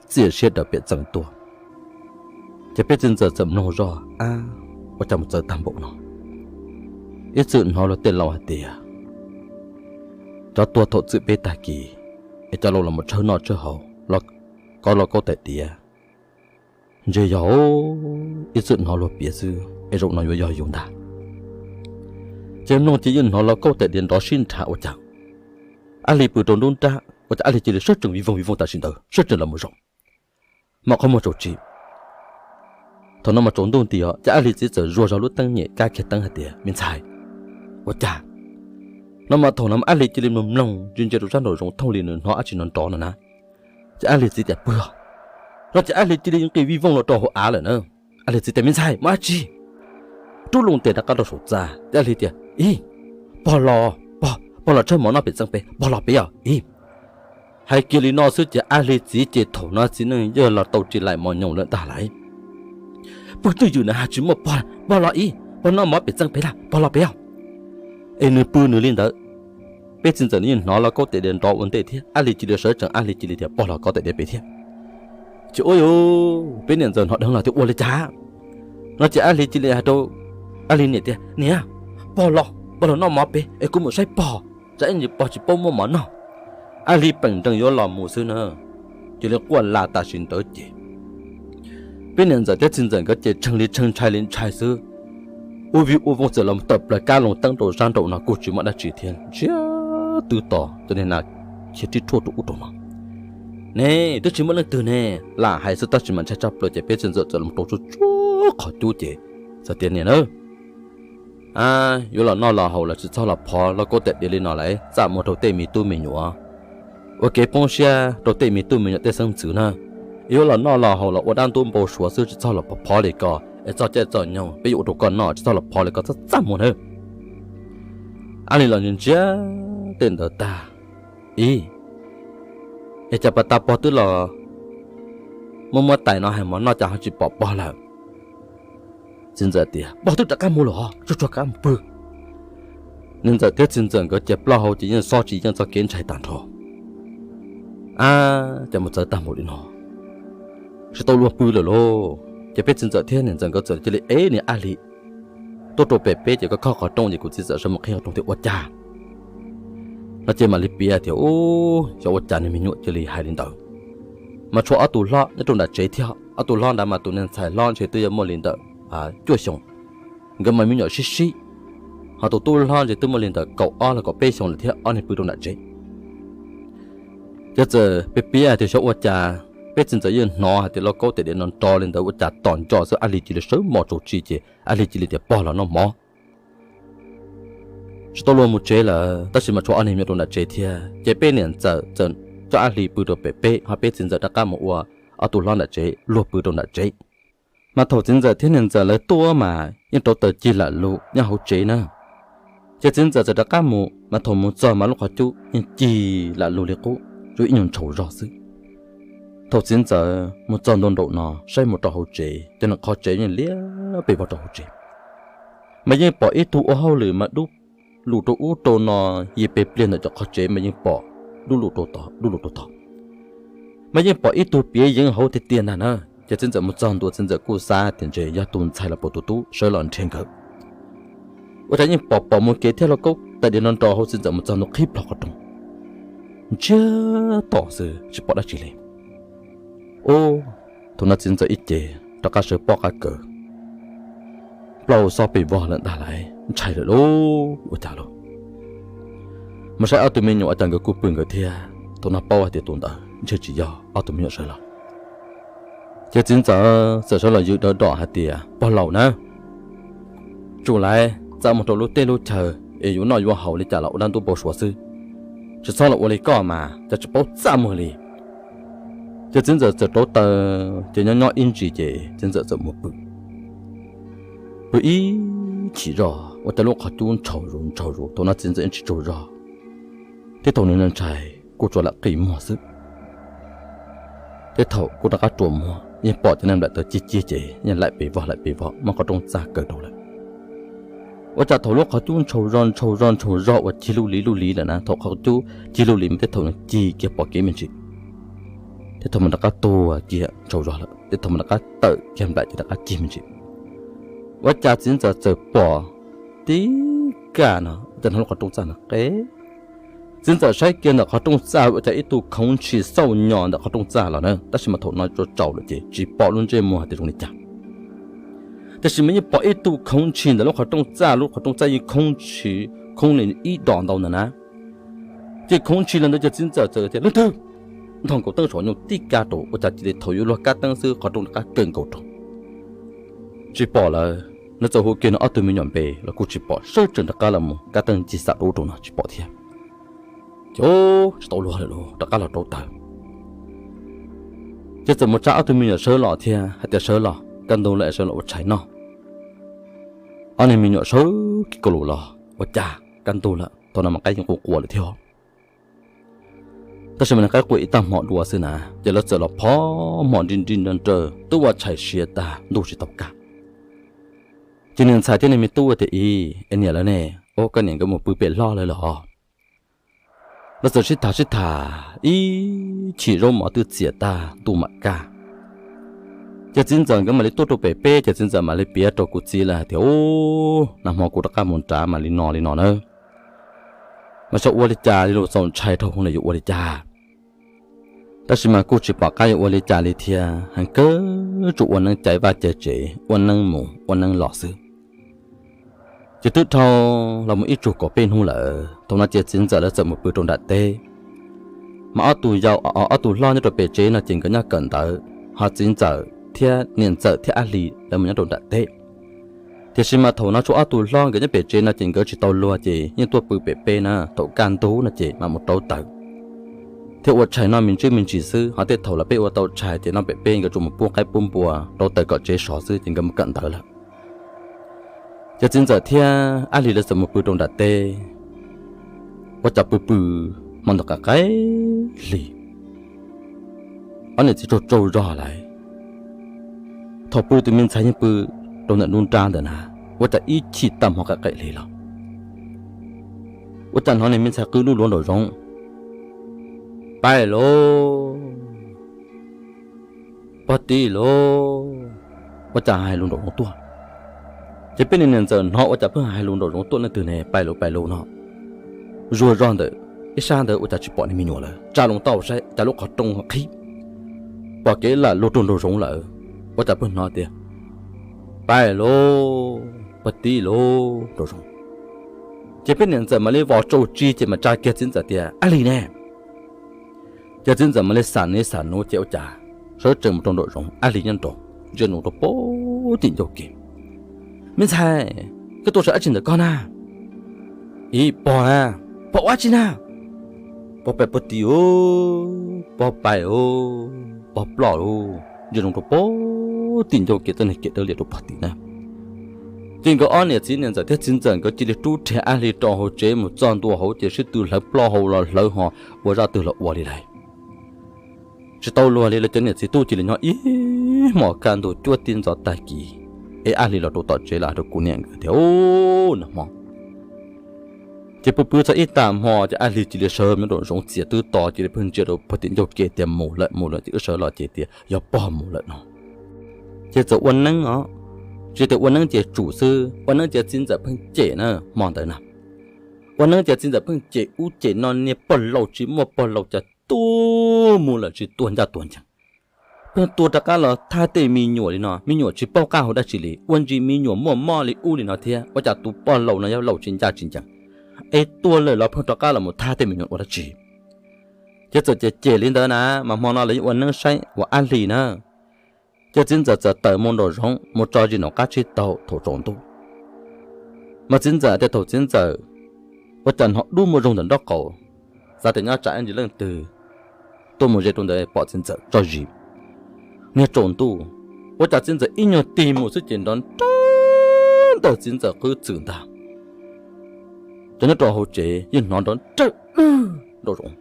txiaj siab daws pem txeev tuaj, ces peb txiv ntxawm txawm mloog zoj, ab, ua cas mus txawv tag npaum no. Ib txwm hnov luag tej laus hais tias cov tuag thaum txwm peb tag kis es cov laus los mus tshawb noj tshawb haus, kov lauj kaub tais diav. Ntshe yog, ib txwm hnov luag piav xwb es zaum no yuav yog yus ntag. Ces mloog ces yeej hnov lauj kaub tais diav nrov sib nrhav ua cas Ab Hli pw rau nruab nrab ua cas Ab Hli cia li sawv tsees viv voog viv voog tam sim ntawd sawv tsees los mus zaum, mam qhov muag tsaus tsis. Thaum no mas tsaus ntuj nti os ces Ab Hli txiv txawm zuag zog lub teeb nyem kab kiag teeb hais tias me ntxhais, ua cas? No mas thaum no Ab Hli cia li mloog mloog ntsia ntsia rau sab nraum zoov thooj li nws hnov dab tsi nrov nrov no na. Ces Ab Hli txiv tias pw os. No ces Ab Hli cia li nqis viv voog los rau hauv av lawm na. Ab Hli txiv tias me ntxhais muaj dab tsi? Rub loo tes rov qab rau saum txaj ces Ab Hli tias ib, pog los, pog los tshawb mov noj pem txeeb peb, pog los pem os ib. Hais kiag li no xwb ces Ab Hli txiv ces thaum no txiv neej yawg los tau tsis laim mos nyoos lawm ntag lauj. Pw twj ywm na has tsis muaj pog, pog los ib, pog noj mov pem txeeb peb lawm, pog los pem os. Es nws pw nws li ntawd, peb txiv ntxawm nws yeej hnov lauj kaub tais diav nrov ua ntej thiab Ab Hli cia li sawv tsees Ab Hli cia li tias pog los kaub tais diav pem thiab. Ces ua rau peb niam ntxawm hnov dheev los tias ua li cas? No ces Ab Hli cia li hais rau Ab Hli niam tias niam, pog los, pog los noj mov pem es kuv mus saib pog, tsam ib ntsis pog tsis paub muaj mov noj. Ab Hli peem nrees yuav los mus xwb na, cia li quaj la tam sim ntawd ces peb niam ntxawm thiab txiv ntxawm nkawd ces tshee li tshee ntshai li ntshai xwb. Ua vij ua voog txawm los tawm plaws kab loo teeb rau sab nraum no kuj tsis muaj dab tsi thiab, ntsiag twb to cov niag nas khiav rib rhuaj rau ub rau no. Ne, twb tsis muaj leej twg ne, lam hais xwb tab sis mas ntshai tshaj plaws ces peb txiv ntxawm txawm los rau tsuag tsuag qhov cub ces txawm tias niam na, yuav los noj los haus los tsis txhob los phov lauj kaub tais diav li no lawm, txaj muag rau tej me tub me nyuam, ua kev poob siab rau tej me tub me nyuam tej xeeb ntxwv na. Yuav los noj los haus los ua dab ntub npau suav xwb, tsis txhob los phov phov li ko es txog caij txog nyoog peb yuav ua rau koj noj, tsis txhob los phov li ko, txhob txaj muag nawb. Ab Lis los ntsia ntsia tej ntawd tag, ib, es cas pas tas pog twb los muab muab tais no hais mov noj cas ho tsis pom pog lawm. Txiv ntxawm tias, Pog twb rov qab mus lawm os, tsuag tsuag kav mus pw. Niam ntxawm thiab txiv ntxawm nkawd ces plaub hau ces yeej xob tsis yeej txoj kev ntshai tag nrho. Ab, cas mus txawv tag npaum li no, tsis tau luag pw lawm lauj. Ces peb txiv ntxawm thiab niam ntxawm nkawd txawm cia li ev niag Ab Lis tuaj rau pem peb, ces koj khob qhov rooj ces kuv txiv txawm sawv mus qhib qhov rooj thiab ua cas no ces mam li piav tias, Ub, xyov ua cas niag me nyuam cia li hais li ntawd. Mas tshuav ob tug hlob nyob rau nram tsev thiab, ob tug hlob ntawd mas tus niag ntxhais hlob ntshe twb yuav muaj li ntawm cuaj xyoos, nkawd mas me nyuam sib sib, ho tus tub hlob ntshe twb muaj li ntawm kaum ob los kaum peb xyoos lawm thiab, ob niag pw rau nram tsev. Ces txawm piav piav tias xyov ua cas peb txiv ntxawm yeej hnov hais tias lauj kaub tais diav no nrov li ntawd, ua cas tom ncauj xwb Ab Lis cia li sawv mos tsaus tsi ces Ab Lis cia li tias, Pog los noj mov. Tsis tau luag mus tsev lawm, tab sis mas tshuav ob niag me nyuam rau nram tsev thiab, ces peb niam ntxawm txawm coj Ab Lis pw rau pem peb, ho peb txiv ntxawm rov qab mus ua ob tug hlob nram tsev, luag pw rau nram tsev. Mas thaum txiv ntxawm thiab niam ntxawm lawv tuaj mas yeej rauv taws cig lam lug nyob hauv tsev na. Ces txiv ntxawm txawm rov qab mus, mas thaum mus txog mas lub qhov cub yeej cig lam lug li qub, tsuas ib nyuag ntshaus zog xwb. Thaum txiv ntxawm mus txog ntua nraum no saib mus rau hauv tsev, ces nws qhov tsev yeej liab pes vog rau hauv tsev. Mas yeej pom ib tug ua hauj lwm mas dub lug rau ub rau no, yig pes pliag ntawm cov qhov tsev mas yeej pom dub lug rau tod dub lug rau tod. Mas yeej pom ib tug piav yeev hauv tiag tiag ntag na. Ces txiv ntxawm mus txog ntua txiv ntxawm kuj xav tias ntshe yog tus ntxhais los puas tus tub sawv los nrhiav nkawd. Ua cas yeej pom pom mus kev thiab lauj kaub tais diav no nrov hauv, txiv ntxawm mus txog ntua qhib plho qhov rooj, ntsiag to xwb tsis pom dab tsi li. Ub, thaum no txiv ntxawm ib ce rov qab sawv pob qab kawg, plaub xob pes vog lawm ntag lauj, ntshai lawm lauj, ua cas lauj. Mas saib ob tug me nyuam ua cas nkawd kuj pw nkawd thiab, thaum no paub hais tias tus ntawd ntshe tsis yog ob tug me nyuam sawv los. Ces txiv ntxawm txawm sawv los ywj dawb dom hais tias, Pog laus na, tsum laiv txav mus rau lub teb lub chaw es yuav noj yuav haus li cas los ua dab ntub npau suav xwb, tsis txhob los ua li koj mas cas tsis paub txaj muag li. Ces txiv ntxawm txawm rauv taws ces nyob nyob ib ntsis ces txiv ntxawm txawm mus pw. Pw ib chim zog ua cas lub qhov cub ntshaus zus ntshaus zus, thaum no txiv ntxawm yeej tsis tsaug zog, thiab thaum nws ntshai kuj tsuas lam qi muag xwb. Thiab thaum kuj rov qab rua muag yeej pom cov neeg nplaim taws cig cig ces yeej laim pes vog laim pes vog muab qhov rooj txaj kaw rau lawm. Ua cas thaum lub qhov cub ntshaus zog ntshaus zog ntshaus zog uas cig lub liv lub liv lawm na, thaum qhov cub cig lub liv mas tej thaum nws cig kiag pom kev me ntsis, tej thaum mas rov qab tuag kiag ntshaus zog lawm, tej thaum mas rov qab tawm kiag nplaim ces rov qab cig me ntsis. Ua cas txiv ntxawm txawm pom tib kaj no ua cas hnov lub qhov rooj txaj no qe. Txiv ntxawm saib kiag ntawm qhov rooj txaj ua cas ib tug khoov ntshis xauj nyos ntawm qhov rooj txaj los na, tab sis mas thaum no tsaus tsaus lawm ces tsis pom lub ntsej muag hais tias zoo li cas. Tiam sis mas yeej pom ib tug khoov ntshis ntawm lub qhov rooj txaj, lub qhov rooj txaj yeej khoov ntshis, khoov li ib dos ntau ntawd na. Ces khoov ntshis los ntawd ces txiv ntxawm txawm tias, Leej twg? Ntog nkaus teeb saum nyoog tib kaj rau, ua cas cia li thaum yuav luag kab teeb xwb qhov rooj rov qab kaw nkaus rau. Tsis pom lawm, nws txawm hu kiag nws ob tug me nyuam npe los kuj tsis pom, sawv tsees rov qab los mus kab teeb ncig xam rau ub rau no tsis pom thiab. Ces tsis tau luag lawm lauj, rov qab los rauv taws. Ces txawm mus tsa ob tug me nyuam sawv los thiab hais tias, Sawv los, kaj ntug lawm es sawv los ua tshais noj. Ob niag me nyuam sawv kiag kauj lus los, Ua cas kaj ntug lawm, thaum no mas qaib yeej quaj quaj lawm thiab. Tab sis mas nws qaib quaj ib tag hmo dua xwb na, ces lawv txawm los phov hmo nri nri nra nrawg twb ua tshais siav tag ntuj tsis tau kaj. Ces niag ntxhais thiab niag me tub tias, Ib, es niam lawv ne? Ub, koj niam nkawd mus pw pem hlob lawm los? Lawv txawm sib tham sib tham ib chim zaub mov twb txias tag ntuj mam kaj. Ces txiv ntxawm nkawd mam li tuaj rau pem peb, ces txiv ntxawm mam li piav rau kuv txiv lawv hais tias, Ub, nag hmo kuv rov qab mus nrad mas li no li no na, mas xyov ua li cas li lus txaus ntshai dhau hwv na, yuav ua li cas? Tab sis mas kuj tsis pom qab yuav ua li cas li thiab, heev kawg tsuas ua neeb caiv vaj caiv tsev, ua neeb mus ua neeb los xwb. Ces twb dhau los mus ib tsug kaum peb hnub lawm, thaum no ces txiv ntxawm lawv txawm mus pw rau nram teb. Mas ob tug yau, ob tug hlob nyob rau pem tsev no ces nkawd nyob kawm ntawv, ho txiv ntxawm thiab niam ntxawm thiab Ab Hlis lawv mus nyob rau nram teb. Tiam sis mas thaum no tshuav ob tug hlob nkawd nyob pem tsev no ces nkawd tsis tau luag ces yeej tuaj pw pem peb na, thaum kaj ntug no ces mam mus rauv taws. thiab ua tshais noj me ntsis me ntsis xwb, ho tej thaum los peb ua tau tshais ces noj pem peb nkawd tsuas mus pub qaib pub npua rau taws kom tsev sov xwb ces nkawd mus kawm ntawv lawm. Ces txiv ntxawm thiab Ab Lis lawv txawm mus pw rau nram teb, ua cas pw pw hmo ntawd qaim qaim hli, ob niam txiv tsaug tsaug zog lawm. Thaum pw tus me ntxhais yeej pw rau ntawm nruab nrab ntawd na, ua cas ib chim tag hmo qaim qaim hli los, ua cas hnov niag me ntxhais qw nub luav nraum zoov, Pais lauj, pog tij lauj, ua cas hais lus nraum zoov tuaj. Ces peb niam txawm hnov ua cas pheej hais lus nraum zoov tuaj leej twg ne, pais lauj pais lauj no. Zuag zog ntawm ib sab ntawd ua cas tsis pom niag me nyuam lawm, tsa loo tau saib cas lub qhov rooj qhib, pom kev lam luag rau nraum zoov lawm, ua cas pheej hnov tias, Pais lauj, pog tij lauj nraum zoov. Ces peb niam txawm mam li vos tsau tsi ces mam tsa kiag txiv ntxawm tias, Ab Lis ne? Ces txiv ntxawm mam li xam neb xam nuv ces ua cas sawv tsees mus rau nraum zoov, Ab Lis nyob nraud ntsia nraud rau pem tim ncauj kev. Me ntxhais, koj tuaj saib dab tsi ntawm koj na? Ib pog na. Pog ua dab tsi na? Pog pais pog tij, pog pais, pog ploj lauj, ntsia nraud rau pem tim ncauj kev txoj niag kev dawb lias rau pog tim na. Ces nkawd ob niam txiv niam ntxawm thiab txiv ntxawm nkawd cia li rub rhe Ab Lis rau hauv tsev mus txog ntua hauv ces sib tw hlawv plaub hau los hlawv ho ua zaj twg los ua li lawm. Tsis tau luag li, lawv cov niam txiv tub cia li nyob ib hmos kaj ntug cuaj tib ntxov tag kis, es Ab Lis los rau tom tsev los hais rau kuv niam nkawd tias, Ub, nag hmo. Ces pw pw txog ib tag hmo ces Ab Lis cia li sawv nyob nraum zoov txias twb to cia li pheej ntsia rau pog tim ncauj kev tias mus lawm mus lawm ces wb sawv los ces tias yog pog mus lawm no. Ces txawm ua neeb os, tsis tias ua neeb ces tsum xwb, ua neeb ces txiv ntxawm pheej cem na hmo ntawd na. Ua neeb ces txiv ntxawm pheej cem ub cem no, niag pog laus tsis muaj pog laus cas tuag mus lawm tsis tuag ncaj tuag ncees. Pheej tuag rov qab los thab tej me nyuam li no, me nyuam tsis paub qab hau dab tsi li, ua ntsis me nyuam muaj mob li ub li no thiab, ua cas tus pog laus no yog laus tsis ncaj tsis ncees, es tuag lawm los pheej rov qab los mus thab tej me nyuam ua dab tsi. Ces txawm cem cem li ntawd na, mas hmo no los yeej ua neeb saib uas Ab Lis na. Ces txiv ntxawm txawm tawm mus nraum zoov mus tso zis nraum qab tsib taug thaum tsaus ntuj. Mas txiv ntxawm tias thaum txiv ntxawm ua cas hnov dub muaj zoo ntawm nraub qaum, xav tias nyob tsam ib ntsis leej twg tuaj mus ze rau ntawd pom txiv ntxawm tso zis. Niag tsaus ntuj, ua cas txiv ntxawm ib nyuag tig mus xwb ces nrov nrawg ntawm txiv ntxawm qwb txwm ntag. Cov nyob rau hauv tsev yeej hnov nrov nrawg nrau zoov.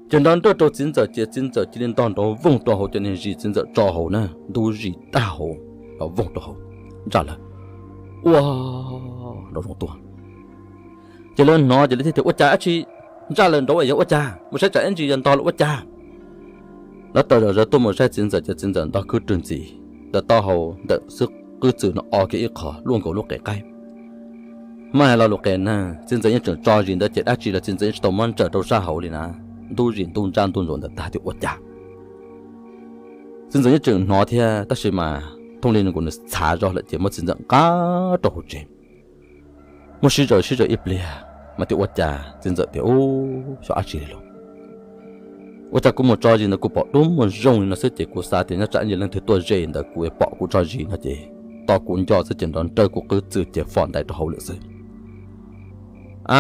Ces nrov nrawg rau txiv ntxawm ces txiv ntxawm cia li ntog nrov voog rau hauv cov niag zis txiv ntxawm tso hauv na, ntub zis tag hauv, los voog rau hauv, ntsaj lawm, ua nrau zoov tuaj. Ces lawv hnov ces lawv thiaj tias ua cas dab tsi ntsaj lawm nraud yog ua cas, mus saib tsam ib ntsis yog ntog lawm ua cas. Lawv tawm zom zaws tuaj mus saib txiv ntxawm ces txiv ntxawm ntog khwb rwg ntxiv ntawm taub hau ntawm xwb qwb txwm no o kiag ib qho luaj nkaus lub qe qaib. Mas hais lo lus qe neeg, txiv ntxawm yeej tseem tso zis ntawd ces dab tsi los txiv ntxawm yeej tsis tau muab ntsaws rau sab hauv li na, ntub zis ntub ntsaj ntub ntsuav ntawd tag tias ua cas. Txiv ntxawm yeej tseem hnov thiab tab sis mas thooj li nws kuj nws txhav zog lawm ces muab txiv ntxawm nqa rau hauv tsev. Muab sib zaws sib zaws ib pliag mas tias ua cas txiv ntxawm tias ub xyov dab tsi li lauj. Ua cas kuv mus tso zis ntawd kuv pom dub muag zoo li no xwb ces kuv xav tias nyob tsam ib ntsis leej twg tuaj ze ntawd kuv pom kuv tso zis no ces tos kuv nco xwb ces nrov nrawg kuv qwb txwm ces fom ntais rau hauv lawm xwb. A,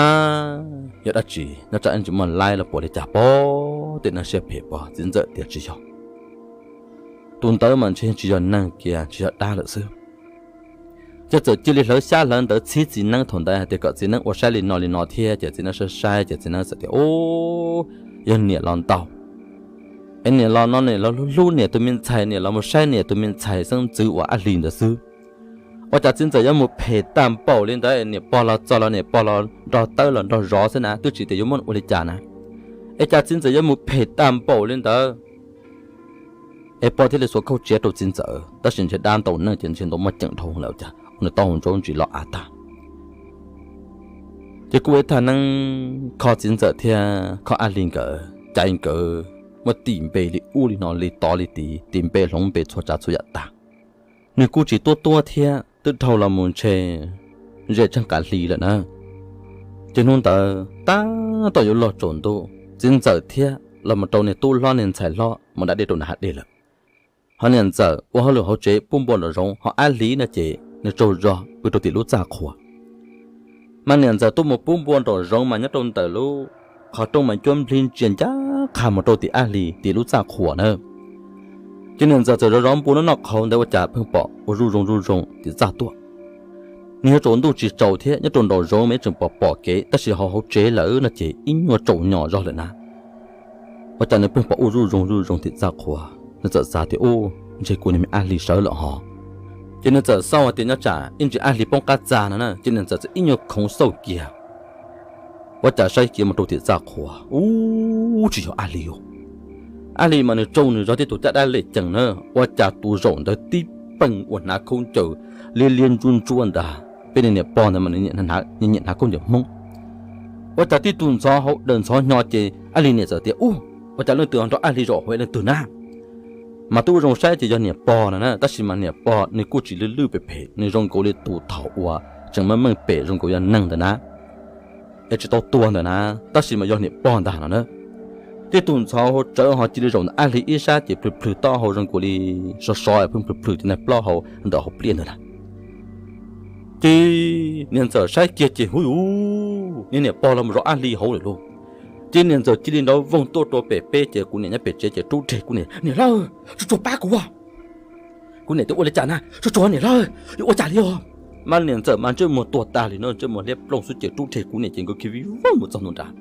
yog dab tsi nyob tsam ib ntsis muaj laib los puas li cas pog, tej neeg siab phem pog, txiv ntxawm tias tsis yog. Tus ntawd mas ntshe tsis yog neeg kiag tsis yog dab lawm xwb. Ces txawm cia li hlawv xyab hlawv ntawv txhib txiv neeb thaum ntawd hais tias kom txiv neeb ua saib li no li no thiab ces txiv neeb saib saib ces txiv neeb txawm tias ub, yog niam los ntau, es niam los no niam los hlub niam tus me ntxhais, niam los mus saib niam tus me ntxhais xeeb ntxwv uas Ab Hlis ntawd xwb. Ua cas txiv ntxawm yuav mus phem tag npaum li ntawd, niam pog los txog los niam pog los nrog tawb los nrog zov xwb na, twb tsis tias yuav muab ua li cas na. Es cas txiv ntxawm yuav mus phem tag npaum li ntawd? Es pog thiaj li xuas khauj tsiav rau txiv ntxawm tab sis ntshe dab ntau neej ces ntshe ntau muaj ceem dhau lawm cas ua nws taub hau ntsaub ntsis los av tag. Ces kuj ua ib thaj neeb kho txiv ntxawm thiab kho Ab Hlis nkawd, caiv nkawd muab tis npe li ub li no li tod li tid, tis npe hloov npe txhua tsav txhua yam tag. Nws kuj tsis tuab tuab thiab twb dhau los mus ntshe ze tsheej kav hli lawm na. Ces hnub ntawd tab tom yuav luag tsaus ntuj, txiv ntxawm thiab los mus rau niag tub hlob niag ntxhais hlob mus da dej rau nram hav dej lawm. Ho niam ntxawm ua hauj lwm hauv tsev pub npua nraum zoov, ho Ab Hlis no ces nws tsaug zog pw rau tim lub txaj qhua. Mas niam ntxawm tuaj mus pub npua nraum zoov mas nyob rau ntawm lub qhov rooj mas cuab nplhib ntsia ncaj qha mus rau tim Ab Hlis tim lub txaj qhua na. Ces niam ntxawm txawm zov zov npua noj noj qhauv ntawd ua cas pheej pom ua zuj zoo zuj zoo tim txaj tuaj. Nws yuav tsaus ntuj tsis tsaus thiab nyob rau nraum zoov mas tseem pom pom kev tab sis hauv hauv tsev lawm no ces ib nyuag tsaus nyos zog lawm na. Ua cas nws pheej pom ua zuj zoo zuj zoo tim txaj qhua, nws txawm xav tias ub ntshe kuv niag me Ab Hlis sawv lawm hos. Ces nws txawm xauj hais tias nyob tsam ib ntsis Ab Hlis poob qab txag no na ces niam ntxawm txawm ib nyuag khoov xauj kiag. Ua cas saib kiag mus rau tim txaj qhua ub tsis yog Ab Hlis os. Ab Hlis mas nws tsaus nws zog thiab tus caj dab lem cees na, ua cas tus zaum ntawd tib peem ua hnav khaub ncaws liab liab ntsuab ntsuab ntag. Peb niag niam pog ntawd mas nws nyiam hnav khaub ncaws Hmoob. Ua cas tib tug ntxhov hauv daws ntxhov hnyo ces Ab Hlis niam txawm tias ub ua cas leej twg ho nrog Ab Hlis zaum hauv leej twg na. Mas twb ua zoo saib ces yog niam pog no na tab sis mas niam pog nws kuj tsis lwj lwj pem phem, nws zoo nkaus li tus thaum uas tseem meej meej pem zoo nkaus yog neeg ntawd na, es tsis tau tuag ntawd na, tab sis mas yog niam pog ntag no na. Tib tug ntxhov hauv tsawv ho cia li zaum ntawm Ab Hlis ib sab ces plhws plhws taub hau zoo nkaus li sov sov pheej plhws plhws cov niag plaub hau ntawm hauv pliaj ntawd na. Ces niam ntxawm saib kiag ces hu ua niag niam pog los mus zov Ab Hlis hauv lawm lauj. Ces niam ntxawm cia li nrov voog tuaj rau pem peb ces kuv niam nyob pem tsev ces rub rhe kuv niam, niam hlob, tsuag tsuag pab kuv. Kuv niam tias ua li cas na, tsuag tsuag niam hlob, yuav ua cas li os. Mas niam ntxawm mas ntsej muag tuag tag li no, ntsej muag liab ploog xwb ces rub rhe kuv niam ces nkawd khiav vij voog mus txog ntawm nrad.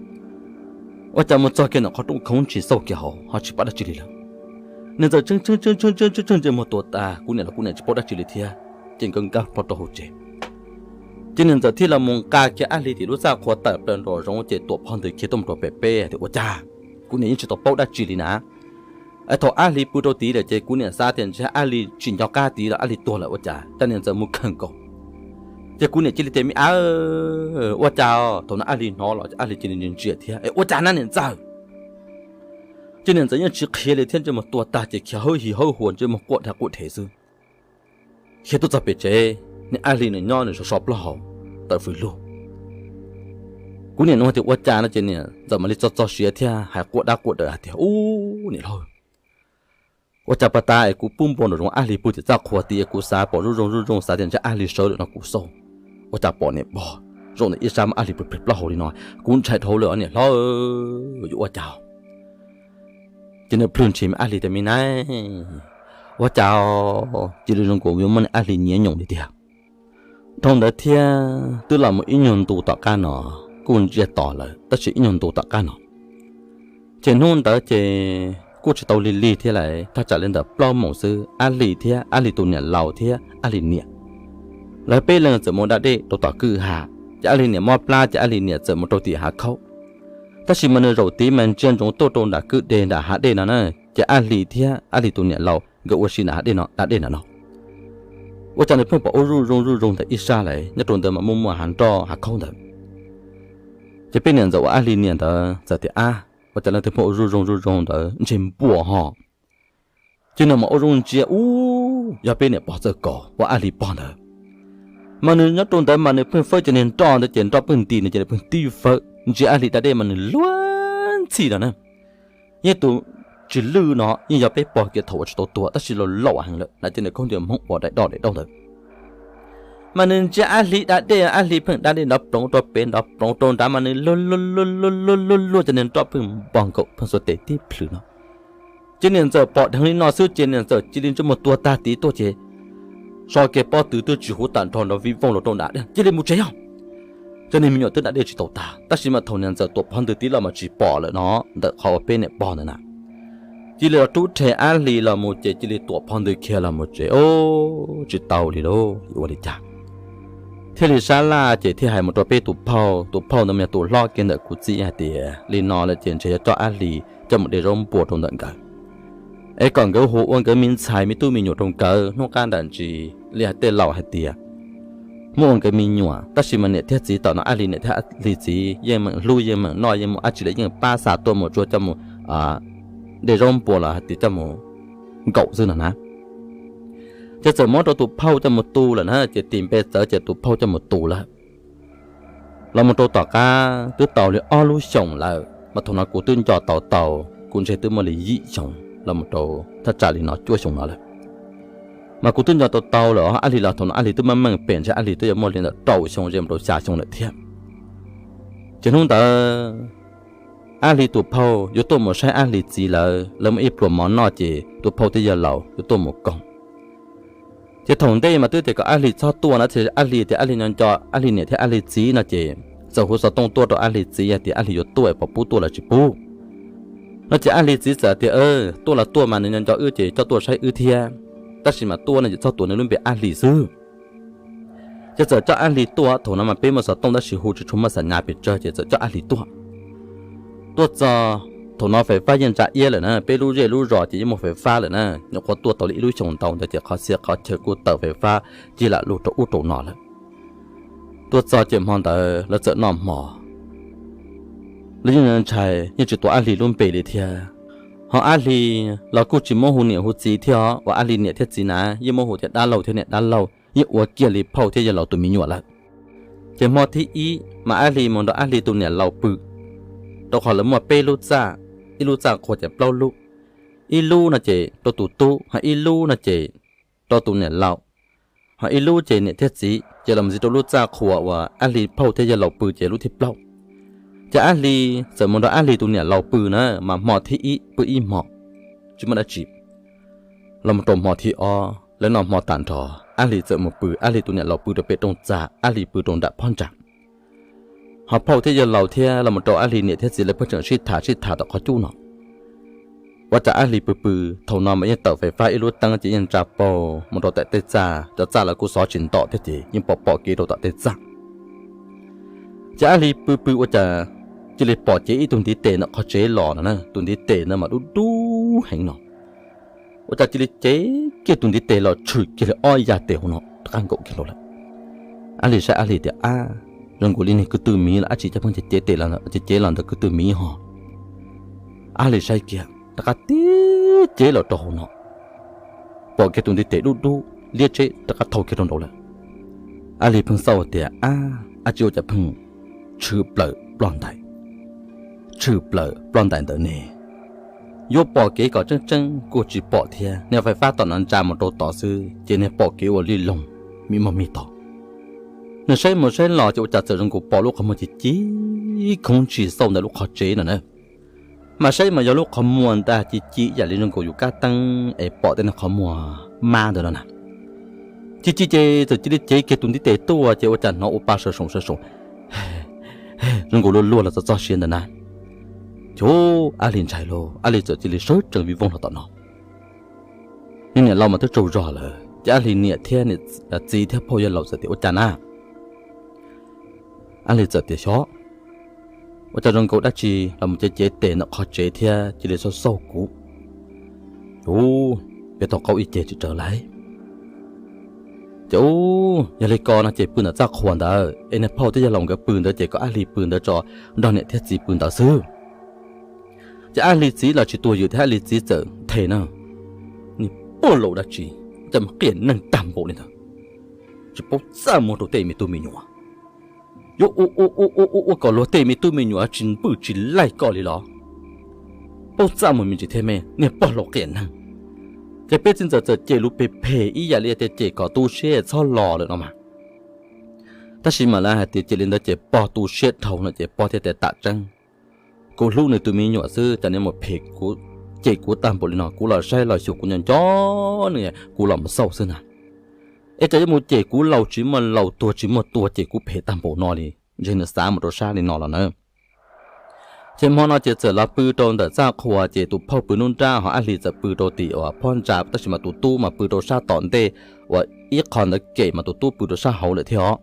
Ua cas mus txog kiag ntawm qhov rooj khoov tsis xauj kiag hauv ho tsis pom dab tsi li lawm. Niam ntxawm tseeb tseeb tseeb tseeb tseeb tseeb ntsej muag tuag tas, kuv niam los kuv niam tsis paub dab tsi li thiab, ces nkawd nkag plho rau hauv tsev. Ces niam ntxawm thiaj los mus nqa kiag Ab Hlis tim lub txaj qhua tawm plaws nraum zoov ces tuam phov ntws khiav tuaj mus rau pem peb tias ua cas, kuv niam yeej tsis tau paub dab tsi li na. Es thaum Ab Hlis pw rau tid lawm ces kuv niam xav tias ntshe Ab Hlis tsis nco qab tid los Ab Hlis tuag lawm ua cas, cas niam ntxawm mus kheej nkaus. Ces kuv niam cia li tias me ab, ua cas thaum no Ab Hlis hnov los Ab Hlis cia li ntsia ntsia thiab es ua cas na niam ntxawm. Ces niam ntxawm yeej tsis qhia li thiab ntsej muag tuag tag ces khiav hawb his hawb hua ntsej muag quaj dha quaj dhev xwb. Khiav tuaj txog pem tsev, niag Ab Hlis nws nyob nws so so plaub hau tawm fws lug. Kuv niam nug tias ua cas no ces niam ntxawm mam li txo txo siav thiab hais quaj dab quaj dawv hais tias ub niam hlob, ua cas pas tas es kuv pub npua nraum zoov Ab Hlis pw tim txaj qhua tid es kuv xav pom zuj zoo zuj zoo xav tias ntshe Ab Hlis sawv lawm no kuv xauj, ua cas pom niam pog zaum ntawm ib sab muab Ab Hlis plhws plhws plaub hau li no, kuv ntshai dhau lawm niam hlob, yuav ua cas. Ces nws plhws nrhiav me Ab Hlis tias me nab, ua cas cia li zoo nkaus yuav muab niam Ab Hlis nyiav nyoos li tiag. Dhau ntawd thiab twb los mus ib nyuag ntu tom qab no, kuj ntsiag to lawm tab sis ib nyuag ntu tom qab no, ces hnub ntawd ces kuj tsis tau lig lig thiab lawm, thaj tsam li ntawm plaub moos xwb Ab Hlis thiab Ab Hlis tus niam laus thiab Ab Hlis niam lawv peb leeg txawm mus da dej rau tom kwj ha. Ces Ab Hlis niam mob plab ces Ab Hlis niam txawm mus rau tim hav khaub. Tab sis mas nws zaum tid mas ntsia ntsoov tuaj rau nram kwj deg nram hav dej no na, ces Ab Hlis thiab Ab Hlis tus niam laus nkawd ua si nram hav dej no da dej nram no. Ua cas nws pheej pom ua zuj zoo zuj zoo ntawm ib sab lawm, nyob rau ntawd mas muaj muaj hav nroj hav khaub ntawd. Ces peb niam ntxawm uas Ab Hlis niam ntawd txawm tias ab, ua cas leej twg pheej ua zuj zoo zuj zoo ntawd ntshe npua ho. Ces nws mam ua zoo ntsia ub yog peb niam pog txawj kaus uas Ab Hlis pog ntawd. Mas nws nyob rau ntawd mas nws pheej fawb cov niag nroj ntawd ces nroj pheej nti nws ces nws pheej tib fawb ntsia Ab Hlis da dej mas nws luag ntxhi no na. Yeej tus tsis lwj no yeej yog peb pog kiag thaum uas tsis tau tuag tab sis laus laus heev lawm na, ces nws khaub ncaws Hmoob uas daim doj daim dauj ntawd. Mas nws ntsia Ab Hlis da dej, Ab Hlis pheej da dej nrov ploov rau pem nrov ploov rau nrad mas nws luag luag luag luag luag luag cov niag nroj pheej npog nkaus pheej xuas tes tib plhws no. Ces niam ntxawm pom dheev li no xwb ces niam ntxawm cia li ntsej muag tuag tag tid tuaj ces so kiag pob tw twb tsis huv tam nrho nrov vij voog los rau nram dej, cia li mus tsev os. Cov niag me nyuam twb da dej tsis tau tag tab sis mas thaum niam ntxawm tuam phov ntws tid los mas tsis pom lawm no, ntawm qhov uas peb niam pog ntawd na. Cia li los rub rhe Ab Hlis los mus ces cia li tuam phov ntws khiav los mus tsev, o, tsis tau li lauj, yuav ua li cas. Thiaj li sab laj ces thiaj hais mus rau peb tus phauj, tus phauj ntawd mas yog tus hlob kiag ntawm kuv txiv hais tias li no lawm ces ntshe yuav coj Ab Hlis coj mus de zaub npua rau ntawm nkawd, es kom nkawd hu ua nkawd me ntxhais me tub me nyuam rau nkawd hnub qab nram ntsis li hais tej laus hais tias muab ua nkawd me nyuam. Tab sis mas niam thiab txiv tom no Ab Hlis niam thiab Ab Hlis txiv yeej meem hlub yeej meem noj yeej muaj dab tsi los yeej pab xa tuaj mus tsuas coj mus de zaub npua los hais tias coj mus nkaum xwb no na. Ces txawm muab rau tus phauj coj mus tu lawm na, ces tis npe txawv ces tus phauj coj mus tu lawm. Los mus rau tom qab twb tau li ob lub xyoos lawm mas thaum no kuv twb nco tau tau, kuv ntshe twb muaj li yim xyoo los mus rau thaj tsam li no cuaj xyoo no lawm. Mas kuv twb nco tau tau lawm, Ab Hlis los thaum no Ab Hlis twb meej meej pem ntshe Ab Hlis twb yuav muaj li ntawm rau xyoo ze mus rau xya xyoo lawm thiab. Ces hnub ntawd Ab Hli tus phauj yuav tuaj mus saib Ab Hli txiv lawv, lawv muaj ib pluas mov noj ces tus phauj thiab yawg laus yuav tuaj mus koom. Ces thaum ntej mas twb tias kom Ab Hli txhob tuaj na, tab sis Ab Hli tias Ab Hli nco nco Ab Hli niam thiab Ab Hli txiv no ces txawm hu xov tooj tuaj rau Ab Hli txiv hais tias Ab Hli yuav tuaj es puas pub tuaj los tsis pub. No ces Ab Hli txiv txawm tias, Tuaj los tuaj mas nws nco nco wb ces coj tuaj saib wb thiab, tab sis mas tuaj no ces txhob tuav nws lub npe Ab Hli xwb. Ces txawm coj Ab Hli tuaj, thaum no mas peb muaj xov tooj tab sis hu tsis tshua muaj xam nyas pes tsawg ces txawm coj Ab Hli tuaj. Tuaj txog, thaum no fais fab yeej ntsa iab lawm na, peb lub zej lub zos ces yeej muaj fais fab lawm na, nyuam qhuav tuaj tau li ib lub xyoos ntau ntawd ces qhov txhia qhov chaw kuj tawm fais fab cig lam lug rau ub rau no lawm. Tuaj txog ces hmo ntawd lawv txawm noj hmo. Lawv yeej ntshai, yeej tsis tuav Ab Hli lub npe li thiab. Ho Ab Hli los kuj tsis muab hu niam hu txiv thiab, uas Ab Hli niam thiab txiv na yeej muab hu tias dab laug thiab niam dab laug, yeej ua kiag li phauj thiab yawg laus tus me nyuam lawm. Ces hmo thib ib mas Ab Hli mus nrog Ab Hli tus niam laus pw, rau qhov lawv muaj peb lub txaj, ib lub txaj qhua ces plaub lub, ib lub no ces rau tus tub, ho ib lub no ces rau tus niam laus, ho ib lub ces niam thiab txiv, ces los mus txiv rau lub txaj qhua uas Ab Hli phauj thiab yawg laus pw ces lub thib plaub. Ces Ab Hli txawm mus nrog Ab Hli tus niam laus pw na, mas hmo thib ib pw ib hmo, tsis muaj dab tsi. Los mus rau hmo thib ob lawv noj hmo tas nrho, Ab Hli txawm mus pw, Ab Hli tus niam laus pw rau pem rooj txag, Ab Hli pw rau nram phab ntsa. Ho phauj thiab yawg laus thiab los mus rau Ab Hli niam thiab txiv lawv pheej tseem sib tham sib tham tom qhov cub no. Ua cas Ab Hli pw pw, thaum no mas yeej tawm fais fab ib lub teeb ces yeej ntsa paug mus rau tom tej txaj, cov txaj los kuj xov tsis ntom thiab ces yeej pom pom kev rau tom tej txaj. Ces Ab Hli pw pw ua cas cia li pom cev ib tug ntiv tes ntawm qhov tsev los no na, tus ntiv tes ntawd mas dub dub heev no. Ua cas cia li cev kiag tus ntiv tes los tshwm kiag li ob yas tes hauv no rov qab nkaum kiag hlo lawm. Ab Hli saib Ab Hli tias, Ab, zoo nkaus li niag ko tw miv los dab tsi coj pheej cev tes los, cev cev los ntawm ko tw miv ho. Ab Hli saib kiag rov qab tib cev los rau hauv no, pom kiag tus ntiv tes dub dub liab tseb rov qab thau kiag rau nraud lawm. Ab Hli pheej xauj tias, Ab, dab tsi ua cas pheej tshwm plaws ploj ntais, tshwm plaws ploj ntais ntawd ne? Yuav pom kev kom tseeb tseeb kuj tsis pom thiab, niag fais fab tom no ntsa mus rau tod xwb ces niag pom kev ua li loog mi muag mi tog. Nws saib mus saib los ces ua cas txawm zoo nkaus pom lub qhov muag ci ci khoob ntsis xauj ntawm lub qhov tsev no na. Mas saib mas yog lub qhov muag ntag, ci ci ib yam li zoo nkaus yus kab teeb es pom tej niag qhov muag mab ntawd no na. Ci ci ces txawm cia li cev kiag tus ntiv tes tuaj ces ua cas hnov ua pa sawv soom sawv soom, zoo nkaus luag luag los txog txog siav ntawd na. Ces Ab Hli ntshai lauj, Ab Hli txawm cia li sawv tsees vij voog los tom no. Niag niam laus mas twb tsaug zog lawm ces Ab Hli niam thiab niam txiv thiab phauj yawg laus txawm tias, Ua cas na? Ab Hli txawm tias, Xyov, ua cas zoo nkaus dab tsi los mus cev cev tes ntawm qhov tsev thiab cia li xauj xauj kuv. Ub, peb tau qaub ib ceg tsis raws lawm. Ces ub, yog li ko no ces pw ntawm txaj qhua ntawd es niag phauj thiab yawg laus nkawd pw ntawd ces kom Ab Hli pw ntawd tso, nrog niam thiab txiv pw ntawd xwb. Ces Ab Hli txiv los tsis tuag ywm thiab Ab Hli txiv txawm them na, Niag pog laus dab tsi, cas mus qias neeg tag npaum li ntawd, tsis paub txaj muag rau tej me tub me nyuam. Yuav ua ua ua ua ua kom luag tej me tub me nyuam tsis npwj tsis laij koj li los? Paub txaj muag me ntsis thiab me, niag pog laus qias neeg. Ces peb txiv ntxawm txawm cem lus phem phem ib yam li tias cem kom tu siab txhob los lawm no mas. Tab sis mas lawv hais tias cem li ntawd ces pog tu siab dhau no ces pog thiaj tias tam tseeb, kuv hlub nws tus me nyuam xwb, cas nws mus phem, cem kuv tag npaum li no, kuv los saib los xyuas kuv nco nco nws, kuv los mus xauj xwb na. Es cas yuav mus cem kuv laus tsis muaj laus tuag tsis muaj tuag cem kuv phem tag npaum no li, ntshe nws xav mus rau sab li no los na. Ces hmo no ces txawm los pw rau ntawm txaj qhua ces tus phauj pw nruab nrab ho Ab Hli txawm pw rau tim uas phab ntsa tab sis mas tus tub mas pw rau sab tom ntej uas ib qho ntawd kem mas tus tub pw rau sab hauv lawm thiab os.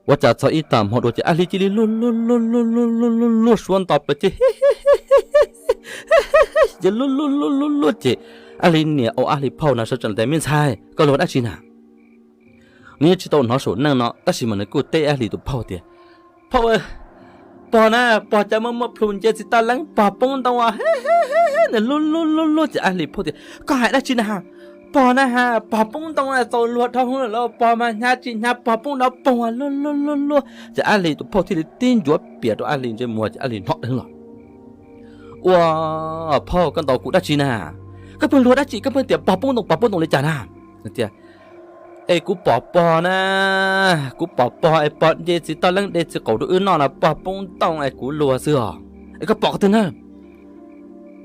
Ua cas txog ib tag hmo dua ces Ab Hli cia li luag luag luag luag luag luag luag suab nto plaws ces, ces luag luag luag luag luag ces Ab Hli niam ua Ab Hli phauj na sawv tsees tias, Me ntxhais, koj luag dab tsi na? Nws yeej tsis tau hnov saum neej no tab sis mas nws kuj teb Ab Hli tus phauj tias, Phauj, pog na, pog cas muaj muaj plhus nce txiv toj leeb, pog poob ntoo os. Nws luag luag luag luag ces Ab Hli phauj tias, Koj hais dab tsi na? Pog na ha, pog poob ntoo, txaus luag dhau hwv lawm, pog mas hnyav tsis hnyav, pog poob nrov poog luag luag luag luag. Ces Ab Hli tus phauj thiaj li tib ncuav pias rau Ab Hli ntsej muag ces Ab Hli hnov dheev los. Ua, phauj, koj ntaus kuv dab tsi na? Koj pheej luag dab tsi, koj pheej tias pog poob ntoo pog poob ntoo li cas na? Tias, Es kuv pom pog na, kuv pom pog es pog de txiv toj leeb de txiv qaum rau wb noj no pog poob ntoo es kuv luag xwb os. Koj pom qhov twg na?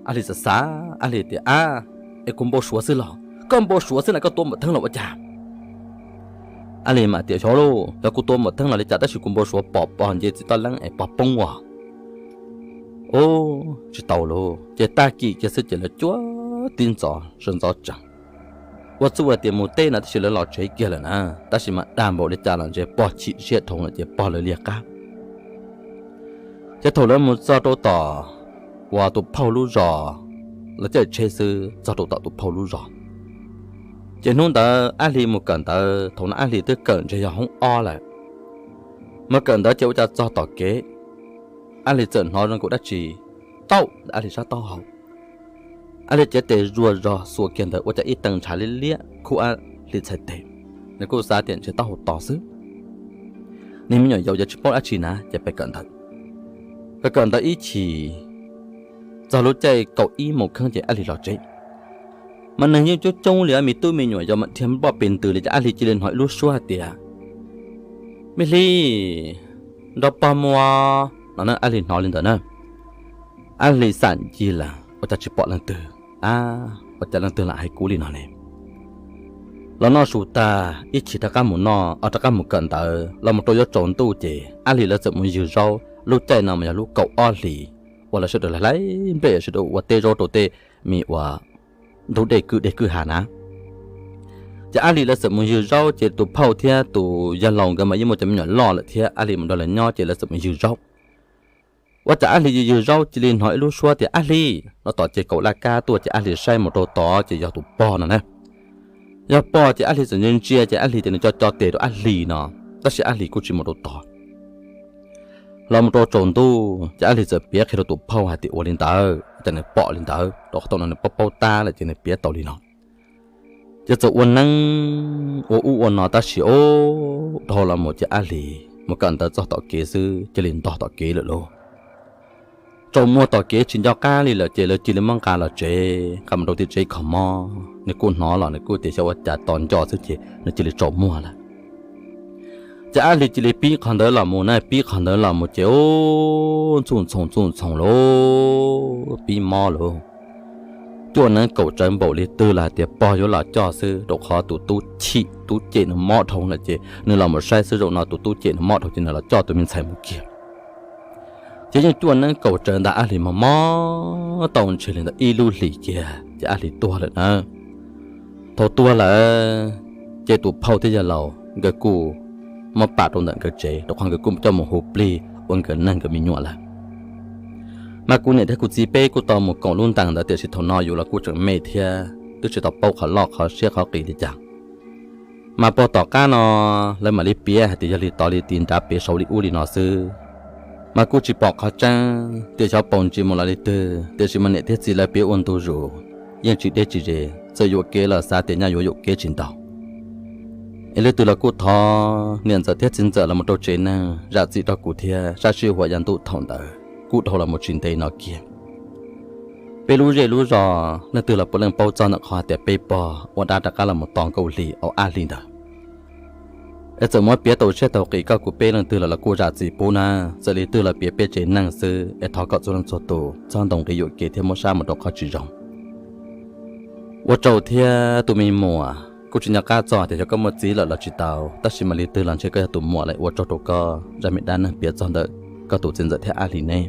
Ab Hli xav xav, Ab Hli tias, Ab, es kuv npau suav xwb los? Koj npau suav xwb na, koj tua npawm theeb los ua cas? Ab Hli mam tias, Xyov lauj, xyov kuv tua npawm theeb los li cas, tab sis kuv npau suav pom pog nce txiv toj leeb es pog poob as. Ub, tsis tau lauj. Ces tag kis kiag xwb ces lawv cuab tib ntxov sawv ntxov tsees, ua txuj ua tias mus teb no, tab sis lawv los tsev kiag lawm na. Tab sis mas dag npaum li cas los ntshe pog chim siab dhau lawm ces pog lawv liag qab. Ces thaum lawv mus txog rau tom uas tus phauj lub zos, lawv caij tsheb xwb txog rau tom tus phauj lub zos. Ces hnub ntawd Ab Hli mus kawm ntawv, thaum no Ab Hli twb kawm ntshe yog hoob ob lawm. Mus kawm ntawv ces ua cas txog tom kev, Ab Hli txawm hnov zoo nkaus dab tsi tauj ntawm Ab Hli sab taub hau. Ab Hli cev tes zuag zog xuas kiag ntawd ua cas ib tee ntshav liab liab khub Ab Hli txhais tes. Nws kuj xav tias ntshe taub hau to xwb. Niag me nyuam yaus yuav tsis paub dab tsi na, ces pem kawm ntawv. Kawm kawm ntawv ib chim txog lub caij kaum ib moos kheeb ces Ab Hli los tsev. Mas neeg yeej coob coob li, me tub me nyuam yaus mas dhia nploj pes ntws li, ces Ab Hli cia li hnov ib lub suab hais tias, Me Hli, nrog pog mus no na. Ab Hli hnov li ntawd na, Ab Hli xam ncig lawm ua cas tsis pom leej twg. Ab, ua cas leej twg lam hais kuv li no ne? Los noj su tag ib chim rov qab mus noj, rov qab mus kawm ntawv, los mus rau yuav tsaus ntuj ces Ab Hli lawv txawm mus ywg zaub. Lub caij no mas yog lub kaum ob hlis uas lawv sawv daws hlais nplej, sawv daws ua teb zaub rau tej me uas ntug dej kwj deg kwj ha na. Ces Ab Hli lawv txawm mus ywg zaub ces tus phauj thiab tus yawg laus nkawd mas yeej muaj cov me nyuam loj lawm thiab, Ab Hli mus nrog lawv nyob ces lawv txawm mus ywg zaub. Ua cas Ab Hli ywg zaub cia li hnov ib lub suab tias, Ab Hli, no tom ces kaum laj kab tuaj, ces Ab Hli saib mus rau tod ces yog tus pog no na. Yog pog ces Ab Hli txawm ntsia ntsia ces Ab Hli tias nws co co tes rau Ab Hli no, tab sis Ab Hli kuj tsis mus rau tod. Los mus rau tsaus ntuj ces Ab Hli txawm piav qhia rau tus phauj hais tias ua li ntawd, ua cas nws pom li ntawd, rau qhov thaum no nws paub paub tab lawm ces nws piav tau li no. Ces txawm ua neeb ua ub ua no tab sis ub dhau los mus ces Ab Hli mus kawm ntawv txog tom kev xwb cia li ntog tom kev lawm lauj. Tsaus muag tom kev tsis nco qab li lawm ces lawv cia li muab nqa los tsev, nqa mus rau tim tsev kho mob. Nws kuj hnov los nws kuj tias xyov ua cas tos nco xwb ces nws cia li tsaus muag lawm. Ces Ab Hli cia li pib qhov ntawd los mus na, pib qhov ntawd los mus ces ub, ntxuj ntxhoo ntxuj ntxhoo lauj, pib mob lauj. Cuaj neeb kaum tsawv npaum li twg los hais tias pog yuav los coj xwb, rau qhov tus tub chim tub cem nws mob dhau lawm ces nws los mus saib xwb, zaum no tus tub cem nws mob dhau ces nws los coj tus me ntxhais mus kiag. Ces yeej cuaj neeb kaum tsawv ntag, Ab Hli mob mob tau ntshe li ntawd ib lub hlis kiag ces Ab Hli tuag lawm na. Thaum tuag lawm ces tus phauj thiab yawg laus nkawd kuj muab pam rau ntawm nkawd tsev, rau qhov nkawd kuj coj mus hu plig ua nkawd neeg nkawd me nyuam lawm. Mas kuv niam thiab kuv txiv peb kuj tau mus koom lub ntees ntawd, tiam sis thaum no yus los kuj tseem me thiab twb tsis tau paub qhov loj qhov siab qhov qis li cas. Mas puag tom qab no lawv mam li piav hais tias yog li tod li tis nrad piav saud li ub li no xwb, mas kuj tsis pom qhov tseeb tias xyov paus ntsis mus los li twg, tiam sis mas niam thiab txiv lawv piav ua ntu zus yeej tsis deb tsis ze, txawm yuam kev los xav tias nyaj yuav yuam kev tsis ntau. Es leej twg los kuj thov niam ntxawm thiab txiv ntxawm los mus rau tsev neeg zam txim rau kuv thiab, sab sij huam yav ntuj thaum ntawd kuj dhau los mus tsis ntev no kiag. Peb lub zej lub zos leej twg los puav leej paub txog ntawm qhov hais tias peb pog ua dab rov qab los mus tos Nkauj Hli, Ab Hli ntawd. Es txawm muab piav tau siab tau qis koj kuv peb leej twg los los kuj zam txim pub na, txawm li twg los piav peb tsev neeg xwb, es thov kom txhua leej txhua tus txhob ntaus nqi yuam kev thiab muab sab mus rau qhov tsis zoo. Ua tsaug thiab tus me muam, kuj tsis nco qab txog tias xyov koj muaj txiv lawm los tsis tau, tab sis mas li twg los ntshe koj yog tus muam lawm, ua tsaug rau koj zaj me dab neeg piav txog ntawm koj tus txiv ntxawm thiab Ab Hli ne.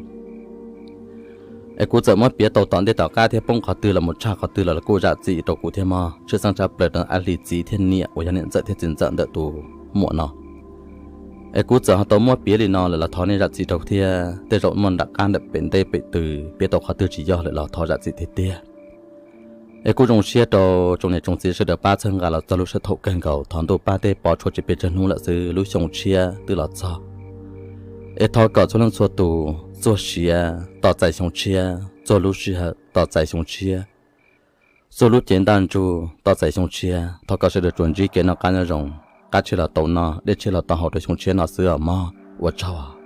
Es kuv txawm muab piav tau tom ntej tom qab thiab poob qhov twg los mus tshaj qhov twg los los kuj zam txim rau kuv thiab mog, tshwj xeeb tshaj plaws rau Ab Hli txiv thiab niam uas yog niam ntxawm thiab txiv ntxawm ntawm tus muam no. Es kuv txawm ho tau muab piav li no lawm los thov nej zam txim rau thiab, tej zaum muaj nram qab ntawm pem ntej pem twg piav tau qhov twg tsis yog lawm los thov zam txim tiag tiag. Es kuj zoo siab rau tsoom niam tsoom txiv sawv daws pab txhawb nqa los txog lub sij hawm thaum kawg nkaus, thov ntuj pab tej pov tshuaj tsis pes tsawg hnub lawm xwb, lub xyoo tshiab twb los txog. Es thov kom txhua leej txhua tus txuag siav tos txais xyoo tshiab, txuag lub sij hawm tos txais xyoo tshiab, txuag lub cev ntaj ntsug tos txais xyoo tshiab. Thov kom sawv daws tsuas ntsib kev noj qab nyob zoo, qab tshiab los tau noj, dej tshiab los tau haus rau xyoo tshiab no xwb os mog. Ua tsaug.